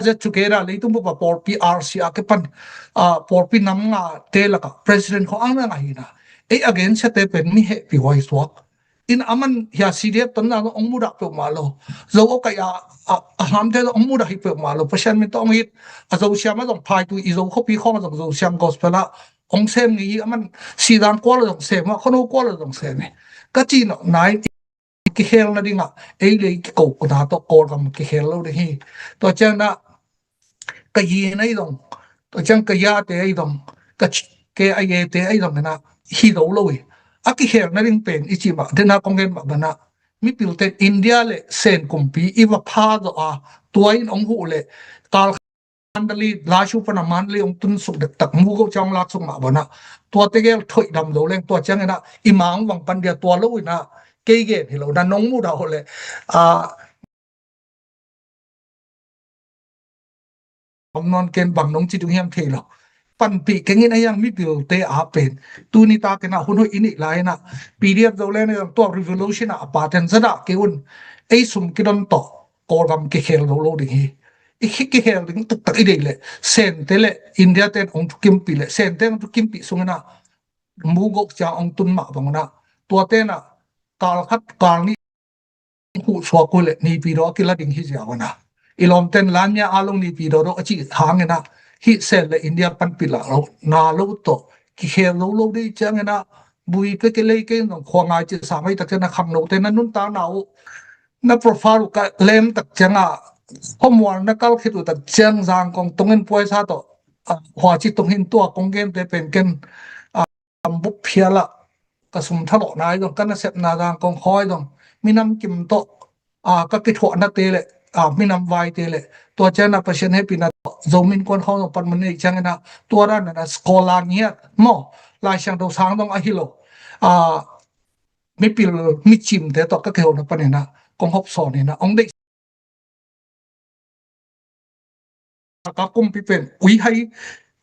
Z chukera leitung bup a pawlpi R C a kipan, a, pawlpi nam nga te laka president khawng ang na ngah hi na. Ei a gensiate pen mi hehpih huai suak. In a man hia C D F tonna ong mudah peuhmah lo. Zo awkaih a, a, a hamte ong mudah hi peuhmah lo. Pasian min tawh ong it a zo siam a zong phaitui i zo khuapi khawng a zong zo siam gospel a ong sem ngei hi a man sidang kual a zong sem a, khuano kual a zong sem hi. Ka ci nawh nai kikhel nadingah ei le ei kiko kuta tawh Kawlgam kikhel lo ding hi. Tua ciangin ah ka yi na i dong, tua ciang ka yate a i dong, ka K I A te a i dong inah hi zo lo hi. A kikhel nading pen i cih mah dena kong gen mah banah mipilte India le Sen kumpi i va pha zawh a, tua in ong huh le kal Mandalay, Lashio pana Mandalay ong tun suk dektak, Mugo ciang ong lak suk mah banah tua tegel thoih dam zo leng, tua ciang inah i mang vang pan dia tua lo inah kei gen hi lo, na nong mudah uh le a om nawn ken bang nong ci dung hiam thei lo. Panpih kengin a hiang mipilte a pen tuni ta kenah hun hoih i nih lai inah P D F zo leng tua revolution ah a paten zadah kei un, ei sum kidon tawh Kawlgam kikhel lo lo ding hi. I khi kikhel ding tuktak i deih leh Sente le India ten ong thukimpih leh Sente ong thukimpih sung inah Mugok ciang ong tun mah bang unah tua tenah kal khat kal nih huh suak uh leh nipi daw a kila ding hi ziau inah i lawmten lanmia a long nipi daw daw a cih hang inah hih Sen le India panpih lah lo na lo tawh kikhel lo lo dei ciang inah bui pe ke lei kei zong khua ngai cih sa mai tak ciang a khangnote na nuntakna uh na profile uh ka lem tak ciangah homework na kal khit uh tak ciang Zangkong tungin puaisa tawh, ah, huaci tung hin tua kong gente pen ken, ah, kambup phial ah ka sum thalawhna ahi zong, ka nasepna Zangkong khua ahi zong, minam kim tawh, ah, ka kithuahnate le, ah, minam vaite le, tua ciang a Pasian hehpihna tawh Zomi Innkuan khawng zong panmun neih ciangin ah, tua dan a scholar ngiat maw, Lai Siangtho sang zong ahi lo, ah, mipil micimte tawh ka kihona panin ah kong hopsawn in ah hong deih ka kumpi pen ui hai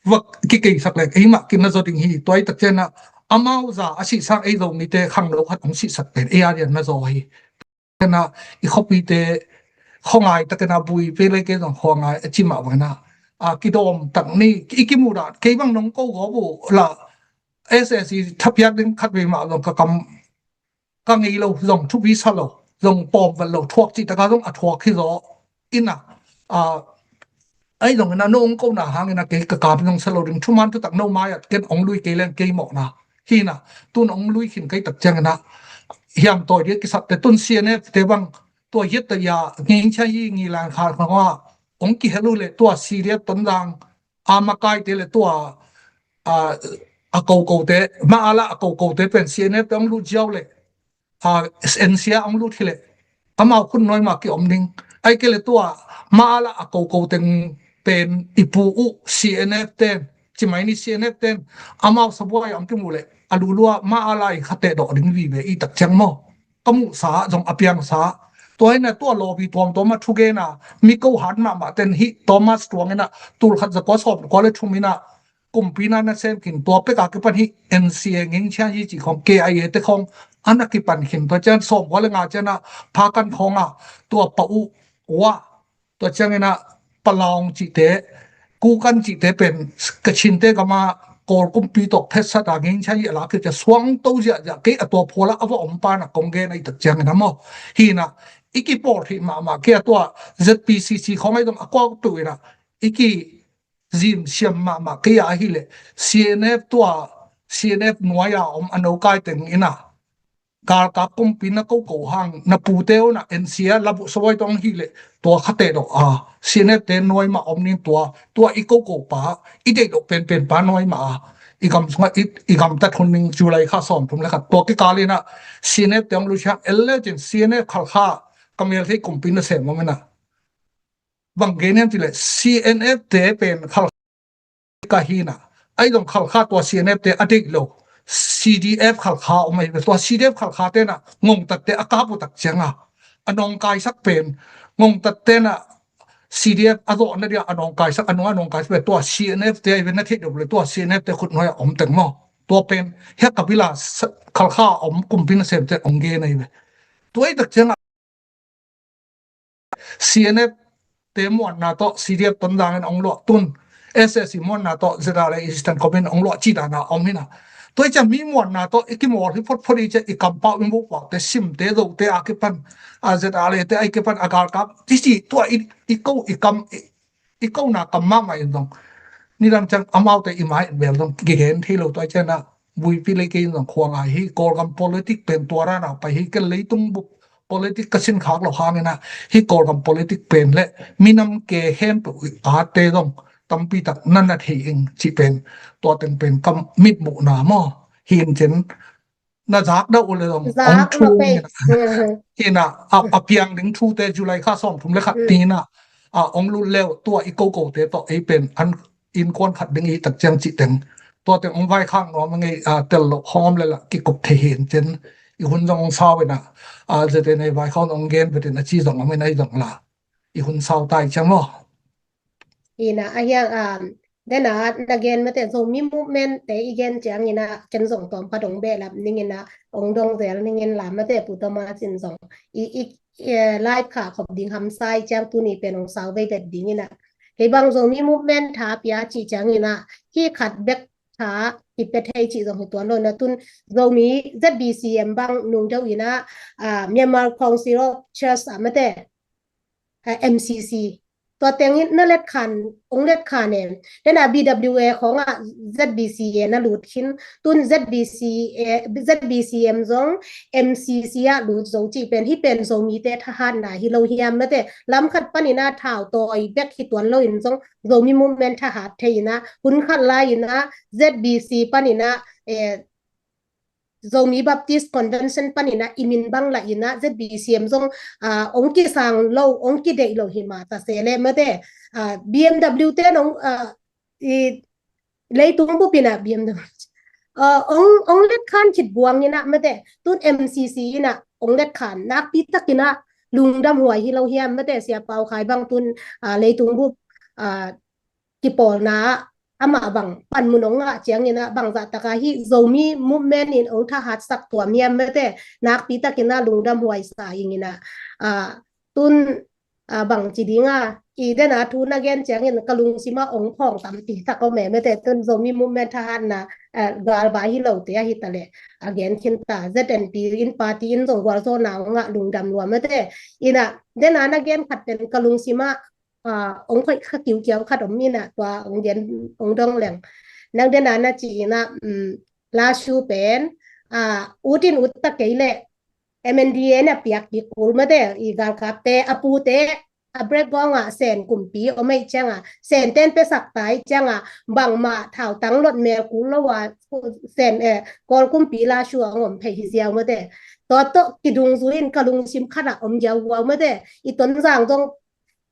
vak kikeisak leng eimah kin na zaw ding hi. Tua i tak ciang ah amau za a sih sang ei Zomite khangno khat hong sihsak pen ei a rian na zaw hi. Ciang ah i khuapite khuangai takin ah Buipi le kei zong khuangai a ci mah bangin ah, a kidawm tak ni i kimuh dan kei bang nong ko gawp uh la S S C thapiak ding khat vei mah zong ka kam ka ngei lo, zong thupi sa lo, zong pawm vat lo, thuak cih taka zong a thuak hi zaw in ah, ah, ahi zongin ah no hong kona hangin ah kei ka kap zong sa lo ding, thuman thutak no mai-ah ken hong lui kei leng kei mawhna hi in ah, tun hong lui khin kei tak ciangin ah hiam tawi ding a kisapte tun C N F te bang tua hiat ta ya ngei cia hi ngi lang kha kha hong kihel uh le tua C D F Tonzang a makaite le tua, a, a kokote, ma ala a kokote pen C N F te hong lut ziau le, a, N C a hong lut hi le, amau khut nuai mah ki-om ding. Ai ke le tua, ma ala a kokote pen i pu uh C N F ten, ci mai ni C N F ten, amau sabuai a hong kimu le, a lulua ma ala i khate dawh ding vive i tak ciang maw. Ka muhsa zong a piangsa. Tua hi in ah tua lawpi tuamtuam a thugena mi ko hat mahmah ten hi Thomas Tuang in ah tul khat za kua sawm kua le thum in ah kumpi na na sem khin tua pek a kipan hi N C A nging chiang hi cih khawng K I A te khawng a na kipan khin tua ciang sawm kua le nga ciang ah pha kan khawng ah tua pa uh uah tua ciangin ah Palaung cihte, Kukan cihte pen Kachinte gama Kawl kumpi tawh phetsat a ngingchia hi a lak hi cia suang to ziahziah kei a tua phual ah a va om pan a kong gen a i tak ciangin a maw. Hi in ah i kipawl thei mahmah kei a tua Z P C C khawng a i dong a kuak tu in ah i kizim siam mahmah kei a ahileh C N F tua C N F nuai a om a nokai teng in ah galkap kumpi na koko hang na pute uh na N C a labuh sawai tawng hileh tua khate dawh a C N F te nuai mah om ning tua tua i koko pa i deih loh penpen pa nuai mah a i gam sungah i, i gamtat hun ning July kha sawm thum le khat tua kikal in ah C N F te hong lusia el le cin C N F Khalkha ka mel thei kumpi na sem om in ah bang gen hiam cileh C N F te pen Khalkha ka hi in ah a i dong Khalkha tua C N F te a deih lo C D F Khalkha om ahi ve tua C D F Khalkha te in ah ngongtat te a kap uh tak ciang a a nawngkaisak pen ngongtat te in ah C D F a zawhna dia a nawngkaisak a nung a nawngkaisak pen tua C N F te ahi ve na theih deuh le tua C N F te khut nuai a om teng maw tua pen hiak a bila Khalkha om kumpi na sem te ong gen ahi ve tua i tak ciang a C N F te muanna tawh C D F Tonzang in ong luah tun S S C muanna tawh Z R A Eastern Command ong luah ci dana om hi in ah tua i cia mi muanna tawh i kimawl hi photphot i cia i kampau i mupakte simte zote a kipan a Z R A te a i kipan a galkap i ci tua i ko i kam i i kona kam mahmah in zong nidang ciang amaute i mai in bel zong kigen thei lo tua i cian ah buipi le kei in zong khua ngai hi Kawlgam politic pen tua rana pai hi ken leitung bup politic ka sin khak lo hangin ah hi Kawlgam politic pen le minam ke khempeuh i ate zong tampi tak na na thei ing cih pen tua teng pen ka mitmuhna maw hi in cin na zak deuh uh le zong ong thu in ah a piang ding thute July kha sawm thum le khat ti in ah ong lut leu tua i kokote tawh ei pen an innkuan khat ding i tak ciang cih teng tua teng ong vaikhak nuam a ngei a tel loh hawm le lah kikup thei hi in cin i hun zong ong sau in ah a zete nei vaikhak ong gen betin a ci zong om in a i zong la i hun sau tai ciang maw. Ina a hiang a dena na gen mate Zomi movement te i gen ciang ina ken zong tawm pa dong behlap ning ina ong dong zel ning in la mate Pu Thomas in zong i i live kha khop ding hamsai ciang tuni pen ong sau vei vet ding ina kei bang Zomi movement tha pia ci ciang ina hi khat bek tha i pe thei ci zong hi tuan lo na tun Zomi Z B C M bang nung deuh ina Myanmar Council of Church a mate M C C Tua teng in na let khan, ong let khan em. Tena B W A khong ah Z B C A na lut khin, tun Z B C A, Z B C M zong M C C ah lut zo cih pen, hih pen Zomite thahatna hi lo hiam mate. Lam khat panin ah thau tawi bek hi tuan lo in zong Zomi movement thahat thei in ah, hun khat lai in ah Z B C panin ah, eh, Zomi Baptist Convention panin ah i min bang lah in ah Z B C M zong, ah, ong kisang lo, ong kideih lo hi mah ta se le mate, ah, B M W te nong, ah, i leitung bup in ah B M W, ah, ong, ong let khan khit buang in ah mate, tun M C C in ah ong let khan nakpi tak in ah lungdam huai hi lo hiam mate, Sia Pau Khai bang tun, ah, leitung bup, ah, kipawlna ah amah bang panmun ong ngah ciangin ah bangzah tak ah hih Zomi movement in ong thahatsak tuam hiam mate, nakpi tak in ah lungdam huai sa ing in ah, ah, tun, ah, bang ci ding a, i den a thu na gen ciangin ka lungsim ah ong phawng tampi tak om e mate, tun Zomi movement thahatna, ah, galvai hi lote ahi ta leh a gen khin ta, Z N P in party in zong gualzawhna ong ngah lungdam lua mate. In ah den a na gen khat pen ka lungsim ah, ah, ong khoih kha kiukiau khat om in ah tua ong gen, ong dong leng. Nang den a na ci in ah, um, Lashu pen, ah, ut in ut ta kei leh M N D A na piak kik kul mate, i galkapte, a pute, a background ah Sen kumpi om ahih ciang ah, Sen ten piasak ta ahih ciang ah, bangmah thautang lot mel kul lo a, Sen, eh, Kawl kumpi Lashu ah ong om phei hi ziau mate. Tua tawh kidungzui in ka lungsim khat ah om ziau guau mate. I Tonzang zong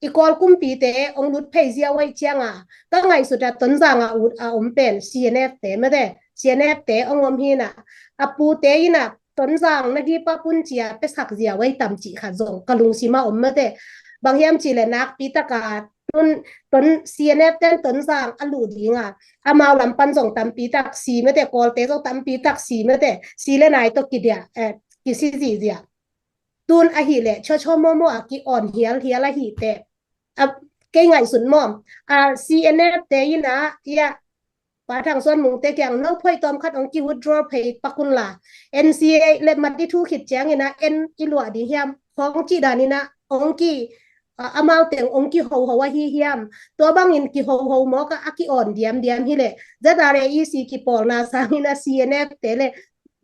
i Kawl kumpite ong lut phei ziau ahih ciang ah, ka ngaihsut ah Tonzang ah ut a om pen C N F te mate, C N F te ong om hi in ah, a pute in ah Tonzang na give up un ci a piasak ziau ahih tam cih khat zong ka lungsim ah om mate. Bang hiam cih leh nakpi tak a tun, tun C N F ten Tonzang a luh ding a, amau lam pan zong tampi tak si mate, Kawlte zong tampi tak si mate, si le nai tawh kidiah, eh, kisi zihziah. Tun ahih leh chawchaw mawmaw a ki-awn hialhial ahih teh, a, kei ngaihsun mawm, a, C N F te in ah, ia, Pa Thang Suan Mungte kiang no phoih tawm khat ong ki-withdraw phei pak un la, N C A le mat i thu khit ciangin ah en i luah ding hiam khong cih dan in ah ong ki, a, amau teng ong kihoho ahi hiam? Tua bangin kihoho mawk a, a ki-awn diamdiam hi leh Z R A E C kipawlna sangin ah C N F te le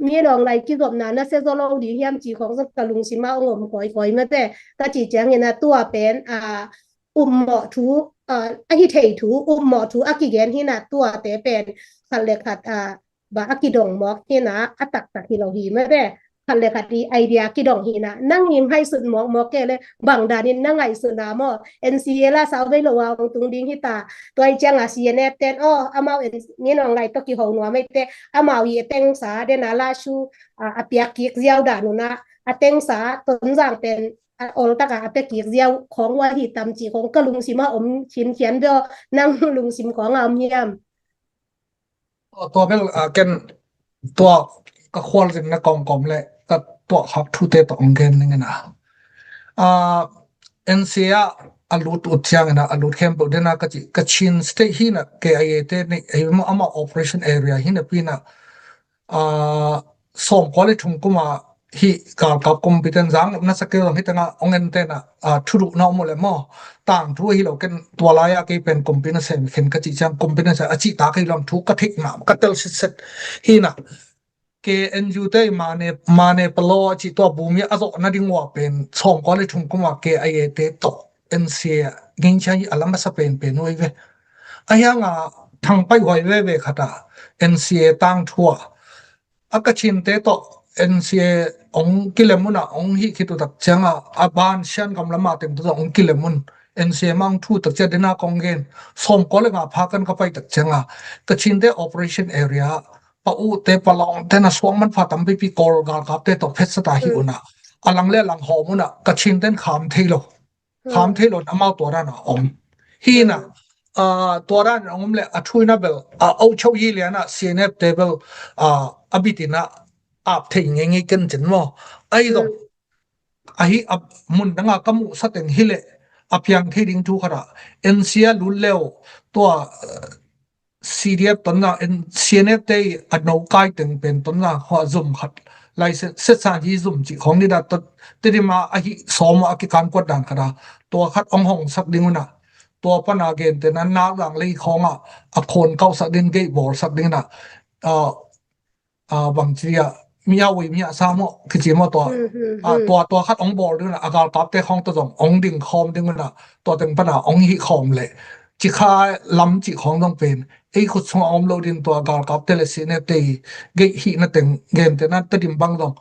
Min Aung Hlaing kizopna na sia zaw lo ding hiam ci khong zong ka lungsim ah ong om kawikawi mate. Ka cih ciangin ah tua pen, a, upmawh thu, a, ahi thei thu, upmawh thu a kigen hi in ah tuate pen khat le khat, a, bang a kidong mawk hi in ah a taktak hi lo hi mate. Khat le khat i idea kidong hi in ah, nang i ngaihsut mawkmawk kei leh bang danin na ngaihsutna maw, N C A la sau vei lo a ong tung ding hi ta. Tua ahih ciang a C N F ten, aw, amau N-, Min Aung Hlaing tawh kiho nuam ei teh, amau i a tengsa, den a Lashu, a, a piak kik ziau dan un ah, a tengsa, Tonzang pen, a, ol tak a, a piak kik ziau khong uh ahi tam cih khong ka lungsim ah om khinkhian ve aw, nang lungsim khong ah om hiam? Tua, tua bel, a, ken tua ka khualzinna kawmkawm le ka tuahkhak thute tawh ong gen ning in a. A, N C A ah a lut ut ciangin a, a lut khempeuh den a ka cih, Kachin State hi in a, K I A te nih, ei maw, amah operation area hi napi in a, a, sawmkua le thum kum a hih galkap kumpite'n zang nop na sa kei zong hi teng a ong en te'n a, a, thuduk na om uh leh maw, tangthu ahi lo, ken tua lai-ah kei pen kumpi nasem khin ka cih ciang kumpi nasem a cih ta kei lo, thu ka theih mah ka tel sitset hi in a. K N U te i Mane, Mane Palo a cih tua Bumi a zawh nading uh a pen sawmkua le thum kum a K I A te tawh N C A ngingchia hi a la masa penpen uh ei ve. Ahi hang a thangpaih huai veve khat a N C A tangthu a a Kachinte tawh N C A ong kilem un a, ong hih khit uh tak ciang a, a ban Shan gam lam a teng tawh ong kilem un. N C A mah ong thu tak ciang den a kong gen. Sawmkua le nga pha kan ka pai tak ciang a, Kachinte operation area, Pa U te, Pa Laung te na suang manpha tampipi Kawl galkapte tawh phetsa ta hi un a. A lang le a lang hawm un a, Kachinte'n kham thei lo. Kham thei lo in amau tua dan a om. Hi in a, a, tua dan a om le a thu in a bel, a, Auchau Yi Lian a C N F te bel, a, a bit in a ap thei ngeingei ken cin maw. Ahi zong, ahi a mun dang a ka muhsa teng hi leh, a piang thei ding thu khat a, N C A lut leu, tua, a, C D F Tonzang, C N F te a no kai teng pen Tonzang khua zum khat lai se, Setsan Yi zum cih khong ni da, Tedim a ahi sawm a kikan kuat dan khat a, tua khat ong hong sak ding un a, tua pana gentehna Naklang lei khawngah a khawn kauhsak ding, gei bawlsak ding inah, ah, ah, bangci ah, mi a ui mi a sa maw kici maw tua, ah, tua, tua khat hong bawl ding inah a galkapte khawng tawh zong hong ding khawm ding inah tua teng pana hong hih khawm leh cikha lam cih khawng zong pen ei khut sungah a om lo ding, tua galkapte le C N F te i gei hihna teng gentehna Tedim bang zong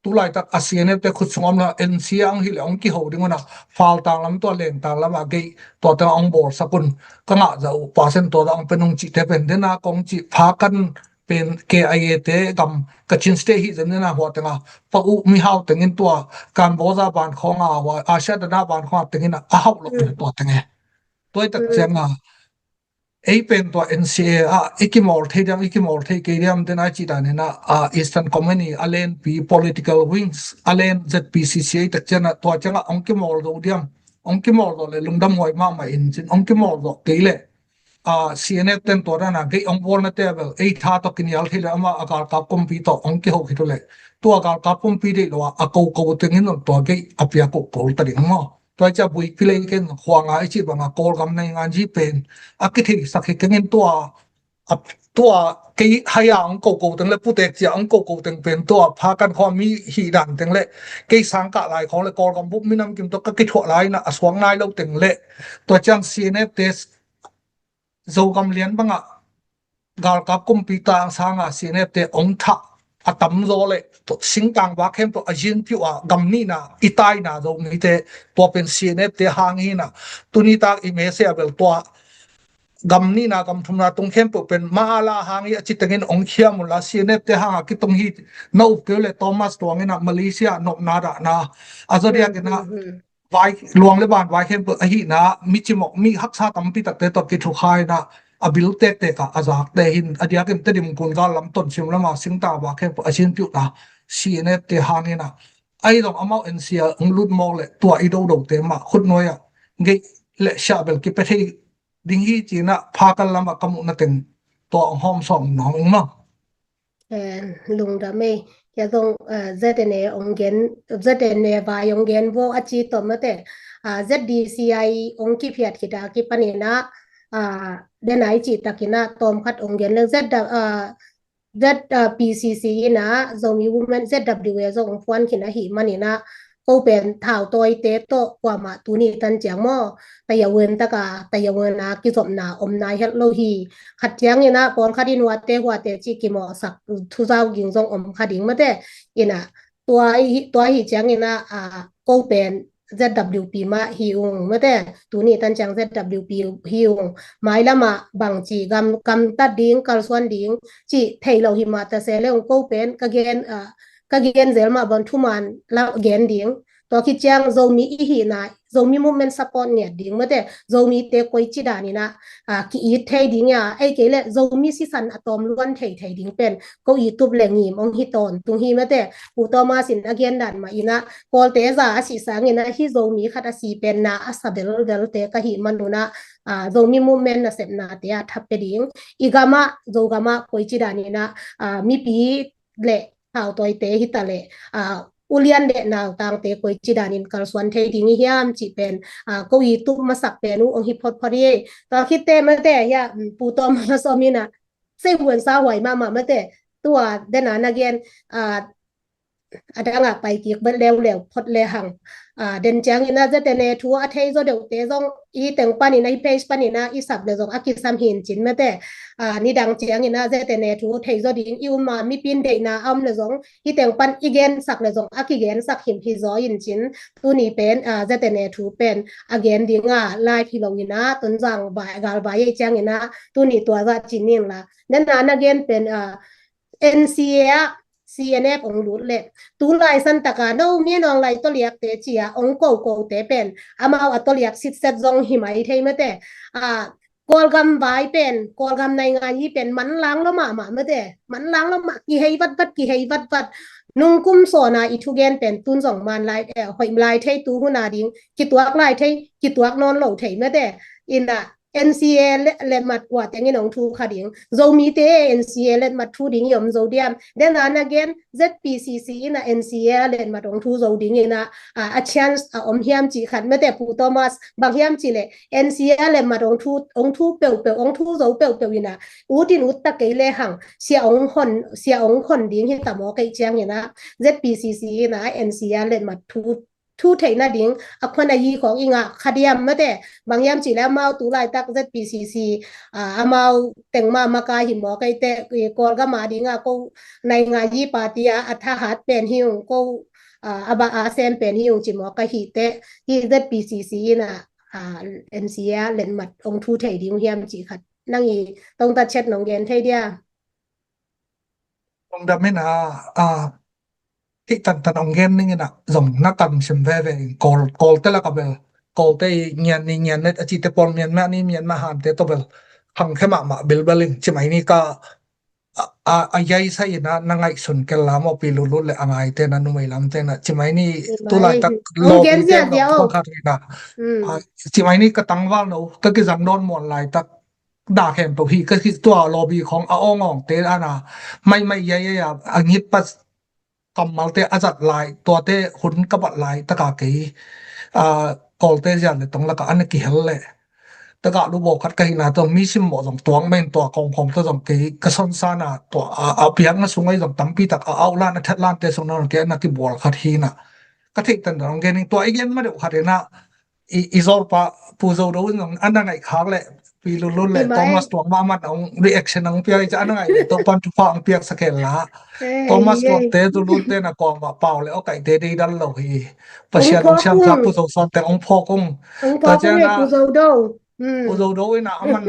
tulaitak a C N F te khut sungah om lo, N C A hong hih leh hong kiho ding unah faltang lam tua lentang lamah gei tua tengah hong bawlsak un, ka ngah zah uh pasen tua zah hong pen ung cihte pen dena kong cih pha kan pen K I A te gam Kachin State hih zen dena hua tenga pa uh mihau tengin tua Kamboja ban khawnga hua Asia dana ban khawnga tengin a hauh loh tua tenge. Tua i tak cianga ei pen tua N C A ah i kimawl thei diam, i kimawl thei kei diam, den ai cih danin ah, ah, Eastern Command i a lenpi political wings a len Z P C C A tak ciangah tua ciangah hong kimawl zo diam, hong kimawl zo le lungdam huai mahmah in cin, hong kimawl zo kei le, ah, C N F ten tua dana gei hong bawlna te bel ei tha tawh kinial thei le amah a galkap kumpi tawh hong kiho khit uh le tua galkap kumpi deih lo ah a koko tengin tua gei a piak uh pawl ta ding maw. Tua i cia buipi lei ken khuanga i cih banga Kawlgam naingan zi pen a kitheisak hi kengin tua, a, tua kei haya hong koko teng le putek cia hong koko teng pen tua pha kan khawng mi hih dan teng le kei sangkah lai khawng le Kawlgam bup minam kim tawh ka kithuah lai inah a suak nai lo teng le tua ciang C N F te Zogam lian bangah galkap kumpi tang sanga C N F te hong thah a tamzaw le singtang vak khempeuh a zinpiuh a gam nihna i taina Zomite tua pen C N F te hang hinah tuni tak i mese a bel tua gam nihna gam thumna tung khempeuh pen mala hang hi a ci tengin hong khiam unla C N F te hanga kitung hi na up keu le Thomas Tuang inah Malaysia nopna dahna a zodiak inah vai luang le ban vai khempeuh ahihna mi cimawh mi haksa tampi takte tawh kithukha inah a bil tektek ah a zakte hin a diakin Tedim kun gal lam Tonsim lama singtang vak khempeuh a zinpiuhna C N F te hang inah ahi zong amau N C A hong lut mawk le tua i dodote mah khutnuai ah gei le siah bel kipia thei ding hi cinah pha kan lamah ka muhna teng tua hong hawm sawm nong ing maw. Lungdam ei. Hia zong Z N A ong gen, Z N A vai ong gen vo a ci tawm mate, Z D C I ong kiphiat khita kipaninah, denai cih takinah tawm khat ong gen leng Z, Z, P C C inah Zomi Women Z W A zong ong puan khin ahi maninah ko pen thau tawite tawh kuamah tuni tan ciang maw, tayawen taka tayawen a kizopna om nai het lo hi. Khat cianginah pawlkhat in huate huate cih kimawhsak thuzau ging zong om kha ding mate. Inah tua hi, tua hi cianginah ko pen Z W P mah hi ung mate, tuni tan ciang Z W P hi ung. Mailamah bangci gam, gamtat ding kalsuan ding cih thei lo hi mah tase le ung ko pen ka gen, ka gen zel mah bang thuman la gen ding. Tua khit ciang Zomi i hihna, Zomi movement support ngiat ding mate, Zomite koici daninah ki-it thei ding a, ei kei le Zomi sisan a tawm luan thei thei ding pen ko i tup le ngim ong hi tawntung hi mate. Pu Thomas in a gen dan mah inah Kawlte za a sih sanginah hi Zomi khat a si penna a sa velvelte ka hih manunah Zomi movement nasepnate a thappe ding, i gamah Zogamah koici daninah mipi le thautawite hita le ulian le nautangte koici danin kalsuan thei ding i hiam cih pen ko i tup masak pen uh ong hi photphot hi. Tua khitte mate hia Pu Thomas om inah sei huan sa huai mahmah mate. Tua dena na gen a dangah paikik vet leuleu phot le hang. Den cianginah Z N A thu a thei zaw deuhte zong i teng paninah i page paninah i sap le zong a kisam hin cin mate. Nidang cianginah Z N A thu thei zaw ding i um a mipin deihna a om le zong i teng pan i gensak le zong a kigensak him hi zaw in cin. Tuni pen Z N A thu pen a gen dinga live hi lo inah Tonzang vai, galvai ei cianginah tuni tua zah cin inla. Nena na gen pen N C A ah C N F ong lut le tulai santaka no mi nong lai toliakte cia ong kokote pen amau a toliak sitset zong hi mai thei mate. Kawlgam vai pen, Kawlgam naingan hi pen manlang lo mahmah mate, manlang lo mah, kihei vatvat, kihei vatvat. Nungkum sawna i thugen pen tun zong man lai, hoih lai thei tu huna ding, kituak lai thei, kituak nawn lo thei mate. Inah NCA le, letmat kua tengin hong thu kha ding. Zomite NCA letmat thu ding i om zo diam. Then a na gen ZPCC in a NCA letmat hong thu zo ding in a, a, a chance a om hiam cih khat mate Pu Thomas, bang hiam cih leh NCA letmat hong thu, hong thu peuhpeuh, hong thu zo peuhpeuh in a, ut in ut ta kei le hang, sia hong hon, sia hong hon ding hi ta maw kei ciang in a, ZPCC in a NCA letmat thu thu theih nading a khuan a yi khawng i ngah kha diam mate, bang hiam cih leh amau tu laitak ZPCC, ah, amau teng mah makai hi maw kei teh, i Kawlgam a ding a ko nai nga yi party a, a thahat pen hi ung ko, ah, a ba a sem pen hi ung ci maw ka hi teh, hi ZPCC in a, ah, NCA letmat hong thu thei ding hiam cih khat nang i tongtat chet nong gen thei dia. Lungdam in a, a, thih tantan hong gen ning in a, zong na tam sim veve in Kawl, Kawlte lak a bel, Kawlte i ngian ni ngian net a cihte pawl Myanmar ni Myanmar hante tawh bel, khangkhe mahmah bilbel in, cimai ni ka, a, a, a yaisai in a, na ngaihsun kel la maw Pi Lutlut le a ngaite na numei lamte na, cimai ni tu laitak lawpi te na khat in a, a, cimai ni ka tangval no, ka kizang dawn muan laitak, dah khempeuh hi ka hih tua lawbi khawng a awngawngte ana maimai yaiya a ngitpat kammalte a zat lai tuate hun ka bat lai taka kei, a, Kawlte zian le tong laka ana kihel le taka lu bawk khat ka hihna tawh mi simmawh zong tuang men tua kawngkhawng tawh zong kei ka sonsana tua a, a piakna sungah zong tampi tak a aulan a thatlante sung nawn kei ana kibual khat hina ka theih tantan hong gening tua i gen ma deuh khat ina i, i zawlpa Pu Zo Do in zong ana ngaih khak le Pi Lulun le Thomas Tuang mahmah hong reaction hong pia i ca ana ngaih le Topan thupha hong piak sakhel la Thomas Tuang te Lulun te na kawng mah pau le awkaih te dei dal lo hi. Pasian hong siam sa Pu Zo Suan te hong phawk ung. Tua ciang a Pu Zo Do in a aman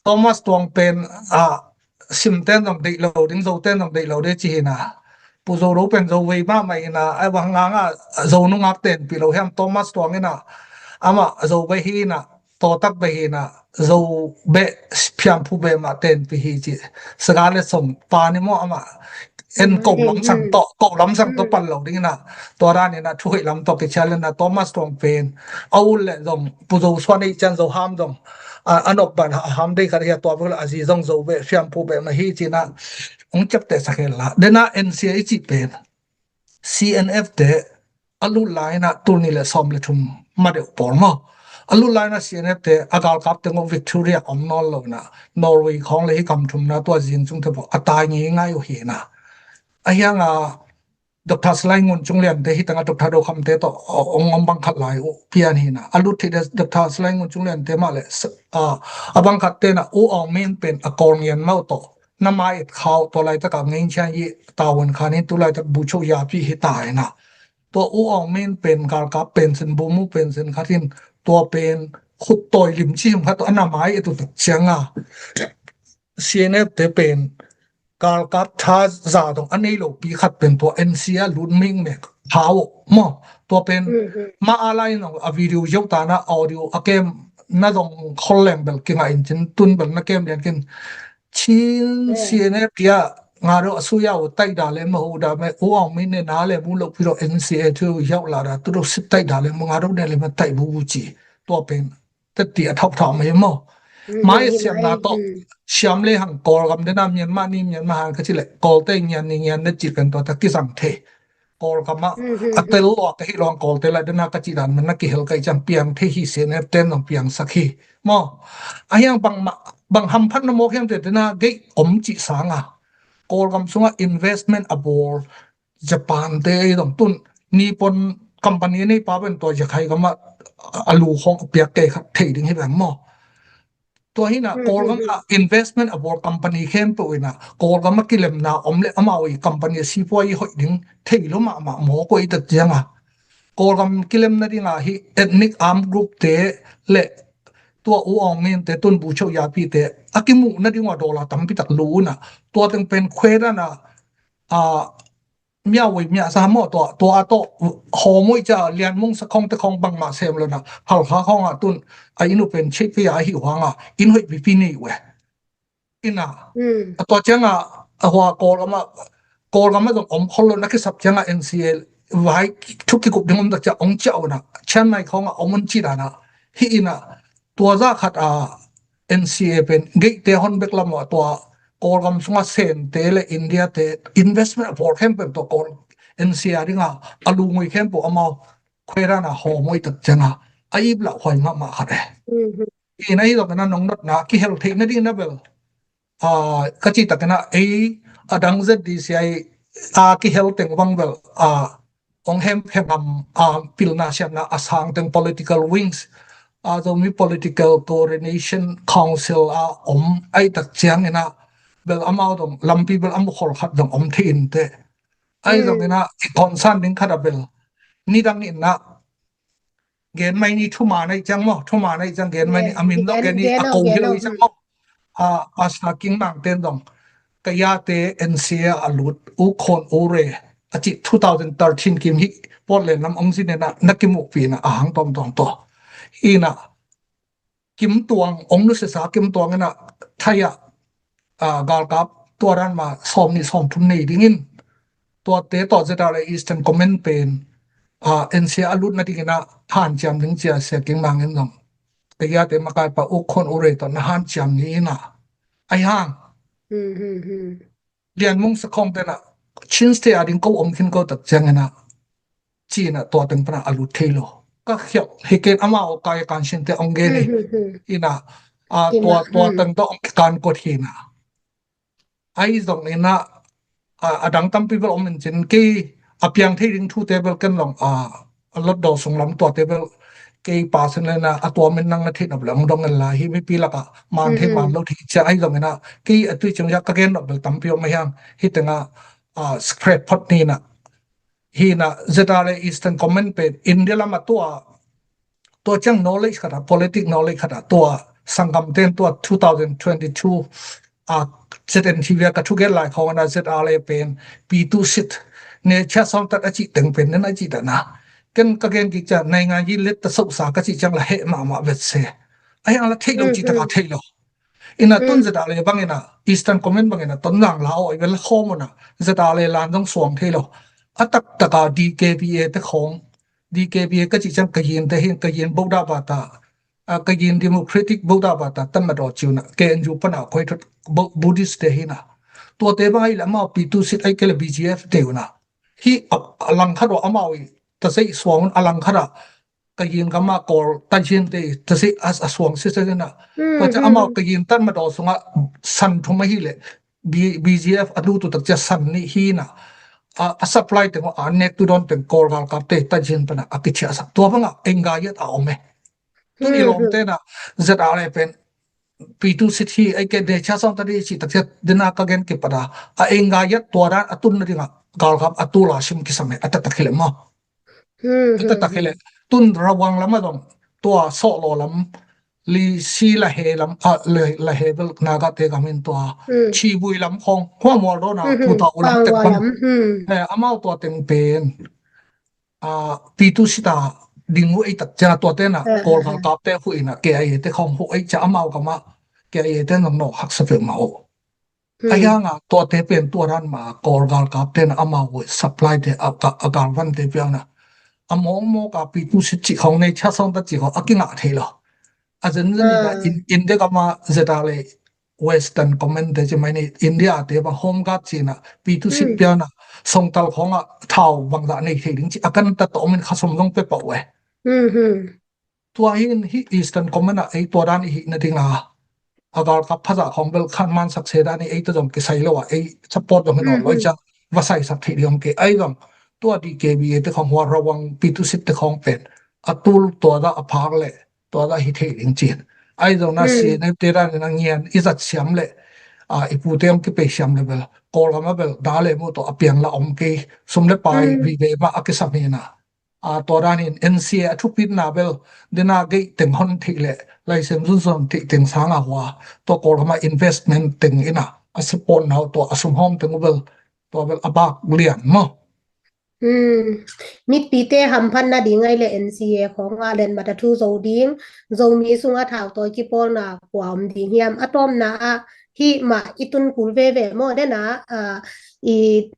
Thomas Tuang pen a simten zong deih lo ding, Zoten zong deih lo ding ci hina. Pu Zo Do pen Zo vei mahmah hina, a bang nganga Zo nungak tenpih lo hiam Thomas Tuang ina, amah Zo vei hina, tawtak vei hina, Zo beh phiamphu beh mah tenpih hi ci. Saga le song pa ni maw amah en ko lamsang tawh, ko lamsang tawh pan lo ding ina, tua dan ina thuhoih lam tawh kichia le na Thomas Tuang pen a ul le zong Pu Zo Suan ei cian Zo Ham zong a, a nop ban a ham dei khat hi a tua bek la a zi zong Zo beh fiampu beh mah hi cina hong ciapteh sak hen la. Dena NCA i cih pen CNF te a lut lai ina tul nih le sawm le thum ma deuh pawl maw. A lut lai ina CNF te a galkap te ngawh Victoria om nawn lo ina Norway khawng le hi kam thumna tua zing cung te pawl a tai ngei ngai uh hi ina. A hiang a Doctor Salai Ngun Cung Lian te hi tanga Doctor Do Kham te tawh ong om bang khat lai uh pian hi na. A lut thei Doctor Salai Ngun Cung Lian te mah le a bang khat te na U Aung Min pen a kawl ngian mau tawh na mai et khau tua lai taka ngei chian i tawn khan hi tu lai tak bu cho ya pi hi tai na. Tua U Aung Min pen galkap pen sin bu mu pen sin khat hin tua pen khut tawi lim chim khat tawh a na mai et uh tak ciang a CNF te pen galkap tha za dong a nei lo pi khat pen tua NCA lut ming mek hau maw. Tua pen ma a lai nong a video zeu ta na audio a kem na dong khol leng bel kinga in cin tun bel na kem lian kin chin CNF kia nga do a suya u tai da le ma hu da me U Aung Min ne na le mu lo pi lo NCA thu yau la da tu do sit tai da le mu nga do ne le ma tai bu ci. Tua pen teti a thauh thauh mai maw. Mai siamna tawh siam le hang Kawlgam dena Myanmar ni Myanmar hang ka ci le Kawlte ngian ni ngian na ci kan tua ta kisang thei. Kawlgam ah a tel lua ka hi luang Kawlte la dena ka ci dan man na kihel ka i ciang piang thei hi CNF ten nong piang sak hi. Maw. A hiang bang hamphat na mawk hiam te dena gei om ci sanga Kawlgam sunga investment a bawl Japan te ei dong tun Nippon company nei pa ben tua Yakhai gama a lu khong a piak kei khat thei ding hi bang maw. Tua hina Kawlgama investment a bawl company khempeuh ina Kawlgama kilemna om le amau i company a sipuai i hoih ding thei lo mahmah maw ko i tak cianga Kawlgam kilemna dinga hi ethnic armed group te le tua U Aung Min te tun bu chau yapi te a kimuhna dinga dollar tampi tak lu una tua teng pen khuedana a miawei miasa maw tua tua a tawh hawmui ca lianmung sa khawngte khawng bangmah sem lona halkha khawngah tun a inn uh pen chihpia ahi huanga inn hoih pipi nei uh e. Ina a tua cianga a hua Kawlgama Kawlgama zong om khol lona kisap cianga NCA vai thu kikup ding om tak cia ong cia una Chiang Mai khawngah om un ci dana hi ina tua za khat a N C A pen geihte hon bek lam a tua Kawlgam sunga Sente le India te investment a pawl khempeuh tua Kawl N C A dinga a lungui khempeuh amau khuaidana hawm uh i tak cianga a ip lah huai mahmah khat e. Ina hi zongina nong notna kihel theih nading na bel a ka cih takina ei a dang Z D C I a kihel teng bang bel a ong hem hem am a pilna siamna a sang teng political wings a Zomi Political Coordination Council a om ai tak ciangina bel amau dong lampi bel amu khol khat dong om thei inte. Ai zongina i concern ding khat a bel nidang ina gen mai ni thuma nei ciang maw, thuma nei ciang gen mai ni a min dong gen ni a kong hilo i ciang maw. A Pastor King Mang ten dong ka yate N C A a lut U Khon U Re a ci two thousand thirteen kim hi Portland lam ong zin ena na kimukpi na a hang tom tom to ina kim tuang ong nusesa kim tuang ena thaya a galkap tua ran ma sawm ni sawm thum nei dingin tuate tawh Z R A Eastern Command pen a N C A a lut nadingina hanciam ding cia Sia King Mang in zong ka yate makai pa U Khon U Re tawh na hanciam ni ina ai hang Lian Mung Sakhong tena Chin State a ding ko om khin ko tak ciangina cina tua teng pana a lut thei lo ka khial hi ken amau kai kan sin te ong gen hi ina a tua tua teng to ong kan kot hi na ai zong ina a dang tampi bel om in cin kei a piang thei ding thu te bel ken long a a lot do sung lam tua te bel kei pa sin le na a tua min nang na thei na bel ong dong en la hi mipi laka man thei man lo thei cia ai zong ina kei a tui chung ya ka gen no bel tampi om a hiang hi tenga a scrap phot ni na hi na Z R A Eastern Command pen India lama tua tua ciang knowledge khata politic knowledge khata tua sanggam ten tua two thousand twenty two a Z N T V a ka thugen lai khong ana Z R A pen P two seat ne chia sawm tat a cih teng pen nen a cih tana ken ka gen kik ciang naingan yi let ta sosa ka cih ciang la heh mahmah vet se a hiang la theih lo cih taka theih lo ina tun Z R A bangina Eastern Command bangina ton lang la aw i vel khawm una Z R A lan zong suang thei lo a tak taka D K B A te khong D K B A ka cih ciang ka yin te hin ka yin boda bata a ka yin Democratic boda bata tan ma daw ciuna K N U pana khoi thot Buddhist te hina tuate bang ai le amau P two seat ai ke le B G F te una hi a lang khat amau i ta sei suang un a lang khat a ka yin gama kol ta yin te ta sei a suang si sa na pa cha amau ka yin tan ma daw sunga san thum ahi le B G F a du tu tak cha san ni hina a supply te a nek tu don teng kol gal kap te ta yin pana a kichia sa tua banga enga yat a om e tun i lawm tena Z R A pen P two seat hi ai ke de cha sawm ta di chi tak cha dena ka gen ke pada a enga yat tua dan a tun na dinga galkap a tu la sim kisam he a ta tak hi le ma a ta tak hi le tun Rawang lam a dong tua sawh lo lam li si la he lam a la he bel Naga te gam in tua chi bui lam khong hua mual do na tu ta u lam tek pan amau tua teng pen a P two seat a ding uh ei tak cha tua tena kol kal kap te hu ina K I A te khong hu ei cha amau kama K I A te nong no hak sa pe ma o a yang a tua te pen tua ran ma kol kal kap tena amau hu supply te a gal van te piang na a mong mong ka P two seat chi khong nei cha song ta chi khong a kinga thei lo a zen zen ina in de kama Z R A Western Command te ci mai ni India te bang Home Guard cina P two seat piana songtal khonga thau bangzah nei thei ding ci a kan ta tawmin khasum zong pe pah uh e. Tua hin hi Eastern Command a ei tua dan i hih nadinga a galkap phazah khong bel khan man sakse dan i ei ta zong kisai lo a ei support zong hi nawn loi ciang va saisak thei ding om ke ai zong tua D K B A te khong hua Rawang P two seat te khong pen a tul tua dah a phak le tua dah hi thei ding cin ai zong na si ne te dan na ngian i zat siam le a i pu te ong kipei siam le bel kol gam a bel da le mu to a piang la om kei sum le pai vive ma a kisam hi na a tua dan in N C A a thupitna bel dena gei teng hon thei le laisem zun zon thei teng sanga hua tua kol gam a investment teng ina a support nau tua a sum hom teng u bel tua bel a bak lian maw. Mipite hamphatna ding ai le N C A khong a len mata thu zo ding Zomi sunga thau tawi kipawlna kua om ding hiam a tawmna a hi ma i tun kul veve maw dena i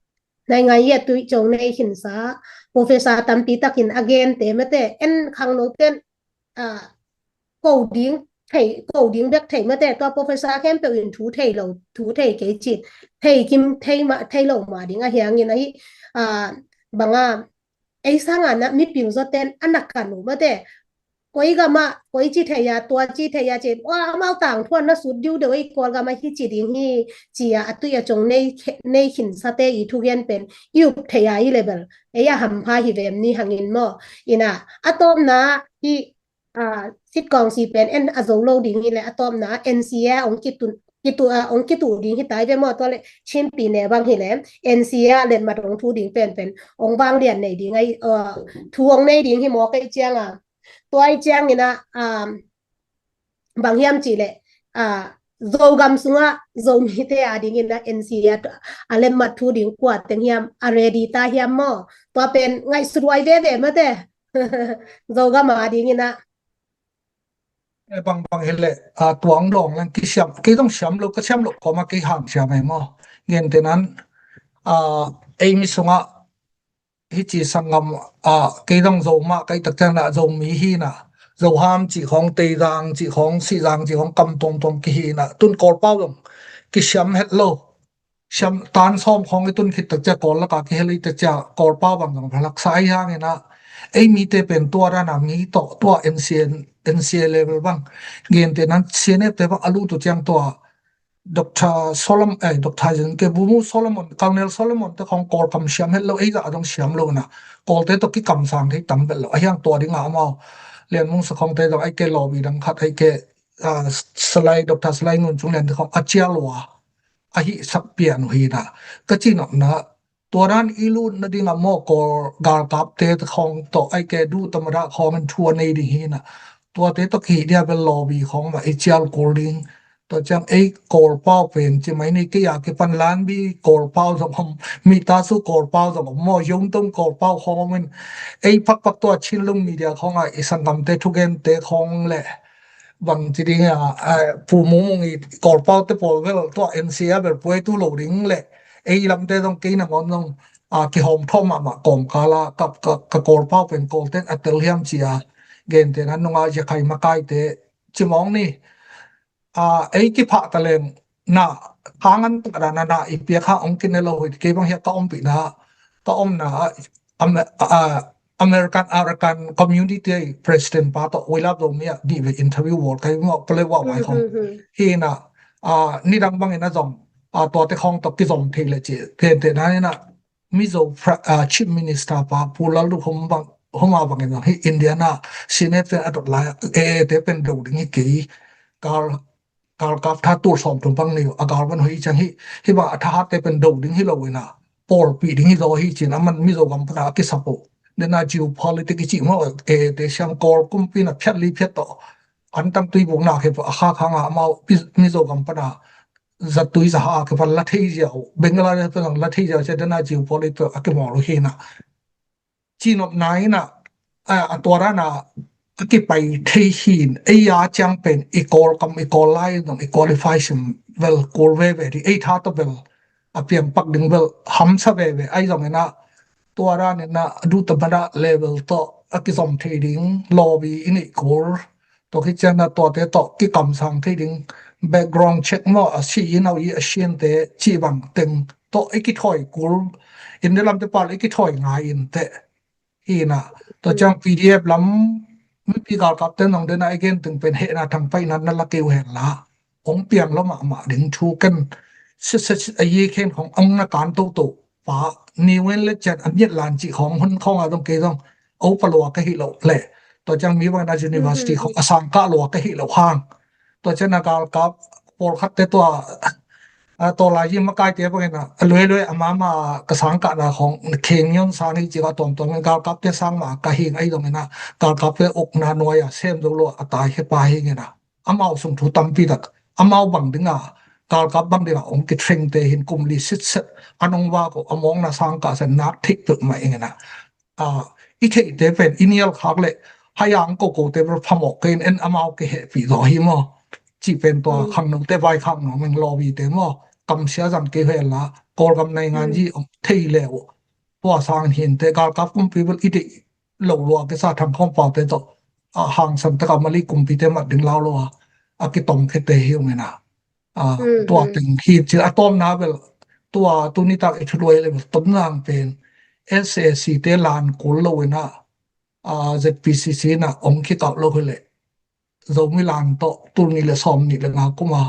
naingan yia tui chong nei khinsa Professor tampi takin a gen te mate en khangno ten ko ding thei ko ding bek thei mate, tua professor khempeuh in thu thei lo, thu thei kei cit, thei kim thei ma, thei lo ma ding ahi hangin ahi, a, banga ei sanga na mipil zawten a na kan uh mate, koi gama koi ci thei a, tua ci thei a cin, ua, amau tangthuan na sut diu deuh ei, Kawlgama hi ci ding hi, ci a, a tui a cong nei khe-, nei khinsate i thugen pen i up thei a i level ei a hampha hi vem ni hangin maw. Ina, a tawpna hi, a, sitkawngsi pen en a zo lo ding hi le, a tawpna N C A ong kitu, kitu, a, ong kitu ding hi tai ve maw, tua le Chinpi ne bang hi le N C A letmat ong thu ding pen pen ong vang lian nei ding ai, a, thu ong nei ding hi maw kei cianga. Tua i ciangina, a, bang hiam cih leh, a, Zogam sungah Zomite a dingin a N C A a, a letmat thu ding kua teng hiam, a ready ta hiam maw? Tua pen ngaihsut huai veve mate. Zogam a dingin a. Eh, bang bang hi leh, a, tuang dawng leng kisiam, kei zong siam lo, ka siam lo kawma kei hang siam ei maw? Gentehna in, a, ei mi sungah hici sanggam, a, kei zong Zo mah ka hih tak ciangin a Zomi hi na, Zo ham cih khawng, Teizang cih khawng, Sihzang cih khawng, kam tuamtuam kihi na, tun Kawlpau zong kisiam het lo. Siam tan sawm khawng i tun khit tak ciang Kawl laka kihel i tak ciang Kawlpau bang zong phalaksa ahi hangin a, ei mite pen tua dana mi tawh tua N C A, N C A level bang. Gentehna in C N F te bang a lut uh ciang tua Doctor Solomon, eh, Doctor Zen ke Bumu Solomon, Colonel Solomon te khawng Kawlkam siam het lo, ei zah a dong siam lo na. Kawlte tawh kikamsang thei tam vet lo. A hiang tua dingah amau Lian Mung Sa khawngte dong ei ke lawbi dang khat ei ke, ah, Salai, Doctor Salai Ngun Cung Lian te khawng a cial lua. A hih sak pian uh hi na. Ka cinopna, tua dan i lutna dingah maw Kawl galkapte khawng tawh ei ke du tamada khawng in thu a nei ding hi na. Tuate tawh kihih dia bel lawbi khawng mah i cial kul ding. Tua ciang ei Kawlpau pen ci mai ni, kei a kipan Lanbi Kawlpau zong om, Mihtasu Kawlpau zong om maw, Yongtong Kawlpau khawng om in, ei pakpak tua Chinlung media khawng a i sanggamte thugente khawng le bang ci ding a, a, Pu Mung Mung i Kawlpau te pawl bel tua N C A bel puai tu lo ding le ei lamte zong kei nangawn zong, a, kihawm thawm mahmah kawmkal a ka, ka, ka Kawlpau pen Kawlten a tel hiam ci a, gentehna nunga Yakhai makaite ci mawng ni. A, ei kiphah taleng na, khangan takdana na i piak ha ong kine lo hi, kei bang hiah ka ompihna, ka omna, a, Am-, a, American, Arakan community te president pa tawh We Love Zomi a dih ve interview wall kai mo pale wa wai khong. Hi na, a, nidang bangin a zong, a, tuate khawng tawh kizom thei le ci. Tente na hi na, Mizo pra-, a, Chief Minister pa Pu Lalduhom bang, homa bangin zong hi India na, Senate te a dot lai, e, te pen do ding hi kei. Kal, galkap tha tul sawm tum bang nei uh, a gal van hoih ciang hi, hi bang a thahatte pen do ding hi lo ina, pawlpih ding hi zaw hi cin, aman Mizo gam pana a kisap uh. Dena geopolitics i cih maw, e, te siang Kawl kumpi na phiat li phiat tawh, an tang tui buk na khe a khak hanga amau Mizo gam pana zatui zaha a khe van la thei ziau, Bangladesh pana la thei ziau, cia dena geopolitics a kimawl uh hi na. Cinopna ina, a, a tua dana a kipai thei hin, ei a ciang pen i Kawlkam, i Kawl lai zong i qualify sim vel kul veve ding, ei tha tawh vel a piangpak ding vel hamsa veve, ahi zongina tua danina dutamada level tawh a kizom thei ding lawbi i neih kul. Tua khit ciangin a tuate tawh kikamsang thei ding, background check maw, a si i nau i a siante cih bang teng tawh i kithawi kul, India lamte pal i kithawi ngai in teh. Hi na, tua ciang P D F lam mipi galkapte nong dena i gen teng pen hehna thangpaihna na la kei uh hen la, hong piang lo mahmah ding thu ken, se, se, se, a yi khen khong ang na kan toto pa, ni wen le cian a miat lan cih khong hun khong a dong kei dong, o pa lua ka hi lo le. Tua ciang mi bang na university khong a sang ka lua ka hi lo hang. Tua ciang na galkap pawlkhatte tua, a, tua lai yi makaite bangin a, a luai luai a mama ka sang ka na khong, kheng ngion sang hi ci ka tuamtuam in galkapte sang ma ka hing ahi dongin a, galkapte ukna nuai a sem zo lo a tai he pa hingin a. Amau sung thu tampi tak, amau bang dinga, galkap bang dinga, ong kithreng te hin kum li sitset, anong va ko, among na sang ka sen nak thik pek ma ingin a. A, i theihte pen, i nial khak le, hai ang ko ko te ber phamawk kein en amau ke hehpih zaw hi maw. Ci pen tua khangno te vai khangno meng lawbi te maw. Kamsia zang ke hel la, Kawlgam naingan yi ong thei le uh. Tua sang hin te, galkap kumpi bel i theih lo lua ke sa thang khawng pau te tawh. A hangsan taka Mali kumpi te mat ding lau lo a. a kitongkhete hi ung ina. Tua teng hi ci a tawmna bel tua tunitak i thuluai le bel Tonzang pen S A C te lan kul lo ina Z P C C ina ong kikauh lo hi le Zomi lan tawh tul nih le sawm nih le nga kuma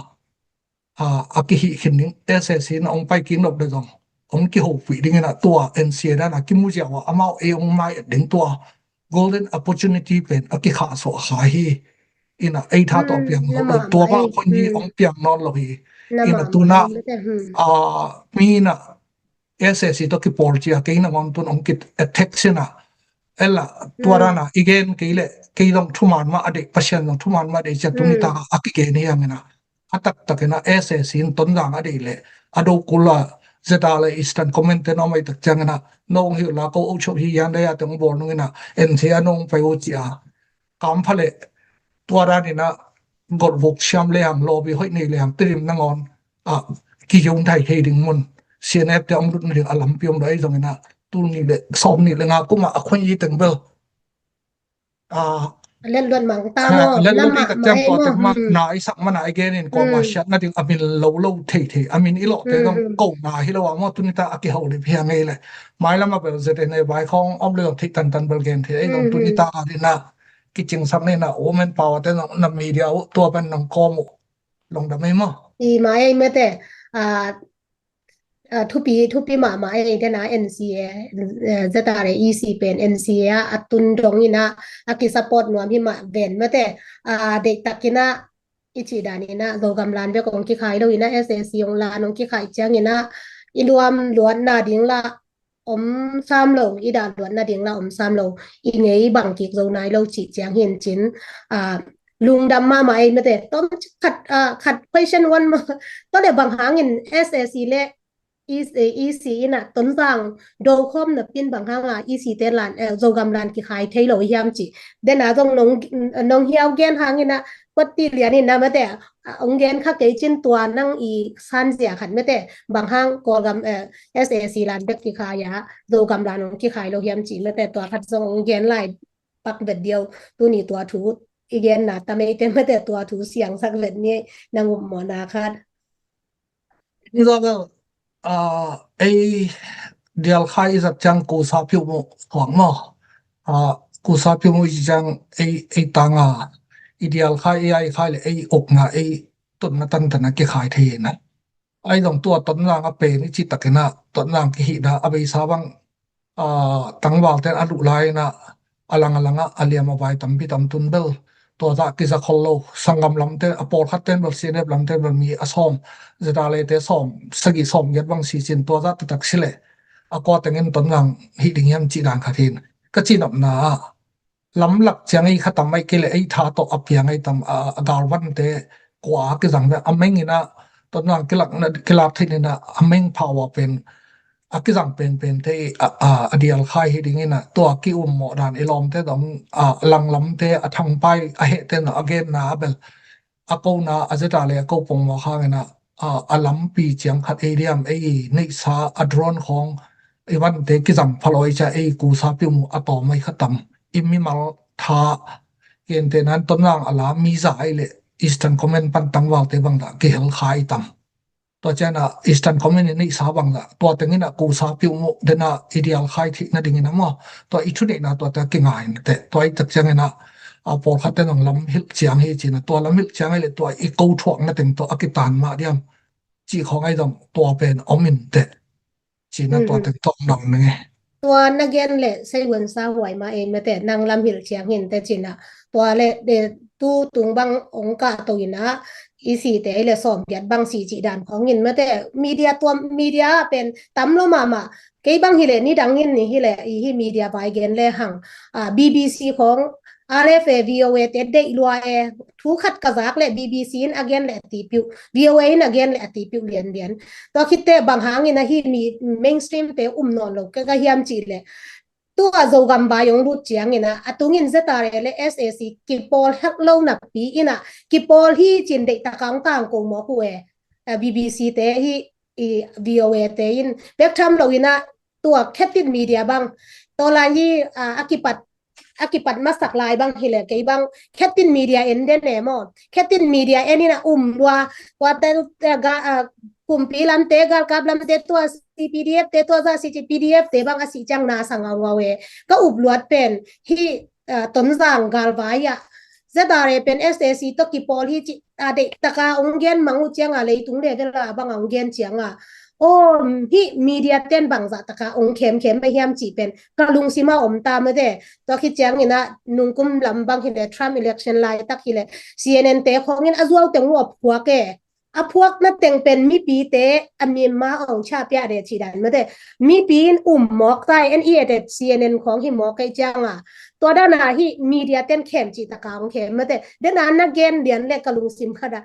a kihih khin ding S A C na ong pai kik nop le zong ong kihopih ding ina tua N C A dan a kimu ziau a amau ei ong mai et ding tua golden opportunity pen a kikhah suah kha hi. Ina ei tha tawh piang lo lo tua bang khon hi ong piang nawn lo hi. Ina tuna a mi ina S A C tawh kipawl cia kei nangawn tun ong kit a text ina ella tua dana i gen kei le kei zong thuman mah a deih Pasian zong thuman mah a deih cia tuni taka a kigen hi hang ina a taktak ina S A C in Tonzang a deih le a do kul a Z R le Eastern Command te na om ai tak ciang ina nong hi la ko o chop hi yan dai a te ong bawl nung ina N C A nong pai o cia kam pha le tua dan ina golvuk siam le hang lawbi hoih nei le hang tirim nangawn a kiyung thai thei ding mun C N F te ong lut na ding a lampi om lo ei zong ina tul nih le sawm nih le nga kuma a khun yi teng bel a letluat mang ta mo letluat i ka tiam tua teng ma na i sak mana i gen in kawma siat na ding a min lo lo thei thei a min i lawh te zong ko na hi lo a mo tuni ta a kiho lip hi a ngei le mai lama bel Z N A vai khong om le zong thei tan tan bel gen thei ei zong tuni ta a dina kicing sak nei na women power te zong na media uh tua pen nong kawm uh longdam ei mo. I ma ei mete a thupi thupi mahmah ei dena N C A Z R A E C pen N C A a tun dong ina a kisupport nuam hi mah ven mete a deihtak ina i cih dan ina Zogam lan bek ong kikhai lo ina S A C ong lan ong kikhai ciang ina i luam luatna ding la om sam lo i dah luatna ding la om sam lo i ngei bang kik zo nai lo cih ciang hin cin a lungdam mahmah ei mete tom khat khat question one ma to le bang hangin S A C le E C ina Tonzang do khom na pin bang hanga E C te lan Zogam lan kikhai thei lo hiam ci dena zong nong hiau gen hangina kotti lian ina mete ong gen kha kei cin tua nang i sanzia khat mete bang hang Kawlgam S A C lan bek kikhai a Zogam lan ong kikhai lo hiam ci mete tua khat zong ong gen lai pak vet diau tuni tua thu i gen na ta mei te mete tua thu siang sak vet ni nang up mo na khat. Ni lo bel ei dial khai i zat ciang kusa piu mu huang mo kusa piu mu i ciang ei ei tanga i dial khai ei ai khai le ei ukna ei tunna tantana kikhai thei na. Ai zong tua Tonzang a pen i cih takin ah Tonzang kihihna a beisa bang tangvalte a luh lai-in ah a lang a langah a liam a vai tampi tam tun bel tua zah kiza khol lo. Sanggam lamte a pawlkhatte in bel C N F lamte in bel mi a sawm ZRA te sawm sagih sawm giat bang si cin tua zah taktak si leh a kua tengin Tonzang hih ding hiam cih dan khat hi in ka cihnopna ah lamlak ciang ei khatam aih kei le ei tha tawh a piang ei tam a galvante kua a kizang ve a meng in ah Tonzang kilak theih in ah a meng phah uh a pen a kizang penpente a dial khai hi ding in ah tua ki-um mawh dan i lawmte dong a langlamte a thangpai a hehte in ah a genna a bel a kona a ZRA le a ko pongmawk hangin ah a lampi ciang khat ei diam ei neihsa a drone khawng i vante kizang phalawh ei cia ei kusa pium uh a tawm ei khatam i mimal tha kente nan Tonzang a la mi za ei le Eastern Command pan tangvalte bang dah kihel kha ei tam. Tua cian ah Eastern Command i neihsa bang dah tua tengin ah kusa pium uh den ah i dial khai theihna dingin ah maw tua i thuneihna tua te kingai na teh tua i tak ciangin ah a pawlkhatte nong lam hilh ciang hi cin ah tua lam hilh ciang ei le tua i ko thuakna teng tua a kitan mah diam cih khawng ai dong tua pen om in teh. Cina tua teng tawh nang nge. Tua na gen le seiwon sa huai ma ei mete nang lam hilh ciang hin te cina tua le tu tung bang ong kah to ina i si te ei le sawm giat bang si cih dan khawng in mete media tua media pen tam lo mahmah kei bang hi le ni dang in ni hi le i hi media vai gen le hang a BBC khawng RFA VOA te deih lua e thu khat ka zak le BBC in a gen le a ti piu VOA in a gen le a ti piu lian lian. Tua khitte bang hangin a hi mi mainstream te um nawn lo ka hiam cih le tua Zogam vai ong lut ciangin a tungin ZRA le SAC kipawl hek lo napi in a kipawl hi cin deih taka ong tangko mawk uh e. BBC te hi VOA te in bek tham lo in a tua khetin media bang tawlai hi a kipat a kipat masak lai bang hileh kei bang khetin media en den e maw. Khetin media en in a um lua, tua te, eh, ga, ah, kumpi lamte, galkap lamte, tua C P D F te, tua za C P D F te bang a si ciang na sa ngaungau e. Ka up luat pen hi, ah, Tonzang galvai ah Z R A pen S A C tawh kipawl hi ci a deih taka ong gen mang uh cianga leitung level a bang a ong gen cianga aw, hih media ten bangzah taka ong khemkhem a hiam cih pen ka lungsima om ta mate. Tua khit ciangin ah nungkum lam bang hileh Trump election laitak hileh C N N te khawngin a zuau teng uh a phuak e. A phuakna teng pen mipite a mimma ong chapia de cih dan mate. Mipi in um mawk tai en i et et C N N khawng hi mawk kei cianga tua dana hih media ten khem cih taka ong khem mate. Dena na gen lian le ka lungsim khat ah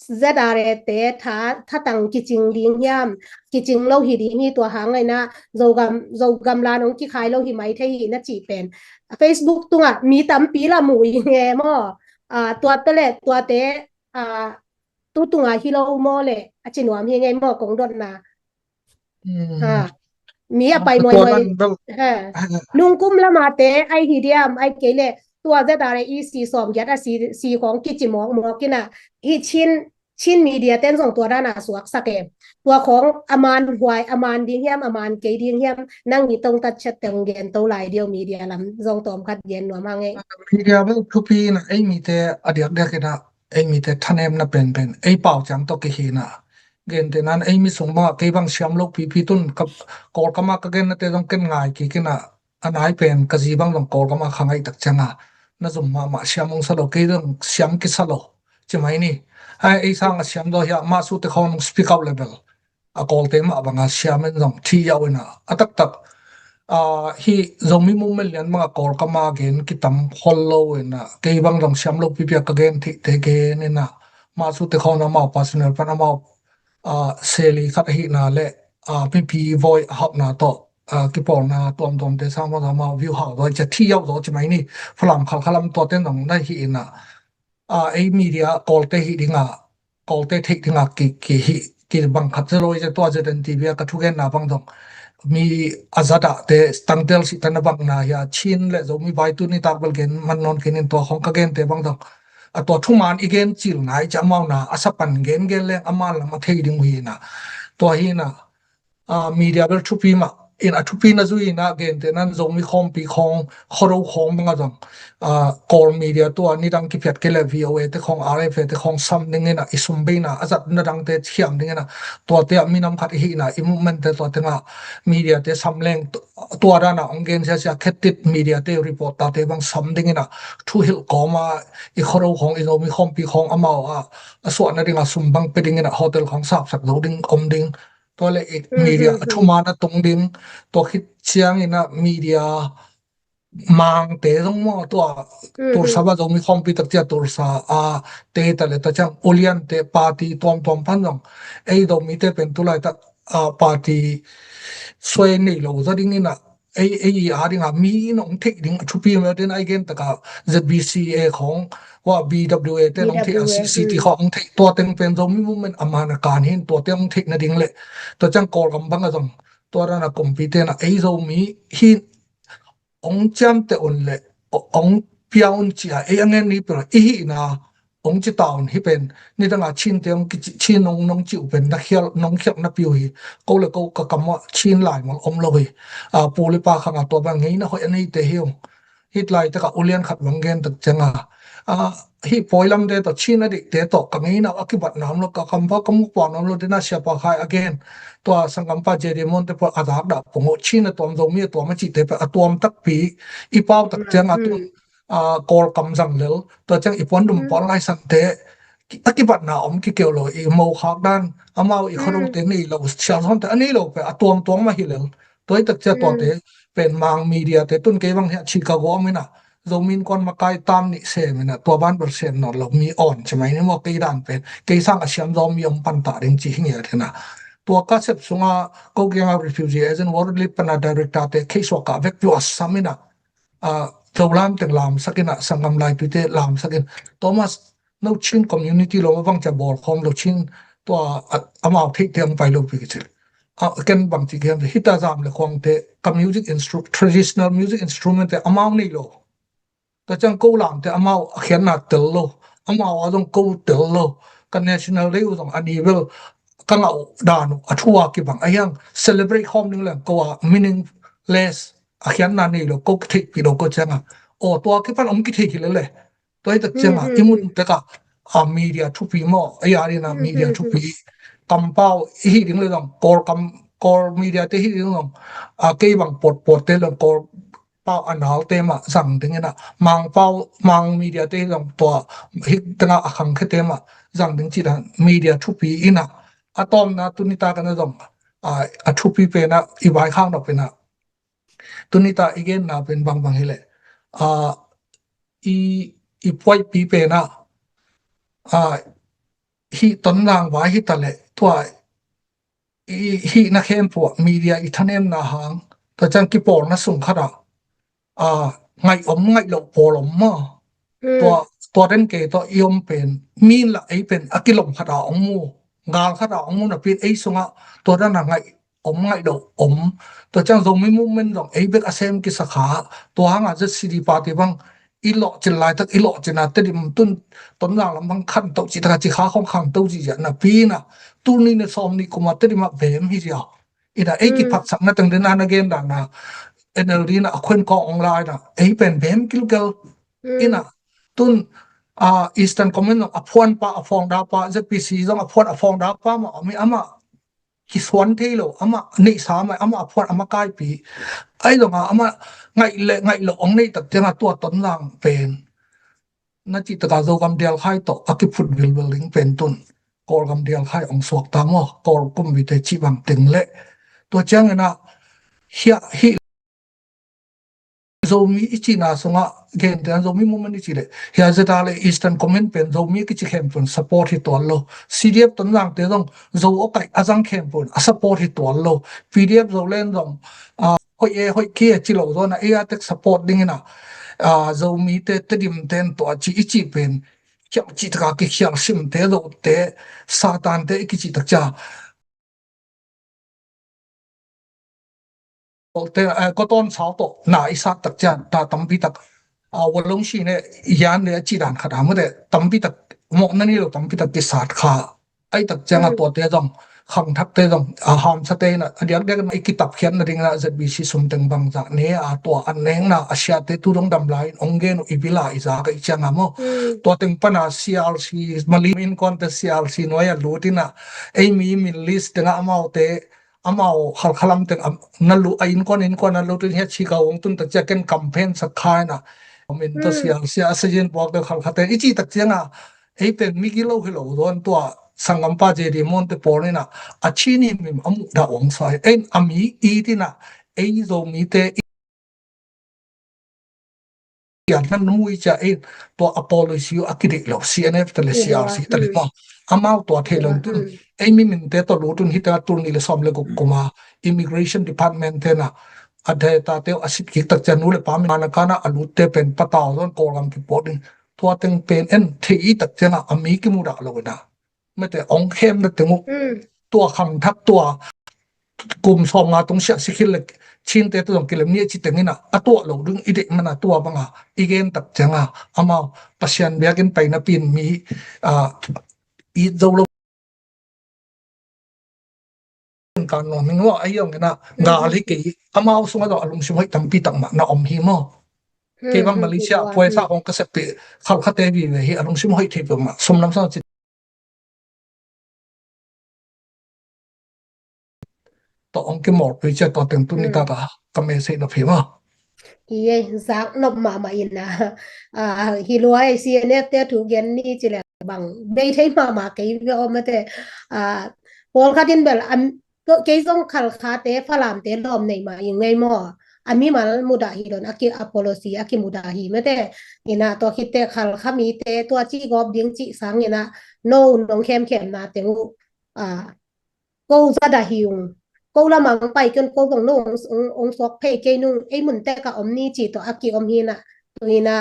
Z R A te tha, thatang kicing ding hiam, kicing lo hi ding hi tua hang ngaina Zogam, Zogam lan ong kikhai lo hi mai thei hi na cih pen Facebook tungah mi tampi la mu i nge maw. Ah, tua te le, tua te, ah, tu tunga hi lo maw le, a ci nuam hi nge maw kong dotna. Hmm. Ha. Mi a pai muai muai. Ha. Nungkum lama te ai hi diam ai kei le tua Z R A E C sawm giat a si, si khawng kici mawk mawk ina hi Chin, Chin media ten zong tua dana suaksak e. Tua khawng a man huai, a man ding hiam, a man kei ding hiam, nang i tong tat chat teng gen to lai diau media lam zong tawm khat gen nuam hang e. Media bel thupi ina ei mite a diakdiak ina ei mite thanemna penpen ei pau ciang tawh kihina. Gentehna in ei mi sung bangah kei bang siam lo pipi tun ka Kawlkama ka gennate zong ken ngai kik ina a nai pen ka zi bang zong Kawlkama kha ngaih tak cianga na zum mahmah siam ong sa lo kei zong siam kisa lo ci mai ni. Ai ei sang a siam zaw hiah mah sute khawng nung speak out level a Kawlte mah banga siam in zong thi yau ina a taktak ah, hih Zomi movement lian banga Kawlkama gen kitam khol lo ina kei bang zong siam lo pipia ka gen theihte gen ina mah sute khawng amau personal pan amau ah, seli khat ahihna le ah, pipi voi a hauhna tawh ah, kipawlna tuamtuamte sang bang amau view hau zaw cia thi yau zaw ci mai ni. Falam khalkhalam tuate zong na hi ina ah, ei media Kawlte hi dinga Kawlte theih dinga ki, ki hi ki bang khat zelo i tua Z N T V a ka thugenna bang dong mi a zat ah te tangtel sih tana bang na hia Chin le Zomi vai tu ni tak bel gen man non kinin tua khong ka gen te bang dong a tua thuman i gen cil nai ca mau na a sapan gen gen leng a man lam a thei ding uh hi na tua hi na ah, media bel thupi mah in a thupi na zui ina gentehna in Zomi khawmpi khawng Khuado khawng banga zong ah, Kawl media tua nidang kiphiat kei le V O A te khawng R F A te khawng sam ding ina i sum beina a zat na dangte thiam ding ina tuate ah minam khat i hihna i movement te tua tenga media te sam leng tu- tua dana ong gen siasia khetit media te report tate bang sam ding ina thuhilh kawma i Khuado khawng i Zomi khawmpi khawng amau a a suahna dinga sum bang pe ding ina hotel khawng sapsak zo ding om ding. Tua le i media a thuman a tung ding tua khit ciangin a media mangte zong maw tua Tulsa ba Zomi khawmpi tak cia Tulsa a te ta le ta ciang uliante party tuamtuam pan zong ei Zomite pen tulai tak a party suai nei lo za dingin a ei ei a dinga mi in ong theih ding a thupi mel den ai gen taka Z B C A khawng wa B W A te ong theih a C C T khawng ong theih tua teng pen Zomi movement a man a kan hin tua te ong theih na ding le tua ciang Kawlgam bang a zong tua dana kumpi tena ei Zomi hi ong ciamte un le ong pia un cia ei a ngen ni pila i hihna ong ci ta un hi pen nidanga Chin te ong kici Chin nong nong ci uh pen na khial nong khial na piu hi ko le ko ka kam ah Chin lai mol om lo hi a pu le pa khanga tua bang ngeina hoih a nei te hi ong hit lai taka ulian khat bang gen tak cianga a hi poilam te to Chin a dik te to ka ngeina a kibat nam lo ka kam ba ka muk pa nam lo dena siapa khai a gen tua sangam pa J D Mon te pa a dak da pongo Chin a tuam Zomi a tuam a ci te pa a tuam takpi i pau tak cianga tu a Kawlkam zang lel tua ciang i puan dum puan lai sante a kibatna om kikeu lo i mo khak dan amau i Khuado te nei lo sial hon te a nei lo pe a tuam tuang ma hi lel tua i tak cia tuate pen mang media te tun kei bang hia chi ka gom ina Zomin kon makai tam ni sem ina tua ban bel sem non lo mi on chi mai ni mo kei dan pen kei sang a siam Zomi om pan ta ding chi hi nge thena tua ka sep sunga ko kianga refugee agent world lip pana director te kei suaka vek piu a sam ina a Zolam teng lamsak ina sangam lai tuite lamsak in Thomas no Chin community lo ma bang cia bawl khawm lo Chin tua amau theih te ang pai lo pi kichil a ken bang ci giam hita zam le khawng te ka music instru traditional music instrument te amau nei lo Tua ciang ko lamte amau a khiatna tel lo, amau a zong ko tel lo. Ka National Day uh zong a ni bel ka ngah uh dan uh a thu a kibang a hiang celebrate khawm ding leng ko a meaningless, a khiatna nei lo, ko kitheihpih lo ko cianga. Aw tua kipan om kithei hi lele. Tua hi tak cianga i mun tekah a media thupi maw, a yadina media thupi, kampau i hi ding le zong Kawl kam, Kawl media te hi ding zong a kei bang pawtpawt te le Kawl pau a nalte mah zang dingina, Mangpau, Mang media te hi zong tua hi tenga a khangkhete mah zang ding cih dan media thupi ina. A tawmna tuni ta kana zong a, a thupi pena i vaikhak nop pena tuni ta i genna pen bangbang hileh a, i, i puaipi pena a, hih Tonzang vai hi taleh tua i hihna khempeuh ah media i thanemna hang, tua ciang kipawlna sung khatah a, ngaih om ngaih loh pawl om maw? Tua, tua den kei tawh i om pen min lah ei pen a kilom khatah ong mu, gal khatah ong mu napi in ei sungah tua dana ngaih om ngaih loh om. Tua ciang Zomi movement zong ei bek a sem kisakha, tua hanga Z C D party bang i lawhcin laitak i lawhcina Tedim tun Tonzang lam bang khanto cih taka cikha khong khangto cih ziah napi ina, tuni ne sawm nih kuma Tedim ah vem hi ziah. Ina ei kiphatsakna teng dena na gen dana N L D na a khuen kawng ong laina ei pen vem kilkel. Ina tun a, Eastern Command zong a phuanpa a fawngdapa, Z P C zong a phuan a fawngdapa mah a mi amah kisuan thei lo, amah neihsa mah amah a phuan a makaipi. Ai zonga amah ngaih le ngaih loh ong neih tak cianga tua Tonzang pen na cih taka Zogam dialkhai tawh a kiphut vilvel ding pen tun Kawlgam dialkhai ong suakta maw, Kawl kumvite cih bang teng leh. Tua ciangina hia hih Zomi i cihna sungah gentena Zomi movement i cih leh hia zeta le Eastern Command pen Zomi kici khempeuh in support hi tuan lo. C D F Tonzangte zong Zo awkaih a zang khempeuh in a support hi tuan lo. P D F Zoland zong a, hoih e hoih kei e ci lo zona ei a tek support dingina a, Zomite Tedimte in tua ci i cih pen khial cih taka kikhial simte Zote Satante i kicih tak cia Kote, eh, koton sau tawh na i sat tak cian ta tampi tak a, walong si ne yan ne a ci dan khat a mute tampi tak mawh na ni lo tampi tak kisat kha. Ai tak cianga tuate zong khangthakte zong a hamsate ina a diakdiak i kitapkhiatna dingina Z B C sum teng bangzah ne a tua a nengna a siate tu dong dam lai in ong gen uh i bila i za ka i cianga maw. Tua teng pana C R C Mali innkuante C R C nuai a lut ina ei mi min list tenga amaute amau Halkha lam teng na lu a innkuan innkuan a lu tun hia ci ka ong tun tak cia ken campaign sak kha ina min to sial sia a sajin puak te Halkha te i ci tak cianga ei pen mi gilo hi lo zon tua sanggampa J D Mon te pawl ina a ci ni mim a muh dah ong sa hi. Ei a mi i tina ei Zomite i a nan mui cia ei tua a policy uh a kideih lo C N F tale C R C tale maw. Amau tua thei lo tun ei mi minte tawh lu tun hita tul nih le sawm le guk kuma immigration department tena a data te a sit kik tak cia nu le pa min ana kana a lut te pen patau zon Kawlgam kipawt ding tua teng pen en thei i tak cianga a mi kimudah lo ina. Mete ong khemna teng uh tua khangthak tua kum sawm nga tung siah sikhil le Chinte tu zong kilem ni a ci tengina a tuah lo ding i deih mana tua banga i gen tak cianga amau Pasian biakin paina pin mi a it zo lo kan nuam hi ngua a hiang ina gal hi kei amau sunga zong a lungsim hoih tampi tak mah na om hi maw. Kei bang Malaysia puai sa hong ka seppi Halkhate vive hi a lungsim hoih thei pe mah sum lam sang ci tawh ong kimawlpui cia tua teng tuni taka ka message na phim a. Hi ei zak nop mahmah ina a hi luai C N F te thu gen ni ci le bang bei thei mahmah kei ve om mate a pawlkhat in bel kei zong Halkhate Falamte lawm nei mah i ngei maw. A mimal mudah hi don a ki a policy a kimudah hi mate. Ina tua khitte Halkha mite tua ci gawp ding ci sang ina no nong khemkhemna teng uh a ko zada hi ung ko lamang pai kion ko bang no ong suak phei kei nung ei mun tek a om ni ci tawh a ki om hi na. Tu ina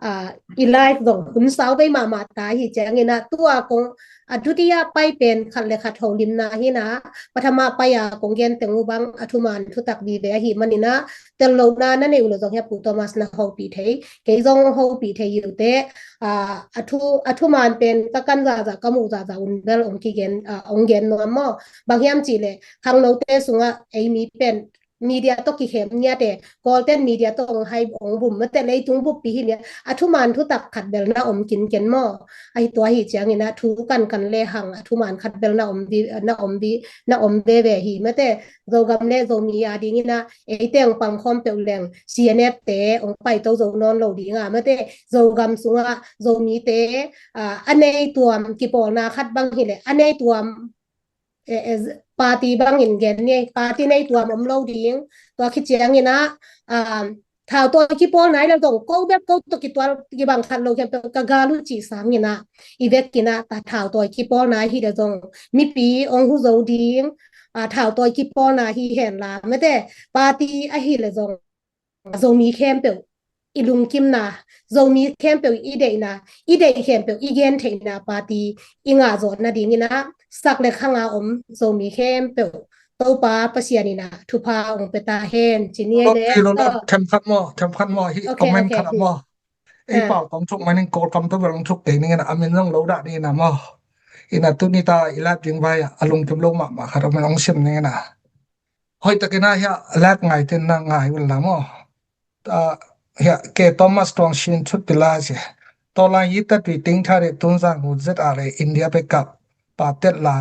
a i life dong hun sau bei mahmah ta hi ciang ina tua kong a dutiya pai pen khat le khat holimna hi-in ah, pathama pai-a kong gen teng uh bang a thuman thutak vive ahih manin ah, tel lohna na neih uh leh zong hiah Pu Thomas na hopih thei, kei zong hopih thei hi uh teh. A, a thu, a thuman pen ka kan zahzah, ka muh zahzah un bel ong kigen, a, ong gen nuam maw. Bang hiam cih leh khangnote sungah ei mi pen media tawh kikhem ngiat e, Kawlten media tawh ong hai ong bum mate, leitung buppi hi ngiat. A thuman thutak khat bel na om kinken maw. Ahi, tua hi ciangin ah thu kankan le hang a thuman khat bel na om di, na om di, na om veve hi mate. Zogam le Zomi a dingin ah ei teng pang khawm peuh leng C N F te ong paito zo nawn lo ding a mate. Zogam sungah Zomite, a, a nei tuam kipawlna khat bang hi leh a nei tuam, e, e, party bangin gen ni, party nei tuam om lo ding. Tua khit ciangin ah, um, thautawi kipawlna hi leh zong ko bek ko tawh kitual kibang khat lo khempeuh ka gal uh cih sangin ah, i vekin ah ta thautawi kipawlna hi leh zong mipi ong huh zo ding, a, thautawi kipawlna hi hen la mate, party ahi leh zong Zomi khempeuh i lungkimna, Zomi khempeuh i deihna, i deih khempeuh i gentheihna party i ngah zawh nadingin ah sak le khang a om Zomi khempeuh Topa Pasian in ah thupha ong pia ta hen ci ni ei le. Themkhat maw, themkhat maw, hi comment khat maw. Ei pau tawh ong thuk manin Kawlkam tawh bel ong thuk kei ning in ah, a min zong lo dah ni in ah maw. In ah tuni ta i live ding vai ah a lungkim lo mahmah khat om in ong sim ning in ah. Hoihtakin ah hiah live ngaite'n na ngai un la maw. A, hiah K Thomas Tuang Sin Thut Pila ci. Tawlan yi ta tui ting tha de Tunzang hu Z R A India pe kap pa tet la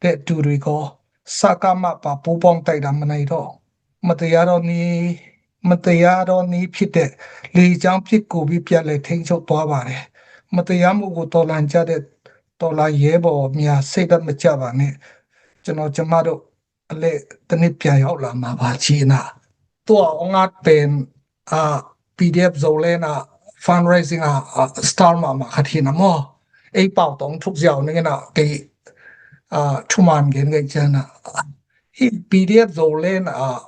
pe tu dui ko. Sa ka ma pa pu pawng tai dam ma nai do. Mataya do ni, mataya do ni phit de. Li jang phit ku bi pia le theng chok tua ba de. Mataya mu gu tawlan ja de, tawlan ye bo mia sei dam ma cha ba ne. Chano chama do le tanit pia yau la ma ba ci na. Tua ong at pen, a, P D F Zoland a fundraising a, a, star mahmah khat hi na maw. Ei pau tawh ong thuk ziau ning in ah kei, a, thuman gen gei cian ah. Hi P D F Zoland a,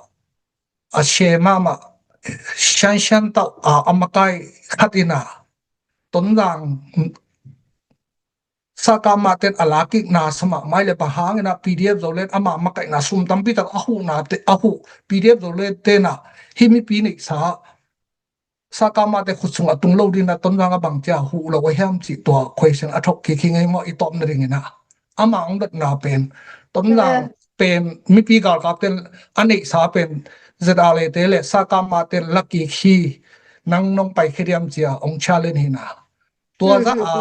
a share mahmah, shan shan tau, a, a makai khat in ah. Tonzang Sa ka ma ten a lakik na sa mahmah le bang hangin ah P D F Zoland ama makaihna sum tampi tak a huhna te, a huh P D F Zoland ten ah hi mipi neihsa sa ka ma te khut sung a tung lo ding ah Tonzang a bang cia huh lo a hiam cih tua question a thok kik hi ngei maw i tawpna dingin ah. Ama ong dotna pen Tonzang pen mipi galkap ten a neihsa pen Z R A te le sa ka ma ten lakik hi nang nong pai khe diam cia ong challenge hi na. Tua zah a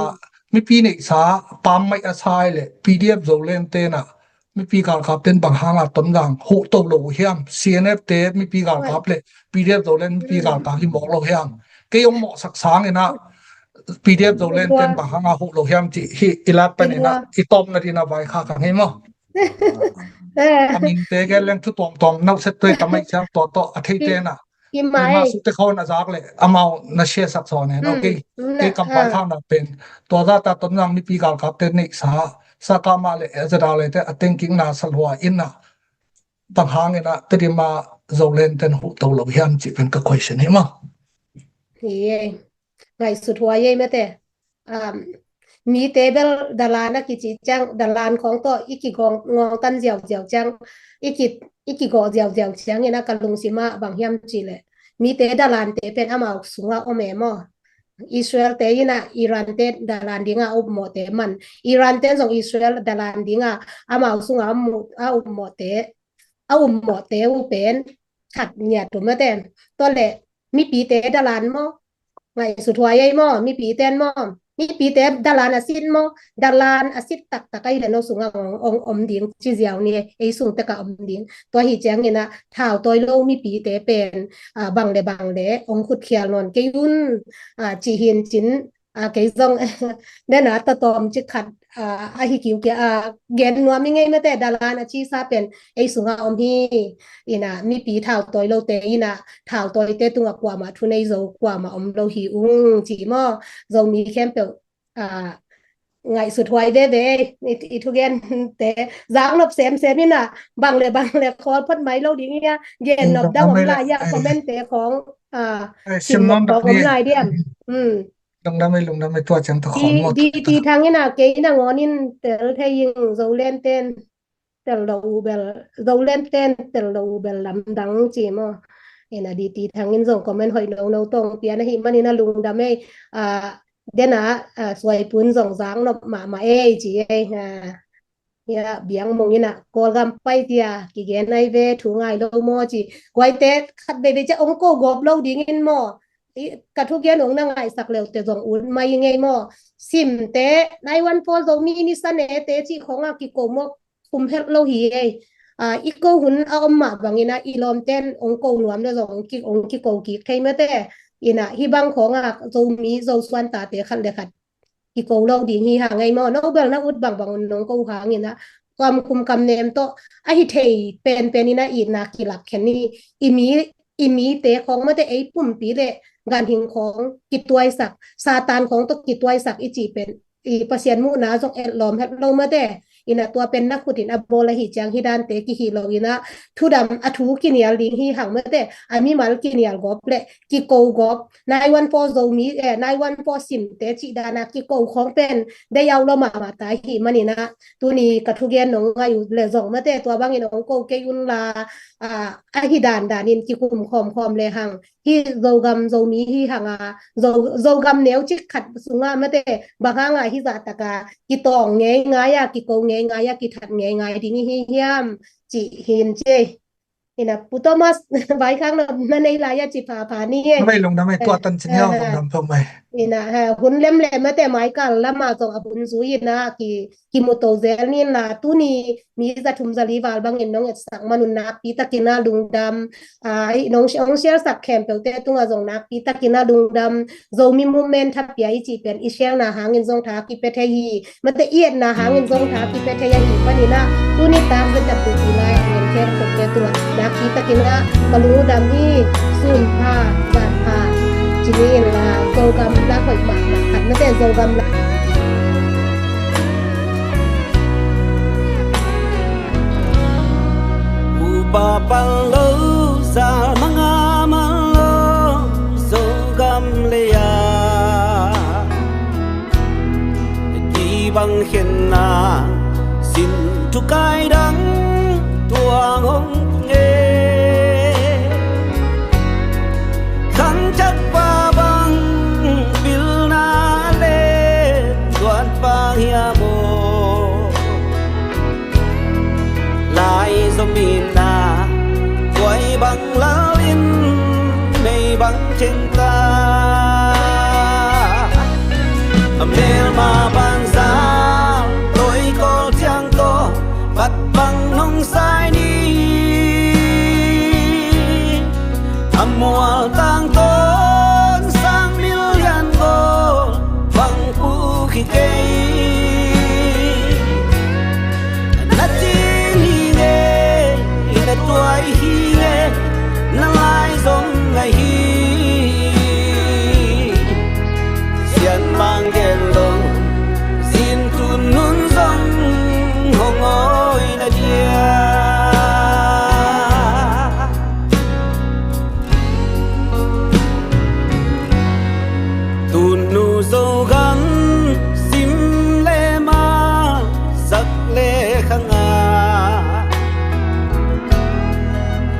mipi neihsa pammaih a sai le P D F Zoland ten ah mipi galkap ten bang hanga Tonzang huh to lo uh hiam? C N F te mipi galkap le P D F Zoland mipi galkap hi mawk lo hiam? Kei ong mawhsak sangin ah P D F Zoland ten bang hanga huh lo hiam cih hi i lat panin ah i tawpna dingin ah vaikhak ka ngei maw? A minte gen leng thu tuamtuam nauset tuai ka mai siang tua tawh a theite na. Ima sute khawng a zak le amau na share sak sawn hen. Okay. Kei kam pai thang na pen tua zah ta Tonzang mipi galkap te neihsa sa ka ma le Z R A te a tengkik na sa lua in ah bang hangin ah Tedim a Zoland ten huh to lo hiam cih pen ka question hi maw. Hi e. Ngaihsut huai ei mate. Um, mite bel dalan a kici ciang, dalan khawng tawh i kigawng ngawng tan ziauziau ciang, i ki, i kigawh ziauziau ciangin ah ka lungsim ah bang hiam cih leh mite dalante pen amau sungah om e maw. Israel te in ah Iran te dalan dingah a upmawhte man, Iran ten zong Israel dalan dingah amau sungah a mu, a upmawhte, a upmawhte uh pen khat ngiat uh mate. Tua le mipite dalan maw? Ngaihsut huai ei maw? Mipite maw? Mipite dalan a sit maw? Dalan a sit taktak ahi le no sungah ong, ong om ding ci ziau ni, ei sung tek a om ding. Tua hi ciangin ah thau tawi lo mipite pen, a, bang le bang le ong khut khial nawn kei un, a, ci hin cin, a, kei zong nena tatawm ci khat, a, ahi kiu kia, a, gen nuam i ngei mate, dalan a cisa pen ei sungah om hi. In ah mipi thau tawi lote in ah thau tawite tungah kuamah thunei zo kuamah om lo hi ung ci maw? Zomi khempeuh, a, ngaihsut huai veve i, i thugente zaknop semsem in ah bang le bang le khawl phot mai lo ding ia, gennop dang om lai ia, commente khawng, a, simnop khawng om lai diam? Lungdam ei, lungdam ei, tua ciang tawh khawm maw. Di, di ti thang in a, kei nangawn in tel thei ing, Zoland ten tel lo uh bel, Zoland ten tel lo uh bel lamdang ci maw. Ina di ti thang in zong comment hoih nono tawng pian ahih manin a lungdam ei, a, den a, a, suaipun zong zak nop mahmah ei ci ei, a, hia, biang mong ina Kawlgam pai tia kigen ai ve, thu ngai lo maw ci. Guaite khat veve cia ong ko gawp lo dingin maw. I, ka thugen ong na ngaisak leute zong ut mai ngei maw. Simte, nine one four Zomi ni sa nete ci khong a kiko maw, khum helh lo hi ei. A, i ko hun a om mah bangin a i lawmten ong ko nuam le zong ong ki, ong kiko kik thei mate. Ina hi bang khong a Zomi, Zosuan tate khat le khat kiko lo ding hi hang ei maw. No bel na ut bangbang un nong ko hangin a, kam khum kam nem tawh a hi thei penpen in a itna kilak khen hi. I mi, i mite khong mate, ei pumpi le ganhing khong kituaisak, Satan khong tawh kituaisak i cih pen, i Pasian muhna zong etlawm het lo mate. Ina tua pen na khut in a bawl ahi ciang hi dante kihi lo ina, thudam a thu kinial ding hi hang mate, a mimal kinial gawp le kiko gawp, nine one four Zomi, eh, nine one four simte cih dana kiko khong pen dei au lo mahmah ta hi manin a, tuni ka thugen nong ngai uh le zong mate, tua bangin ong ko kei un la, a, a hi dandan in kikum khawmkhawm le hang. Hi Zogam Zomi hi hang a, Zo, Zogam neu cik khat sungah mate, bang hang a hi zah taka kitawng ngei ngai a, kiko ngei ngai a, kithat ngei ngai ding hi hiam, cih hin ci ei. Ina Pu Thomas, vaikhak na, na nei lai a ci phapha ni ei. Mai lungdam ei, tua tan ci ni ei, lungdam peuhmah ei. Ina, ha, hun lemlem mate, Michael lama zong a hun zui ina ki, kimuto zel ni la, tuni mi za thum za li val bangin nong etsak man un nakpi takin a lungdam. A, i nong, nong share sak khempeuhte tungah zong nakpi takin a lungdam. Zomi Movement thapiak i cih pen i share na hangin zong tha kipia thei hi. Mate i etna hangin zong tha kipia thei ahi panin a, tuni tak ZWP lai a ngen khempeuhte tungah nakpi takin a ka lungdam hi. Sun pha, zan pha ci ni in la, Zogam la hoih mahmah khat mate, Zogam la. Upa pal lo, zal manga man lo, Zogam lei-ah kibang khenna sin thukai dang tuang hong pung e. Khangthak pa bang pilna le tuan pa hiam aw? Lai zom in a, tuai bang lal in mei bang theng ta. A melma banza, toi kawl ciang tawh, pat bang nong sai ni. A mual tang tawn sang mil lian gawl bang puk hi kei. Na cing hi nge, na tuai hi nge, na lai zom ngai hi. Sian mang gen lo, zin tun nun zong hong awi na dia. Tunu Zogam sim le ma, sak le khang a,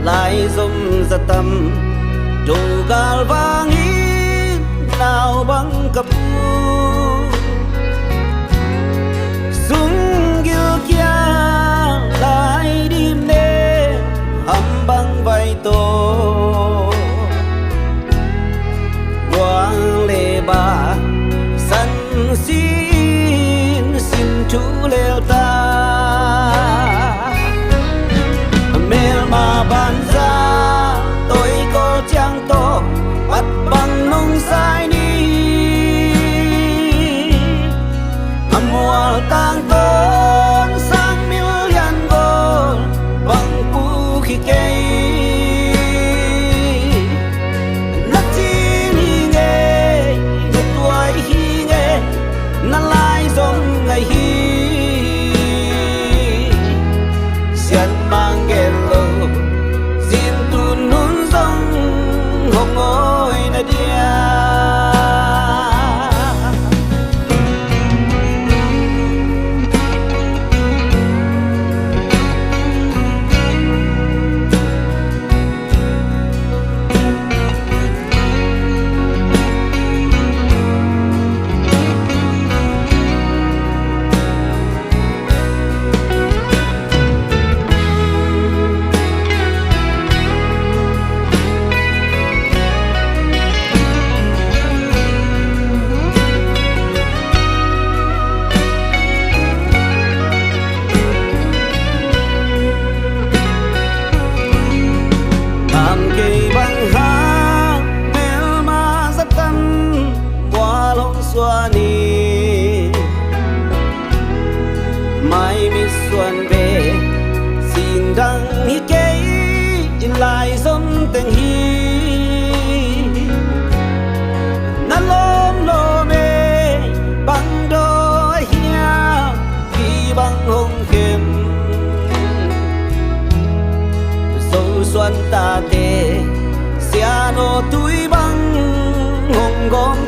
lai zom za tam, do gal vangin nau bang ka pu. Sung gil kia lai dim ne, ham bang vai to. Buang le ba san sin, sin thu lel ta. Melma banza, toi kawl ciang tawh, pat bang nong sai ni. teng hi. Na lawm lawm e, bang dawi hiam, kei bang hong khem. Zosuan tate, Sianawtui bang hong gawm